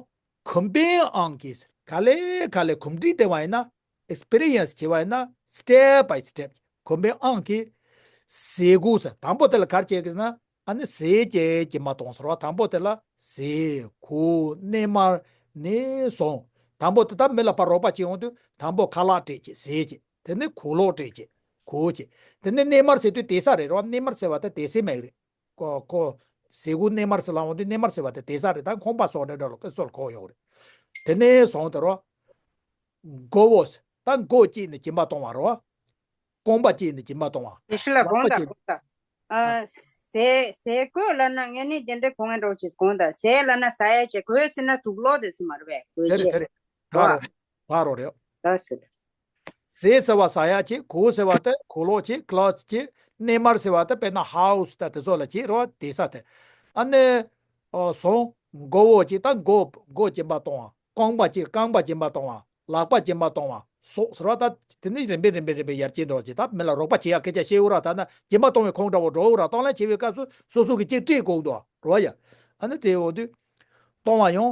གོམས་པའི་དབང་གིས་ཟེར། ག་ལེ་ག་ལེ་གོམས་འདྲིས་ལྡན་པ་ཡིན་ན། ཨེག་སི་པི་རི་ཡན་སི་བྱས་པ་ཡིན་ན། སི་ཊེབ་བྷའི་སི་ཊེབ་གོམས་པའི་དབང་གིས་ཟད་དགོས་ཟེར། དང་པོ་དེ་ལ་ག་རེ་བྱེད་ཀྱི་ཟེར་ན། ཨ་ནི་ཟད་བྱེད་ཀྱི་མ་གཏོང་ཟེར་བ། དང་པོ་དེ་ལ་ཟས་གོས་གནས་མལ་ནས་བཟུང་། དང་པོ་དེ་ད་མི་ལ་ཕར་རོགས་པ་བྱེད་ཡོང་དུས་དང་པོ་ཁ་ལག་སྤྲད་བྱས་ཟས་བྱས། དེ་ནས་གོས་ལོག་སྤྲད་བྱས། གོ་བོ་བྱས། དེ་ནས་གནས་མལ་ཟེར་དུས་དེ་ས་རེད་རོ། གནས་མལ་ཟེར་བ་དེ་དེ་སེ་མེད་རེད། ཁོ་ཁོ་ཟས་གོས་གནས་མལ་ཟེར་ལ་འོང་དུས་གནས་མལ་ཟེར་བ་དེ་དེ་ས་རེད། ད་ཁང་པ་སོགས་འདྲ་འདྲ་ལ་སྐད་སོགས་གོ་ཡོང་རེད། དེ་ནས་སོང་དེ་རོ། མགོ་བོ། ད་མགོ་གཅིག་ནས་སྦྱིན་པ་གཏོང་བ་རོ། རྐང་པ་གཅིག་ནས་སྦྱིན་པ་གཏོང་བ། ཡེ་ཤེས་ལགས། ལག་པ་དགོངས་དག། གཅིག་དགོངས་དག། ཨ། ཟས་ཟས་གོས་ལབ་ན་ངས་ནི་དེ་འདྲའི་གོ་ངན་འདྲ་བོ་ཅིག་དགོངས་དག། ཟས་ལབ་ན་ཟ་ཡ་བྱས། གོས་ཟེར་ན་དུག་ལོག་དེ་ཟེར་མ་རེད་པས། གོས་དེ་རེད། ཆས་དེ་རེད། རོ། ཕ་རོ་རེད། ཕ་རོ་རེད། ལགས་སོ། ཟས་ཟེར་བ་ཟ་ཡ་བྱས། གོས་ཟེར་བ་དེ་གོས་ལོག་བྱས། ཀློ་ཚི་བྱས། གནས་མལ་ཟེར་བ་དེ་དཔེར་ན་ཧའུ་སི་ད་དེ་ཚོ་ལ་བྱས་རོ། དེ་ས་དེ། ཨ་ནི། ཨོ་སོང་། མགོ་བོ་བྱས། ད་མགོ་མགོ་སྦྱིན་པ་གཏོང་བ། རྐང་པ་བྱས། རྐང་པ་སྦྱིན་པ་གཏོང་བ། ལག་པ་སྦྱིན་པ་གཏོང་བ་སོགས་ཟེར་བ། ད་དེ་ནི་རིམ་པས་རིམ་པས་རིམ་པས་ཡར་རྒྱས་འགྲོ་བ་བྱས། ད་མི་ལ་རོགས་པ་བྱེད་ཡག་སྐད་ཆ་བཤད་འུ་ར། ད་ན་སྦྱིན་པ་གཏོང་བའི་ཁོང་འདྲ་བོ་འགྲོ་འུ་ར། གཏོང་ལེན་བྱེད་པའི་སྐབས་སུ་སོ་སོ་གི་ཅིག་སྤྲད་དགོས་འདུག་རོ་ཡ། ཨ་ནི་དེ་འོ་དུས་གཏོང་བ་ཡང་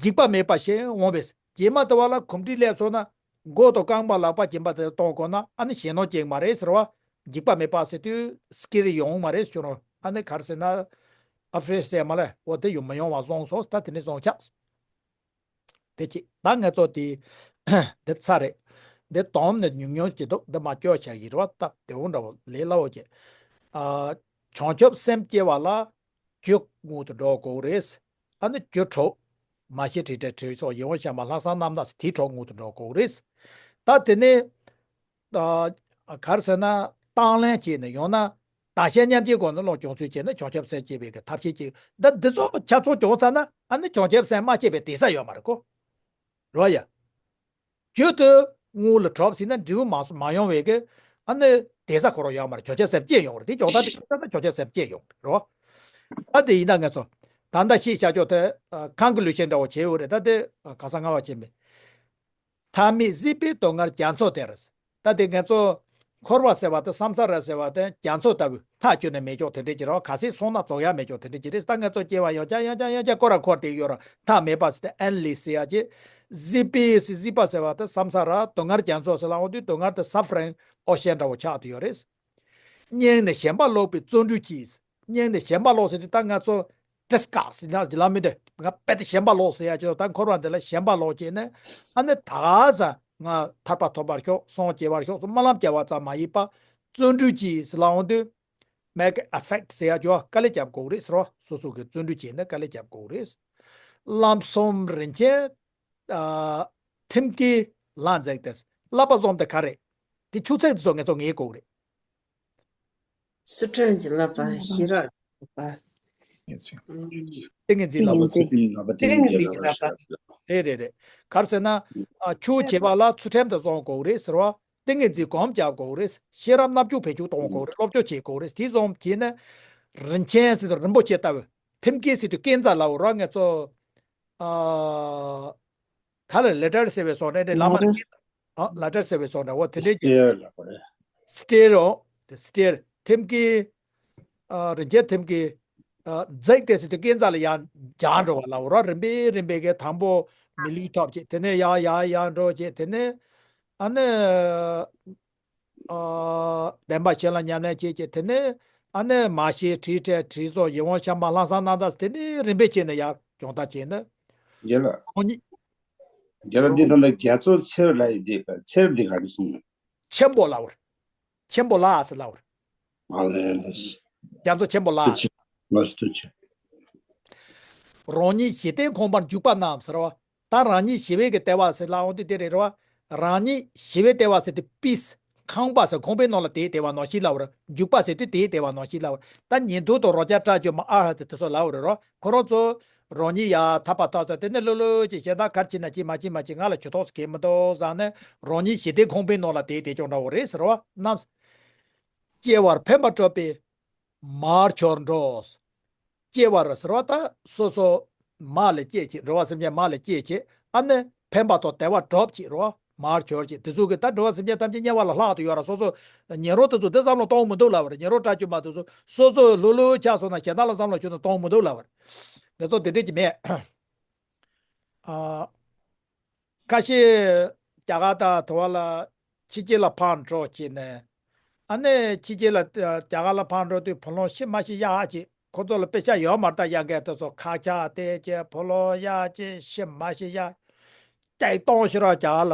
འཇིགས་པ་མེད་པ་ཞིག་འོང་བས། རྗེས་མ་དུ་བ་ལ་གོམས་འདྲིས་སླེབས་སོང་ན། མགོ་དང་རྐང་པ་ལག་པ་སྦྱིན་པ་དེ་གཏོང་དགོས་ན། ཨ་ནི་ཞེད་སྣང་སྐྱེ་གི་མ་རེད་ཟེར་བ། འཇིགས་པ་མེད་པ་ཟེར་དུས་སྐད་རིགས་ཡོང་མ་རེད་ཟེར་རོ། ཨ་ནི་ག་རེ་ཟེར་ན། ཨ་ཕྲེ་ཤ་ཟེར་མ་ལེ། འོ་དེ་ཡོང་མ་ཡོང་བ་བཟོང་སོང་། ད་དེ་ནས་བཟོང་ཆགས། དེ་གཅིག་ད་ངས་ཚོ་དེ་འདི་ཚར་རེད། འདི་དོམ་ནས་ཉུང་ཉུང་ཅིག་འདུག་འདི་མ་སྐྱོར་བྱ་གི་རེད་བ། སྟབས་བདེ་བོ་འདྲ་བོ་ལས་སླ་བོ་བྱས། ཨ། བྱང་ཆུབ་སེམས་སྐྱེ་བ་ལ་རྒྱུ་དངོས་དུ་འགྲོ་དགོས་རེད། ཨ་ནི་རྒྱུ་གྲོགས། མ་ཤེས་དྲི་བྲལ་དྲི་སོགས་ཡིད་འོང་བྱམས་པ་ལྷག་བསམ་རྣམ་དག་དེའི་གྲོགས་དངོས་དུ་འགྲོ་དགོས་རེད། ད་དེ་ནས། ཨ། ག་རེ་ཟེར་ན། དང་ལེན་བྱས་ནས་ཡང་ན། དང་ཤེས་མཉམ་སྐྱེའི་སྒོ་ནས་བློ་སྦྱོང་ཚུལ་བྱས་ན་བྱང་ཆུབ་སེམས་སྐྱེ་བའི་གི་ཐབས་ཤེས་ཅིག་ད་འདི་ཚོ་ཆ་ཚང་བྱུང་ཚར་ན། ཨ་ནི་བྱང་ཆུབ་སེམས་མ་སྐྱེས་པའི་དེ་ས་ཡོད་མ་རེད་ཀོ། རོ་ཡ། རྒྱུ་དེ་དངོས་ལ་གྲུབ་ཟིན་ན་འབྲས་བུ་མ་མ་ཡོང་བའི་གི། ཨ་ནི་དེ་ས་ཁོ་རང་ཡོད་མ་རེད། བྱང་ཆུབ་སེམས་སྐྱེ་ཡོང་རེད། དེ་སྦྱོང་བརྡར་དེ་ཁྱོད་ཚོ་བྱང་ཆུབ་སེམས་སྐྱེ་ཡོང་རེད་རོ། ཨ་དེ་ཡིན་ན་ངས་ཚོ། ད་ལྟ་ཤེས་བྱ་ཆོག་དེ། ཨ། གང་གི་ལུས་ཤེས་འདྲ་བོ་བྱས་ཡོད་རེད། ད་དེ། ཨ། ག་ས་ང་བ་བྱས་མེད། ཐ་མལ་སྲིད་པའི་སྡུག་བསྔལ་རྒྱ་མཚོ་དེར། ད་དེ་ང་ཚོ་འཁོར་བ་ཟེར་བ་དང་སམ་ས་ར་ཟེར་བ་དེ་རྒྱ་མཚོ་ལྟ་བུ། མཐའ་གཅོད་ནས་མེད་ཀྱོག་དེ་འདྲས་ཀྱི་རེད་བ། ག་ཚོད་སོང་ན་རྫོགས་ཡ་མེད་ཀྱོག་དེ་འདྲས་ཀྱི་རེད། ད་ང་ཚོ་སྐྱེ་བ་ཡང་བསྐྱར་ཡང་བསྐྱར་ཡང་བསྐྱར་སྐོར་ར་འཁོར་བསྡད་ཡོད་ར། མཐའ་མེད་པ་ཟེར་ཏེ་ཨེན་ལེ་སི་ཟེར་ཡ་ཅིག་སྲིད་པའི་སྲིད། སྲིད་པ་ཟེར་བ་དེ་སམ་ས་ར། སྡུག་བསྔལ་རྒྱ་མཚོ་ཟེར་ལ་འོང་དུས་སྡུག་བསྔལ་དེ་སབ་ཕ་རིང་ཨོ་ཤན་འདྲ་བོ་ཆགས་བསྡད་ཡོད་རེད། སྙིང་ནས་ཞེན་པ་ལོག་པའི་བརྩོན་འགྲུས་ཀྱིས། སྙིང་ནས་ཞེན་པ་ལོག་ཟེར་དུས་ད་ང་ཚོ་ཏྲིས་ཀ་ཟེར་ན་ལ་མི་འདི་ང་དཔེ་དེ་ཞེན་པ་ལོག་ཟེར་ཡ་ཅིག་ད་འཁོར་བ་འདི་ལ་ཞེན་པ་ལོག་བྱས་ནས། ཨ་ནི་ད་ག་ས་ང་ཐར་པ་ཐོབ་པར་ཤོག་སངས་རྒྱས་པར་ཤོག་སྨོན་ལམ་བརྒྱབ་པ་ཙམ་མ་ཡིན་པ། བརྩོན་འགྲུས་ཀྱིས་ཟེར་ལ་འོང་དུས། མེག་ཨེ་ཕེག་ཊི་ཟེར་ཡ་ཅིག་དཀའ་ལས་རྒྱབ་དགོས་རེད་ཟེར་བ། སོ་སོ་གི་བརྩོན་འགྲུས་བྱས་ནས་དཀའ་ལས་རྒྱབ་དགོས་རེད། ལམ་གསུམ་རིན་ཆེན། ཨ། ཐེམ་སྐས་ལ་འཛེགས་ཏེ། བསླབ་པ་གསུམ་དེ་ག་རེད། དེ་ཆུ་ཚད་དེ་ཚོ་ངེད་ཚོ་ངེས་དགོས་རེད། ཚུལ་ཁྲིམས་ཀྱི་བསླབ་པ། ཤེས་རབ་ཀྱི་བསླབ་པ། ཏིང་ངེ་འཛིན་བསླབ་པ། ཏིང་ངེ་འཛིན་བསླབ་པ། རེད་རེད་རེད། ག་རེ་ཟེར་ན། ཨ། ཆོས་བྱེད་པ་ལ་ཚུལ་ཁྲིམས་དེ་བསྲུང་དགོས་རེད་ཟེར་བ། ཏིང་ངེ་འཛིན་སྒོམ་རྒྱག་དགོས་རེད། ཤེས་རབ་རྣམ་དཔྱོད་བེད་སྤྱོད་གཏོང་དགོས་རེད། སློབ་སྦྱོང་བྱེད་དགོས་རེད། དེ་གསུམ་བྱས་ནས། རིན་ཆེན་ཟེར་དུས་རིན་པོ་ཆེ་ལྟ་བུ། ཐེམ་སྐས་ཟེར་དུས་སྐས་འཛེག་ལབ་ར། ངེད་ཚོ། ཨ། ག་ལ་ལེ་ཌར་ཟེར་བའི་བཟོ་འདྲ་འདྲ་ལ་མ་རེད། ཨ། ལེ་ཌར་ཟེར་བའི་བཟོ་འདྲ་བོ་དེ་འདྲའི་ཅིག་སི་ཊེར་ལབ་པ་རེད། སི་ཊེར་རོ། དེ་སི་ཊེར། ཐེམ་སྐས། ཨ། རིན་ཆེན་ཐེམ་སྐས། ཨ། འཛེགས་ཏེ་ཟེར་དུས་སྐས་འཛེག་ལ་ཡར་རྒྱག་འགྲོ་བ་ལབ་ར། རིམ་པས་རིམ་པས་གི་དང་པོ་མི་ལུས་ཐོབ་བྱས། དེ་ནས་ཡར་ཡར་ཡར་འགྲོ་བྱས། དེ་ནས། ཨ་ནི། ཨ། བདེན་པ་བཞི་ལ་ཉམས་ལེན་བྱེད་ཀྱི། དེ་ནས་ཨ་ནི་མ་ཤེས་དྲི་བྲལ་དྲི་སོགས་ཡིད་འོང་བྱམས་པ་ལྷག་བསམ་རྣམ་དག་དེ་ནས་རིམ་པས་བྱས་ནས་ཡར་སྦྱོང་བརྡར་བྱས་ནས། རྒྱལ་ལ། ཁོང་ཉིད། རྒྱལ་ལ། འདི་ད་ལྟ་རྒྱ་མཚོ་ཚེར་ལ་ཡི་འདི་ག་ཚེར་འདི་ག་རེ་གསུངས་ནས། ཆེན་པོ་ལབ་པར། ཆེན་པོ་ལ་ཟེར་ལབ་པར། ཨ་ལས་ལས། རྒྱ་མཚོ་ཆེན་པོ་ལ། ཐུགས་རྗེ་ཆེ། ལགས་སོ། ཐུགས་རྗེ་ཆེ། རང་ཉིད་ཞི་བདེའི་ཁང་པར་འཇུག་པ་རྣམས་ཟེར་བ། ད་རང་ཉིད་ཞི་བའི་གི་ལྟེ་བ་ཟེར་ལབ་འོང་དུས་དེ་རེད་རེད་བ། རང་ཉིད་ཞི་བའི་ལྟེ་བ་ཟེར་དུས་པིས། ཁང་པ་ཟེར། ཁང་པའི་ནང་ལ་དེའི་ལྟེ་བ་ནང་བཞིན་ལབ་པ་རེད། འཇུག་པ་ཟེར་དུས་དེའི་ལྟེ་བ་ནང་བཞིན་ལབ་པ་རེད། ད་ཉན་ཐོས་དང་རང་རྒྱལ་སྐྲག་བཅོས་མ་ཨ་ར་ཧ་དེ་དེ་ཚོ་ལབ་པ་རེད་རོ། ཁོ་རང་ཚོ་རང་ཉིད་ཡར་ཐར་པ་ཐོབ་ཚར། དེ་ནས་ལྷོད་ལྷོད་ཅིག་གཞན་དག་ག་རེ་བྱེད་ན་བྱེད་མ་བྱེད་མ་བྱེད། ང་ལ་ཇུས་གཏོགས་སུ་གང་ཡང་མི་འདུག་བསམ་ནས། རང་ཉིད་ཞི་བདེའི་ཁང་པའི་ནང་ལ་དེའི་དེ་ཅོག་འདྲ་བོ་རེད་ཟེར་བ་རྣམས། སྐྱེ་བར་ཕན་པ་སྒྲུབ་པའི་མར་གྱུར་འགྲོ། སྐྱེ་བར་ཟེར་བ་ད་སོ་སོ་མར་ལ་སྐྱེས་བྱས། འགྲོ་བ་སེམས་ཅན་མར་ལ་སྐྱེས་བྱས། ཨ་ནི་ཕན་པ་དང་བདེ་བ་སྒྲུབ་བྱས་རོ། མར་གྱུར་བྱས། དེ་ཚོ་གི་ད་འགྲོ་བ་སེམས་ཅན་ཐམས་ཅད་དམྱལ་བ་ལ་ལྷག་ཏུ་ཡོད་ར། སོ་སོ་ཉན་རང་དེ་ཚོ་དེ་བསམ་བློ་གཏོང་མི་འདུག་ལབ་པ་རེད། ཉན་རང་སྐྲག་བཅོས་མ་དེ་ཚོ་སོ་སོ་ལྷོད་ལྷོད་ཆགས་སོང་ན་གཞན་དག་ལ་བསམ་བློ་ཁྱོན་ནས་གཏོང་མི་འདུག་ལབ་པ་རེད། དེ་ཚོ་དེ་འདྲས་ཀྱི་མེད། ཨ། ཁ་ཤས་རྒྱ་གར་དང་དུ་བ་ལ་ཕྱི་རྒྱལ་ལ་ཕར་འགྲོ་བྱས་ནས། ཨ་ནི་ཕྱི་རྒྱལ་ལ་རྒྱ་གར་ལ་ཕར་འགྲོ་དུས་བུ་ལོན་ཤི་མ་ཤི་གཡར་བྱས། ཁོ་ཚོ་ལ་དཔེ་ཆ་ཡོད་མ་རེད། ད་གཡར་མཁན་དེ་ཚོ་ཁ་ཆག་བལྟས་བྱས། བུ་ལོན་གཡར་བྱས། ཤི་མ་ཤི་གཡར། སྐྱག་གཏོང་ཤི་ར་རྒྱ་གར་ལ།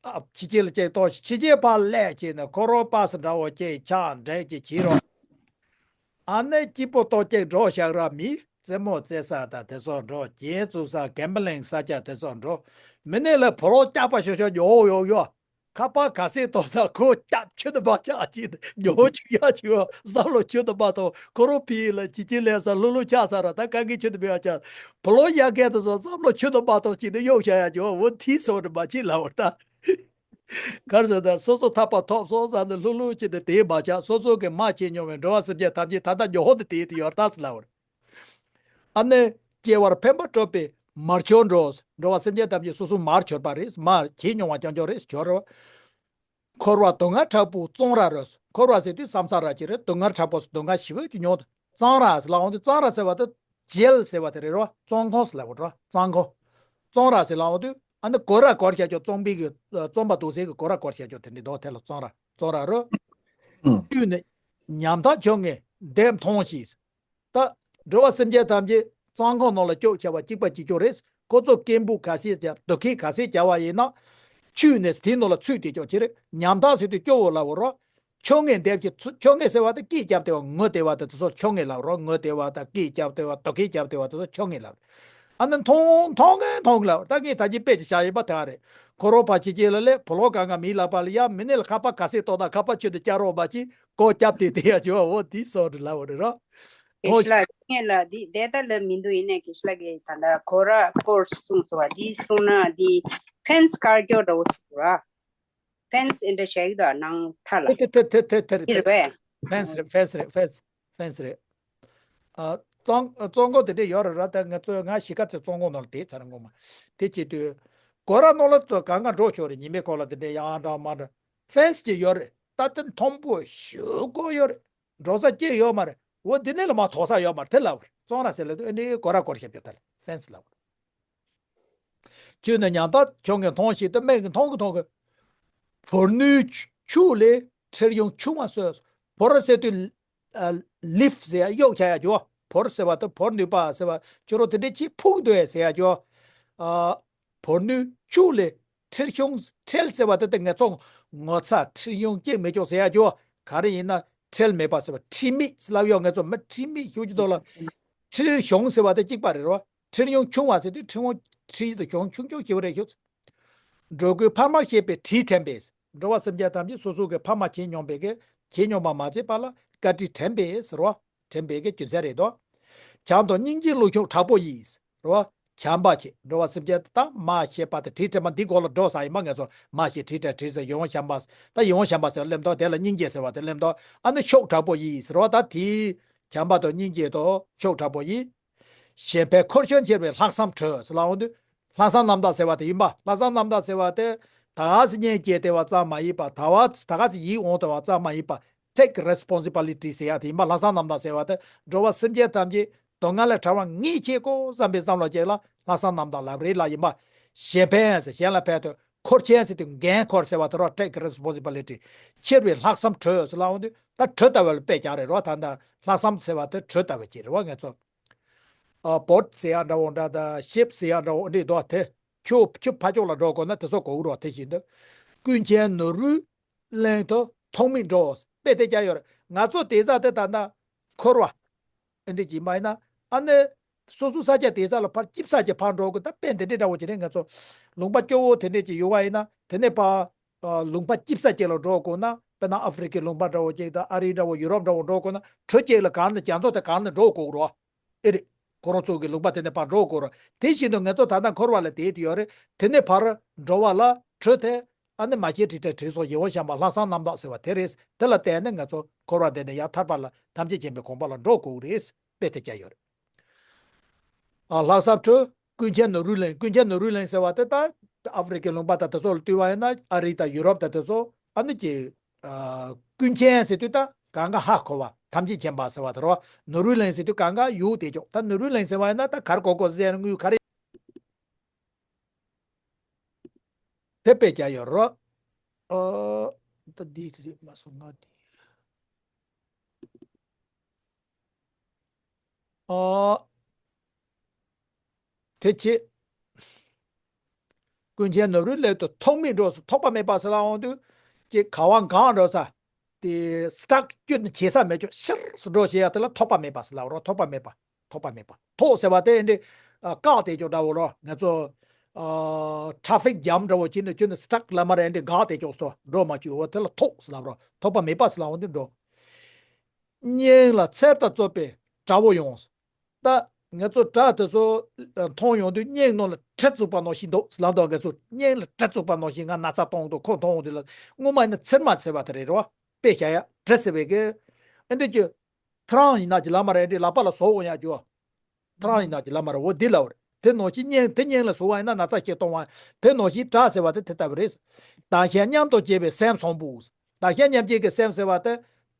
ཨ་ཕྱི་རྒྱལ་ལ་ཅིག་གཏོང་ཕྱི་རྒྱལ་ཕར་སླེབས་བྱས་ནས་ཁོ་རང་པ་སི་འདྲ་བོ་ཅིག་ཆགས་འདྲ་ཅིག་བྱེད་རོགས། ཨ་ནི་སྐྱིད་པོ་ཏོག་ཅིག་འགྲོ་བཞག་ར་མི་རྩེད་མོ་རྩེ་ས་དང་དེ་ཚོ་འགྲོ། རྒྱན་བཙུགས་ས་གེམ་བི་ལིང་ས་ཆ་དེ་ཚོ་འགྲོ། མི་ནི་ལ་ཕོ་ལོ་སྐྱག་པ་ཤོ་ཤོ་ཉོ་ཡོ་ཡོ། ཁ་པར་ག་ཚད་གཏོང་ད་ཁོ་སྐྱག་ཆུ་དུ་མ་ཆག་ཅིག་ཉོ་ཆུ་ཡ་ཆུ་བསམ་བློ་ཆུ་དུ་མ་གཏོང་ཁོ་རང་ཕི་ལ་ཅི་ཅི་ལས་ས་ལྷུ་ལྷུ་ཆགས་ས་ར་ད་ག་གི་ཆུ་དུ་མི་ཡ་ཆག་ཕོ་ལོ་ཡ་གས་དུ་སོ་བསམ་བློ་ཆུ་དུ་མ་གཏོང་ཅིག་ནི་གཡོག་བྱ་ཡ་ཆུ་བ་འོ་ཐིས་སོ་དུ་མ་ཅིག་ལ་བར་ད། གར་ཟེར་ད་སོ་སོ་ཐག་པ་ཐོབ་སོང་ཟེར་ནས་ལྷུག་ལྷུག་བྱས་ཏེ་དེའི་མ་ཆག་སོ་སོ་གི་མ་བྱེད་མྱོང་བའི་འགྲོ་བ་སེམས་ཅན་ཐམས་ཅད་ད་ལྟ་ཉོ་ཧོ་དེ་དེའི་དེ་ཡོད་ད་ཟེར་ལབ་པར། ཨ་ནི་སྐྱེ་བར་ཕན་པ་སྤྲོད་པའི་མར་གྱུར་འགྲོ། འགྲོ་བ་སེམས་ཅན་ཐམས་ཅད་སོ་སོ་མར་གྱུར་པ་རེད། མར་བྱེད་མྱོང་བ་རྐྱང་རྐྱང་རེད་གྱུར་རོ། འཁོར་བ་སྡུག་བསྔལ་དྲག་པོའི་བཙོན་རར་རོལ། འཁོར་བ་ཟེར་དུས་བསམ་ས་ར་ཅིག་རེད། སྡུག་བསྔལ་དྲག་པོ་སྡུག་བསྔལ་ཞི་བའི་ཀྱི་མྱོང་དུ་བཙོན་ར་ཟེར་ལབ་འོང་དུས་བཙོན་ར་ཟེར་བ་དེ་ཇེལ་ཟེར་བ་དེ་རེད་རོ། བཙོན་ཁང་ཟེར་ལབ་པ་རོ། བཙོན་ཁང་། བཙོན་ར་ཟེར་ལབ་འོང་དུས་ཨ་ནི་གོ་ར་གོར་བྱ་ཆོག་བཙོན་པའི་གི་བཙོན་པ་འདུག་སའི་གི་གོ་ར་གོར་བྱ་ཆོག་དེ་འདྲའི་མདོག་དེ་ལ་བཙོན་ར་བཙོན་ར་རོ། ཨུམ། བཏུལ་ནས་ཉམ་ཐག་ཁྱོད་ངས་བདེ་མཐོང་ཞིག་ད་འགྲོ་བ་སེམས་ཅན་ཐམས་ཅད་བཙོན་ཁང་ནང་ལ་སྐྱོག་བྱ་བ་གཅིག་པ་གཅིག་ཀྱང་རེད། ཁོ་ཚོ་སྐད་འབོད་ག་ཚད་བྱ་སྡུག་སྐད་ག་ཚད་བྱ་བ་ཡིན་ན། ཆུད་ནས་དེའི་ནང་ལ་ཚུད་དེ་ཀྱང་ཁྱེད་རེད། ཉམ་ཐག་ཟེར་དུས་སྐྱོ་བོ་ལ་འོ་རོ། ཁྱོད་ངས་འདེབས་ཀྱི་ཚུ་ཁྱོད་ངས་ཟེར་བ་དེ་སྐད་རྒྱབ་དེ་བ་ངོ་དེ་བ་དེ་དེ་ཚོ་ཁྱོད་ངས་ལབ་རོ། ངོ་དེ་བ་དང་སྐད་རྒྱབ་དེ་བ་སྡུག་སྐད་རྒྱབ་དེ་བ་དེ་ཚོ་ཁྱོད་ངས་ལབ། ཨ་ནི་མཐོང་མཐོང་ངས་མཐོང་ལབ་ད་ངས་ད་ཅི་དཔེ་ཅི་བྱ་ཡིན་པ་དེ་བ་རེད། ཁོ་རོ་ཕ་ཁྱི་ཁྱི་ལ་ལས་ཕོ་ལོ་གང་ག་མི་ལ་པ་ལ་ཡ་མི་ནི་ལ་ཁ་པ་ག་སེ་ཏོ་ད་ཁ་པ་ཆུ་དུ་བཅའ་རོགས་པ་ཅི་ཀོ་རྒྱབ་དེ་དེ་ཡ་ཅི་བ་འོ་དེ་སོ་རེ་ལབ་རེད་རོ། གེ་ཤ་ལགས་ངས་ལ་འདི་དེ་ལྟར་ལབ་མི་འདུག་ཡིན་ནའི་གེ་ཤ་ལགས་ཀྱིས་ད་ལྟ་ཁོ་ར་ཀོར་སི་གསུངས་སོ་བ་འདི་གསུངས་ན་འདི་ཕེན་སི་དཀར་སྐྱོ་འདྲ་བོ་ཞིག་ར། ཕེན་སི་ཨེ་འདྲ་བྱས་ཡོད་ད་ནང་མཐའ་ལ། དེ་དེ་དེ་དེ་དེ་དེ་དེ་རེད་དེ་རེད་པས། ཕེན་སི་རེད་ཕེན་སི་རེད་ཕེན་སི་ཕེན་སི་རེད། ཨ་བཙོན་བཙོན་འགོག་དེ་འདྲས་ཡོད་རེད་ར། ད་ང་ཚོས་ང་གཞིས་ཀ་རྩེ་བཙོན་འགོག་ནང་ལ་བསྡད་ཚར་ངོ་མ། དེ་བྱེད་དུས་སྒོ་ར་ནང་ལ་ཚོ་གང་ག་འགྲོ་ཆོག་རེད། ཉི་མའི་སྐོར་ལ་དེ་འདྲས་ཡང་འདྲ་མ་འདྲ་ཕེན་སི་ཅིག་ཡོད་རེད། ད་དེ་མཐོན་པོ་ཞུ་གོ་ཡོད་རེད། འགྲོ་ས་སྐྱེ་ཡོད་མ་རེད། འོ་འདི་ནས་ལ་མ་ཐོག་ས་ཡོད་མ་རེད་དེ་ལབ་རེད། བཙོན་ར་ཟེར་ལ་དུས་ཨེ་འདྲའི་སྒོ་ར་སྒོར་ཞབས་ཀྱི་ད་ལ་ཕེན་སི་ལབ་རེད། ཁྱོད་ནི་ཉམ་ཐག་ཁྱོད་ངས་མཐོང་ཞིག་ཏུ་སྨད་ཀྱི་མཐོང་གི་མཐོང་གི། བོར་ནུའི་ཆུ་ཆུ་ལས་ཁྲིར་ཡོང་ཆུང་བ་སོས། བོར་ཟེར་དུས་ལིབ་ཟེར་ཡ་གཡོག་བྱ་ཡ་ཇོ། བོར་ཟེར་བ་དང་བོར་ནུས་པ་ཟེར་བ་ཁྱོད་རོ་དེ་འདྲས་ཅིག་ཕུག་འདོད་ཟེར་ཡ་ཇོ། བོར་ནུའི་ཆུ་ལས་ཁྲིར་ཤོང་ཁྲེལ་ཟེར་བ་དེ་ད་ངས་ཚོ་ངོ་ཚ་ཁྲིར་ཡོང་སྐྱེ་མི་ཆོག་ཟེར་ཡ་ཇོ། ག་རེ་ཡིན་ན་ཁྲེལ་མེད་པ་ཟེར་བ་ཁྲིམས་མེད་ཟེར་ལབ་ཡོད། ངས་ཚོ་མི་ཁྲིམས་མེད་ཤོད་ཀྱི་འདུག་ལ། ཁྲིར་ཤོང་ཟེར་བ་དེ་གཅིག་པ་རེད་རོ། ཁྲིར་ཡོང་ཆུང་བ་ཟེར་དུས་ཁྲིར་ཡོང་ཁྲིར་དུ་ཤོང་ཆུང་ཆུང་ཞེ་པོ་རེད་ཤོད། འགྲོ་ཀུན་ཕ་མར་བཤད་པའི་དྲིན་དྲན་པས། འགྲོ་བ་སེམས་ཅན་ཐམས་ཅད་སོ་སོ་གི་ཕ་མ་བྱེད་མྱོང་པའི་གི་བྱེད་མྱོང་པ་མ་བྱས་པ་ལ་བཀའ་དྲིན་དྲན་པས་ཟེར་བ། དྲན་པའི་གི་རྒྱུ་མཚན་རེད་དོ། བྱམས་དང་སྙིང་རྗེའི་བློ་མཆོག་དྲག་པོ་ཡིས་ཟེར་བ། བྱམས་པ་བྱེད་འགྲོ་བ་སེམས་ཅན་དང་མ་བཤད་པ་དང་དྲིན་དྲན་པ་འདི་སྐོར་ལ་འགྲོ་ས་ཡིན་པ་ངས་ཚོ་མ་བཤད་དྲིན་དྲན་དྲིན་ཟེར་ཡིད་འོང་བྱམས་པ་ད་ཡིད་འོང་བྱམས་པ་ཟེར་སླེབས་དོ། དེ་ལ་སྙིང་རྗེ་ཟེར་བ་དེ་སླེབས་དོ། ཨ་ནི་མཆོག་དྲག་པོ་ཡིས་ཟེར་བ་ད་དེའི་བྱམས་པ་དང་སྙིང་རྗེ་དང་མཆོག་དྲག་པོ་ཡིས། གཞན་ཕན་འཁུར་ཤོར་འཁྱེར་བའི་ལྷག་བསམ་དྲོད་ཟེར་ལབ་འོང་དུས། ལྷག་བསམ་རྣམ་དག་ཟེར་བ་དེ་ཡིན་པ། ལྷག་བསམ་རྣམ་དག་ཟེར་བ་དེ་ད་ག་སེ་གཉེན་སྐྱེས་དེ་བ་ཙམ་མ་ཡིན་པ། ད་བ་ད་ག་སེ་ཡིད་འོང་དེ་བ་ཙམ་མ་ཡིན་པ། take responsibility ཟེར་ཡ་དེ་ཡིན་པ། ལྷག་བསམ་རྣམ་དག་ཟེར་བ་དེ་འགྲོ་བ་སེམས་ཅན་ཐམས་ཅད་སྡུག་བསྔལ་ལས་ཐར་བ་ངས་བྱེད་དགོས་བསམ་པའི་བསམ་བློ་ཅིག་ལ་ལྷག་བསམ་རྣམ་དག་ལབ་རེད་ལ་ཡིན་པ། གཞན་ཕན་ཟེར་གཞན་ལ་ཕན་ཐོགས། འཁུར་ཆེན་ཟེར་དུས་འགན་འཁུར་ཟེར་བ་དེ་རོ། take responsibility འཁྱེར་བའི་ལྷག་བསམ་དྲོད་ཟེར་ལབ་འོང་དུས་ད་དྲོད་ལྟ་བུ་ལ་དཔེ་རྒྱག་རེད་རོ། ད་ད་ལྷག་བསམ་ཟེར་བ་དེ་དྲོད་ལྟ་བུ་ཅིག་རེད་བ་ངས་ཚོ། ཨ་བོད་ཟེར་ཡ་འདྲ་བོ་འདྲ་ད་ཤེབ་ཟེར་ཡ་འདྲ་བོ་འདྲ་འདུག་དེ་ཁྱོད་ཁྱོད་ཕ་ཕྱོགས་ལ་འགྲོ་དགོས་ན་དེ་ཚོ་གོ་གི་རོགས། དེ་བཞིན་དུ་ཀུན་མཁྱེན་ནོར་བུའི་གླིང་དུ་ཐོགས་མེད་འགྲོ་དཔེ་དེ་རྒྱག་ཡོད་རེད། ང་ཚོ་དེ་ས་དེ་ད་ལྟ་འཁོར་བ་འདི་འདྲ་ཅིག་མ་ཡིན་ན་ཨ་ནི་སོ་སོ་ས་ཆ་དེ་ས་ལ་ཕར་སྐྱིད་ས་ཅིག་ཕར་འགྲོ་དགོས། ད་དཔེ་འདི་འདྲ་འདྲ་བོ་ཅིག་རེད། ང་ཚོ་ལུང་པ་སྐྱོ་བོ་དེ་འདྲ་ཅིག་ཡོད་པ་ཡིན་ན་དེ་ནས་ཕར་ལུང་པ་སྐྱིད་ས་ཅིག་ལ་འགྲོ་དགོས་ན། དཔེར་ན་ཨ་ཧྥེ་རི་ཁའི་ལུང་པ་འདྲ་བོ་ཅིག་དང་ཨ་རི་འདྲ་བོ་ཡུ་རོབ་འདྲ་བོ་འགྲོ་དགོས་ན་གྲུ་གཅིག་ལ་གང་ནས་རྒྱ་མཚོ་དེ་གང་ནས་འགྲོ་དགོས་རོགས། ཨེ་རེད། ཁོ་རང་ཚོ་གི་ལུང་པ་དེ་ནས་ཕར་འགྲོ་དགོས་ར། དེ་བཞིན་དུ་ང་ཚོ་ད་ལྟ་འཁོར་བ་ལ་བསྡད་དེ་ཡོད་རེད། དེ་ནས་ཕར་འགྲོ་བ་ལ་གྲོས་དེ་ཨ་ནི་མ་སྐྱེས་དྲི་བྲལ་དྲི་སོགས་ཡིད་འོང་བྱམས་པ་ལྷག་བསམ་རྣམ་དག་ཟེར་བ་དེ་རེད། དེ་ལ་བརྟེན་ནས་ང་ཚོ་འཁོར་བ་འདི་ནས་ཡར་ཐར་པ་ལ་ཐམས་ཅད་མཁྱེན་པའི་གོ་འཕང་ལ་འགྲོ་དགོས་རེད། དཔེ་དེ་བྱས་ཡོད་རེད། ཨ་ལྷག་བསམ་གྲོས། ཀུན་མཁྱེན་ནོར་བུའི་གླིང་། ཀུན་མཁྱེན་ནོར་བུའི་གླིང་ཟེར་བ་དེ་ད་ཨ་ཧྥེ་རི་ཁའི་ལུང་པ་དང་དེ་ཚོ་ལ་བསྟུན་པ་ཡིན་ན་ཨ་རི་དང་ཡུ་རོབ་དང་དེ་ཚོ་ཨ་ནི་ཀྱི། ཨ་ཀུན་མཁྱེན་ཟེར་དུས་ད་གང་ག་ཧ་གོ་བ་ཐམས་ཅད་མཁྱེན་པ་ཟེར་བ་དེ་རོ། ནོར་བུའི་གླིང་ཟེར་དུས་གང་ག་ཡུག་དེ་ཅོག་ད་ནོར་བུའི་གླིང་ཟེར་བ་ཡིན་ན་ད་གར་གོ་གོ་ཟེར་དངུལ་ག་རེ། དེ་དཔེ་རྒྱག་ཡོད་རོ། ཨོ། ད་འདི་རེད་མ་སོང་ང་འདི། ཨོ། དེ་ཆེ། ཀུན་མཁྱེན་ནོར་བུའི་སླད་དུ་ཐོགས་མེད་འགྲོ་ཟེར། ཐོགས་པ་མེད་པ་ཟེར་ལབ་འོང་དུས་ཀྱི་ག་བ་གང་འགྲོ་ས། དེ་སི་ཊག་ཁྱོན་ནས་བྱེད་ས་མེད་ཆོག་ཤར་སུ་འགྲོ་ཞེས་ཡ་དེ་ལ་ཐོགས་པ་མེད་པ་ཟེར་ལབ་རོ། ཐོགས་པ་མེད་པ། ཐོགས་པ་མེད་པ། ཐོགས་ཟེར་བ་དེ་འདི་བཀག་དེ་ཆོག་འདྲ་བོ་རོ། ང་ཚོ་ཊ་ཕིག་ཇམ་འདྲ་བོ་བྱས་ནས་ཁྱོན་ནས་སི་ཊག་ལ་མ་རེད་འདི་འགག་དེ་ཆོག་སོ། འགྲོ་མ་བཅུག་བ་དེ་ལ་ཐོགས་ཟེར་ལབ་རོ། ཐོགས་པ་མེད་པ་ཟེར་ལབ་འོང་དུས་འགྲོ། སྙིང་ལ་ཚེར་དང་བཅས་པའི་དགྲ་བོ་ཡོངས། ད་ང་ཚོ་དགྲ་དེ་ཚོ་མཐོང་ཡོང་དུས་སྙིང་ནང་ལ་གྲི་བཙུགས་པ་ནང་བཞིན་འདུག་ལབ་འདུག་ང་ཚོ་སྙིང་ལ་གྲི་བཙུགས་པ་ནང་བཞིན་ང་ན་ཚ་གཏོང་འདུག་ཁོ་མཐོང་འོང་དུས་ལ་སྔོན་མ་ཡིན་ན་ཚེར་མ་ཚེར་བ་དེ་རེད་རོ། དཔེ་བཞག་ཡ་གྲི་ཟེར་བའི་གི་ཨེ་འདྲ་ཅི། ཐ་རང་ཡིན་ན་ཅི་ལ་མ་རེད་འདི་ལག་པ་ལ་བཟོ་འོང་ཡ་ཅོ། ཐ་རང་ཡིན་ན་ཅི་ལ་མ་རེད་འོ་འདི་ལ་འོ་རེད། དེ་ནང་བཞིན་སྙིང་དེ་སྙིང་ལ་ཟུག་པ་ཡིན་ན་ན་ཚ་ཞིག་གཏོང་བ། དེ་ནང་བཞིན་དགྲ་ཟེར་བ་དེ་དེ་ལྟ་བུ་རེད། བདག་གཞན་མཉམ་དུ་བྱེད་པའི་སེམས་བཟང་པོ། བདག་གཞན་མཉམ་བརྗེ་གི་སེམས་ཟེར་བ་དེ།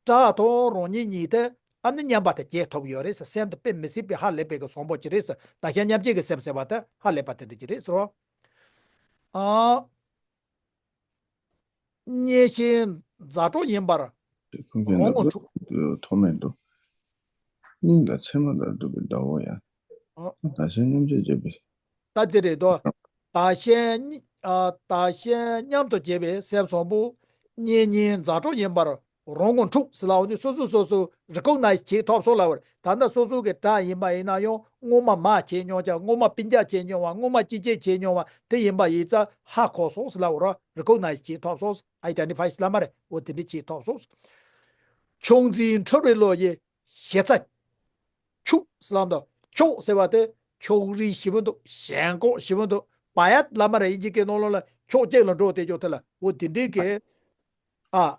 དགྲ་དང་རང་ཉིད་གཉིས་དེ་ཨ་ནི་མཉམ་པ་དེ་བྱེད་ཐུབ་ཡོད་རེད་ཟེར། སེམས་དེ་དཔེ་མི་སྲིད་པའི་ཧ་ལས་པའི་གི་བཟང་པོ་ཅིག་རེད་ཟེར། བདག་གཞན་མཉམ་བརྗེ་གི་སེམས་ཟེར་བ་དེ་ཧ་ལས་པ་དེ་འདྲ་ཅིག་རེད་ཟེར་རོ། ཨ། གཉེན་བཤེས་མཛའ་གྲོགས་ཡིན་པར་ཁོང་གིས་རང་ངོ་འདོད་འཕྲོག་ཐོགས་མེད་འདུག་སྙིང་ལ་ཚེར་མ་ལྟར་འདུག་པའི་དགྲ་བོ་ཡང་། ཨ། བདག་གཞན་མཉམ་བརྗེ་བྱེད་པའི། ད་དེ་རེད་དོ། བདག་གཞན་གཉིས་ཨ། བདག་གཞན་མཉམ་དུ་བྱེད་པའི་སེམས་བཟང་པོ། གཉེན་ཉེ་མཛའ་གྲོགས་ཡིན་པར་རང་ངོ་འཕྲོག་ཟེར་ལབ་འོང་དུས་སོ་སོ་སོ་སོ་རི་ཀོག་ནའི་ཛི་བྱེད་ཐུབ་སོང་ལབ་པ་རེད། ད་ལྟ་སོ་སོ་གི་དགྲ་ཡིན་པ་ཡིན་ན་ཡང་སྔོན་མ་མ་བྱེད་མྱོང་ཀྱང་སྔོན་མ་སྤུན་ཀྱག་བྱེད་མྱོང་བ་སྔོན་མ་གཅེས་སྐྱེས་བྱེད་མྱོང་བ་དེ་ཡིན་པ་ཡིན་ཙང་ཧ་གོ་སོང་ཟེར་ལབ་པ་རེད། རི་ཀོག་ནའི་ཛི་བྱེད་ཐུབ་སོང་། ཨའི་ཌེན་ཊི་ཕའི་ཟེར་ལབ་མ་རེད། འོ་དེ་འདྲ་བྱེད་ཐུབ་སོང་། ཆུང་འཛིན་འཁྲུལ་པའི་བློ་ཡིས་ཞེ་ཚ་ཁྱུག་ཟེར་ལབ་འདུག་ཁྱུག་ཟེར་བ་དེ་ཕྱོགས་རིས་ཞེ་པོ་འདུག་ཞེན་ཁོག་ཞེ་པོ་འདུག་བ་ཡ་ལ་མ་རེད། དབྱིན་ཇི་སྐད་ནང་ལོགས་ལ་ཕྱོགས་གཅིག་ལ་འགྲོ་དེ་ཅོག་དེ་ལ་འོ་དེ་འདྲའི་གི་ཨ།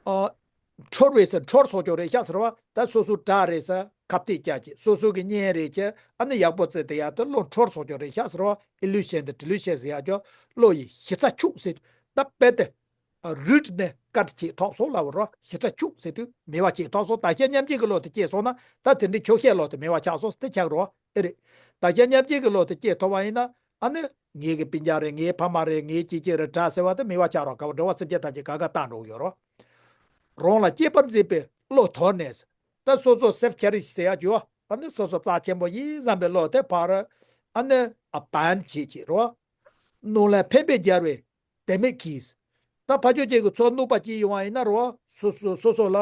ཨ། འཁྲུལ་བས་ཟེར་འཁྲུལ་སོང་ཅོག་རེད་ཤག་ཟེར་བ་ད་སོ་སོ་དགྲ་རེད་ཟེར་ཁ་གཏད་བཅག་གི་སོ་སོ་གི་གཉེན་རེད་ཀྱི་ཨ་ནི་ཡག་པོ་བརྩི་དེ་ཡ་དེ་བློ་འཁྲུལ་སོང་ཅོག་རེད་ཤག་ཟེར་བ་ཨི་ལུ་ཤན་དེ་ཏི་ལུ་ཤན་ཟེར་ཡ་ཅོག་བློ་ཡི་ཞེ་ཚ་ཁྱུག་ཟེར་ད་དཔེ་དེ། རུད་ནས་བཀར་བྱེད་ཐོབ་སོང་ལབ་རོ། ཞེ་དྲག་ཁྱུག་ཟེར་དུས་མེད་པ་བྱེད་ཐོབ་སོང་། བདག་གཞན་མཉམ་བརྗེ་གི་བློ་དེ་སྐྱེས་སོང་ན་ད་དེ་འདྲའི་ཁྱུག་ཤས་བློ་དེ་མེད་པ་ཆགས་སོང་དེ་ཆགས་རོ་ཨེ་རེད། བདག་གཞན་མཉམ་བརྗེ་གི་བློ་དེ་སྐྱེས་ཐུབ་པ་ཡིན་ན་ཨ་ནི་ངེད་ཀྱི་སྤུན་ཀྱག་རེད། ངའི་ཕ་མ་རེད། ངའི་གཅེས་གཅེས་རེད་དྲ་ཟེར་བ་དེ་མེད་པ་ཆགས་རོ། ག་བ་འགྲོ་བ་སེམས་ཅན་ཐམས་ཅད་ག་ག་བཏང་འགྲོ་གི་ཡོད་རོ། རང་ལ་གཅེས་པར་འཛིན་པའི་བློ་དོར་ནས་ད་སོ་སོ་སེལ་ཕི་ཆེ་རི་ཤི་ཟེར་ཡ་ཅིག་ཡོད། ཨ་ནི་སོ་སོ་རྩ་ཆེན་པོ་ཡིན་བསམ་པའི་བློ་དེ་ཕར་ཨ་ནི་ཨ་བན་བྱེད་ཅིག་རོ། གནོད་ལན་ཕན་པའི་རྒྱལ་བའི་དད་མེད་ཀྱིས། ད་ཕ་ཆོས་ཅན་གྱི་ཚོར་གནོད་པ་ཅི་ཡོང་བ་ཡིན་ན་རོ། སོ་སོ་སོ་སོ་ལ་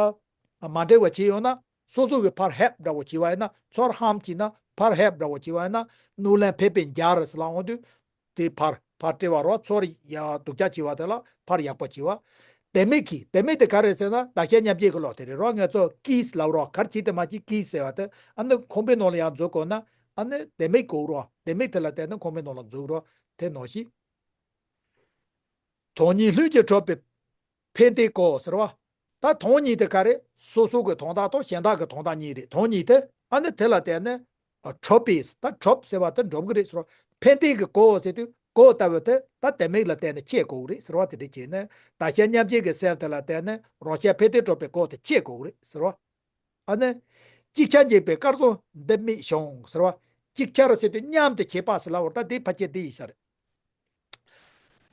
མ་འབྲེལ་བ་བྱས་ཡོང་ན་སོ་སོ་གི་ཕར་ཧེལཔ་འདྲ་བོ་བྱས་པ་ཡིན་ན་ཚོར་ཧམ་བྱས་ན་ཕར་ཧེལཔ་འདྲ་བོ་བྱས་པ་ཡིན་ན་གནོད་ལན་ཕན་པའི་རྒྱལ་ཟེར་ལབ་འོང་དུས་དེ་ཕར་ཕར་སྤྲད་པ་རོ། ཚོར་ཡ་སྡུག་ཅག་བྱས་པ་དེ་ལ་ཕར་ཡག་པོ་བྱས་པ། དད་མེད་ཀྱིས། དད་མེད་དེ་ག་རེ་ཟེར་ན་བདག་གཞན་མཉམ་བརྗེ་གི་བློ་དེ་རེད་རོ། ང་ཚོ་ཀིས་ལབ་རོ། གར་གྱིས་དེ་མ་གྱིས་ཀིས་ཟེར་བ་དེ་ཨ་ནི་ཁང་པའི་ནང་ལ་ཡང་འཛུལ་དགོས་ན་ཨ་ནི་དད་མེད་དགོས་རོ། དད་མེད་དེ་ལ་བརྟེན་ནས་ཁང་པའི་ནང་ལ་འཛུལ་རོ། དེ་ནང་བཞིན། དོན་གཉིས་ལྷུན་གྱིས་གྲུབ་པའི་ཕན་བདེའི་སྒོ་ཟེར་བ། ད་དོན་གཉིས་དེ་ག་རེ། སོ་སོ་གི་དོན་དག་དང་གཞན་དག་གི་དོན་དག་གཉིས་རེད། དོན་གཉིས་དེ་ཨ་ནི་དེ་ལ་བརྟེན་ནས་གྲུབ་པས། ད་གྲུབ་ཟེར་བ་དེ་འགྲུབ་གི་རེད་ཟེར་བ། ཕན་བདེ་གི་སྒོ་ཟེར་དུས་སྒོ་ལྟ་བུ་དེ་ད་དེ་མིག་ལ་བལྟས་ནས་ཤེས་དགོས་གི་རེད་ཟེར་བ་དེ་འདྲ་བྱས་ནས་བདག་གཞན་མཉམ་བརྗེ་གི་སེམས་དེ་ལ་བལྟས་ནས་རང་གཞན་ཕན་བདེ་གྲུབ་པའི་སྒོ་དེ་ཤེས་དགོས་གི་རེད་ཟེར་བ། ཨ་ནི། ཅིག་ཆར་འཇིགས་པའི་སྐལ་བཟང་འདི་མེད་བྱུང་ཟེར་བ། ཅིག་ཆར་ཟེར་དུས་མཉམ་དུ་བྱེད་པ་ཟེར་ལབ་པ་ད་དེ་ཕལ་ཆེར་འདི་ཡིན་ས་རེད།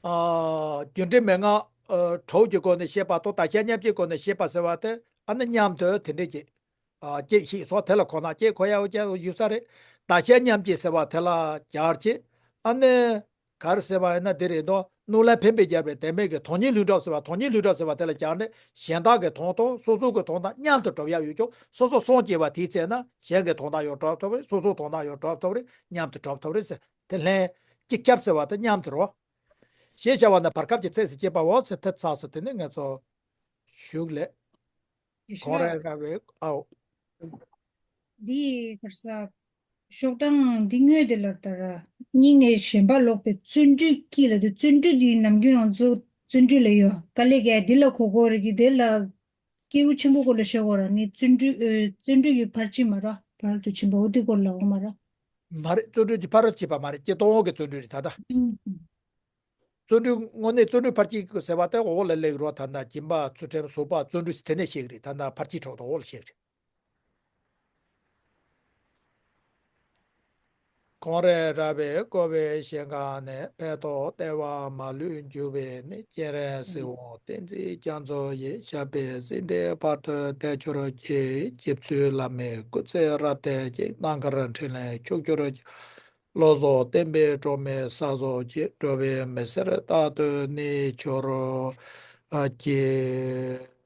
ཨ། རྒྱུ་འབྲས་མན་ངག་ཨ། དྲུག་གི་སྒོ་ནས་བཤད་པ་དང་བདག་གཞན་མཉམ་བརྗེའི་སྒོ་ནས་བཤད་པ་ཟེར་བ་དེ་ཨ་ནི་མཉམ་དུ་དེ་འདྲས་ཀྱི། ཨ། ཅེས་ཤེས་སོགས་དེ་ལ་ཁོ་ན་ཅེས་ཁོ་ཡ་འོ་ཅེས་ཡོད་ས་རེད། བདག་གཞན་མཉམ་བརྗེ་ཟེར་བ་དེ་ལ་སྦྱར་ཅེས། ཨ་ནི། ག་རེ་ཟེར་བ་ཡིན་ན་དེ་རེད་དོ། གནོད་ལན་ཕན་པའི་རྒྱལ་བའི་དད་མེད་ཀྱིས། དོན་གཉིས་ལྷུན་གྲུབ་ཟེར་བ། དོན་གཉིས་ལྷུན་གྲུབ་ཟེར་བ་དེ་ལ་སྦྱར་ནས་གཞན་དག་གི་དོན་དང་སོ་སོ་གི་དོན་དག་མཉམ་དུ་གྲུབ་ཡག་ཡོད་ཀྱང་སོ་སོ་སངས་རྒྱས་པ་དེའི་ཚེ་ན་གཞན་གྱི་དོན་དག་ཡང་གྲུབ་ཐུབ་རེད། སོ་སོའི་དོན་དག་ཡང་གྲུབ་ཐུབ་རེད། མཉམ་དུ་གྲུབ་ཐུབ་རེད་ཟེར། དེ་ལྷན་ཅིག་ཆར་ཟེར་བ་དེ་མཉམ་དུ་རོ། ཞེས་བྱ་བ་ནི་བར་སྐབས་ཀྱི་ཚིགས་སུ་བཅད་པའོ་ཟེར་དེ་ཚར་སོང་། དེ་ནས་ང་ཚོ་གཞུག་ལས། ཡེ་ཤེས་གོང་རེ་ར་བའི་ཨའོ། འདི་གར་ས། ཤོག་དང་འདི་དངོས་དེ་ལ་ལྟར། སྙིང་ནས་ཞེན་པ་ལོག་པའི་བརྩོན་འགྲུས་ཀྱིས་ལ་དེ་བརྩོན་འགྲུས་འདི་ནམ་རྒྱུན་ང་ཚོ་བརྩོན་འགྲུས་ལ་ཡོད་དཀའ་ལས་ཀྱི་འདི་ལ་གོ་གོ་རེ་གི་དེ་ལ། སྐྱེས་བུ་ཆེན་པོ་སྐོར་ལ་བཤད་གོ་ར་ནི་བརྩོན་འགྲུས་ཨེ། བརྩོན་འགྲུས་ཀྱི་ཕར་ཕྱིན་མ་ར་ཕར་དུ་ཕྱིན་པ་འོ་དེ་སྐོར་ལ་འོ་མ་ར། མ་རེད། བརྩོན་འགྲུས་ཀྱི་ཕར་ཕྱིན་པ་མ་རེད། སྐྱེ་སྟོང་གི་བརྩོན་འགྲུས་རེད་ད་ལྟ། ཨུམ། བརྩོན་འགྲུས་དངོས་གནས་བརྩོན་འགྲུས་ཕར་ཕྱིན་དགོས་ཟེར་བ་དེ་འོག་ལ་སླེབས་རོགས། ད་ལྟ་སྦྱིན་པ་ཚུལ་ཁྲིམས་བཟོད་པ་བརྩོན་འགྲུས་དེ་ནས་བཤད་ཀྱི་རེད། ད་ལྟ་ཕར་ཕྱིན་གྲོགས་དང་འོག་ལ་བཤད་ཀྱི་རེད། གོང་རེ་ར་བས་བསྐོར་བའི་ཞིང་ཁམས་ནས། ཕན་འདོགས་ལྟེ་བ་མ་ལུས་འགྱུར་བའི་གནས། སྤྱན་རས་གཟིགས་དབང་བསྟན་འཛིན་རྒྱ་མཚོ་ཡི། ཞབས་པད་སྲིད་མཐའི་བར་དུ་བརྟན་གྱུར་ཅིག་རྗེ་བཙུན་བླ་མའི་སྐུ་ཚེ་རབ་བརྟན་ཅིང་། རྣམ་དཀར་འཕྲིན་ལས་ཕྱུག་གྱུར་ཅིག་བློ་རྫོགས་བརྟན་པའི་སྒྲོན་མེ་ས་རྫོགས་ཀྱི། འགྲོ་བའི་མི་སེར་རྟག་ཏུ་གནས་གྱུར་ཅིག།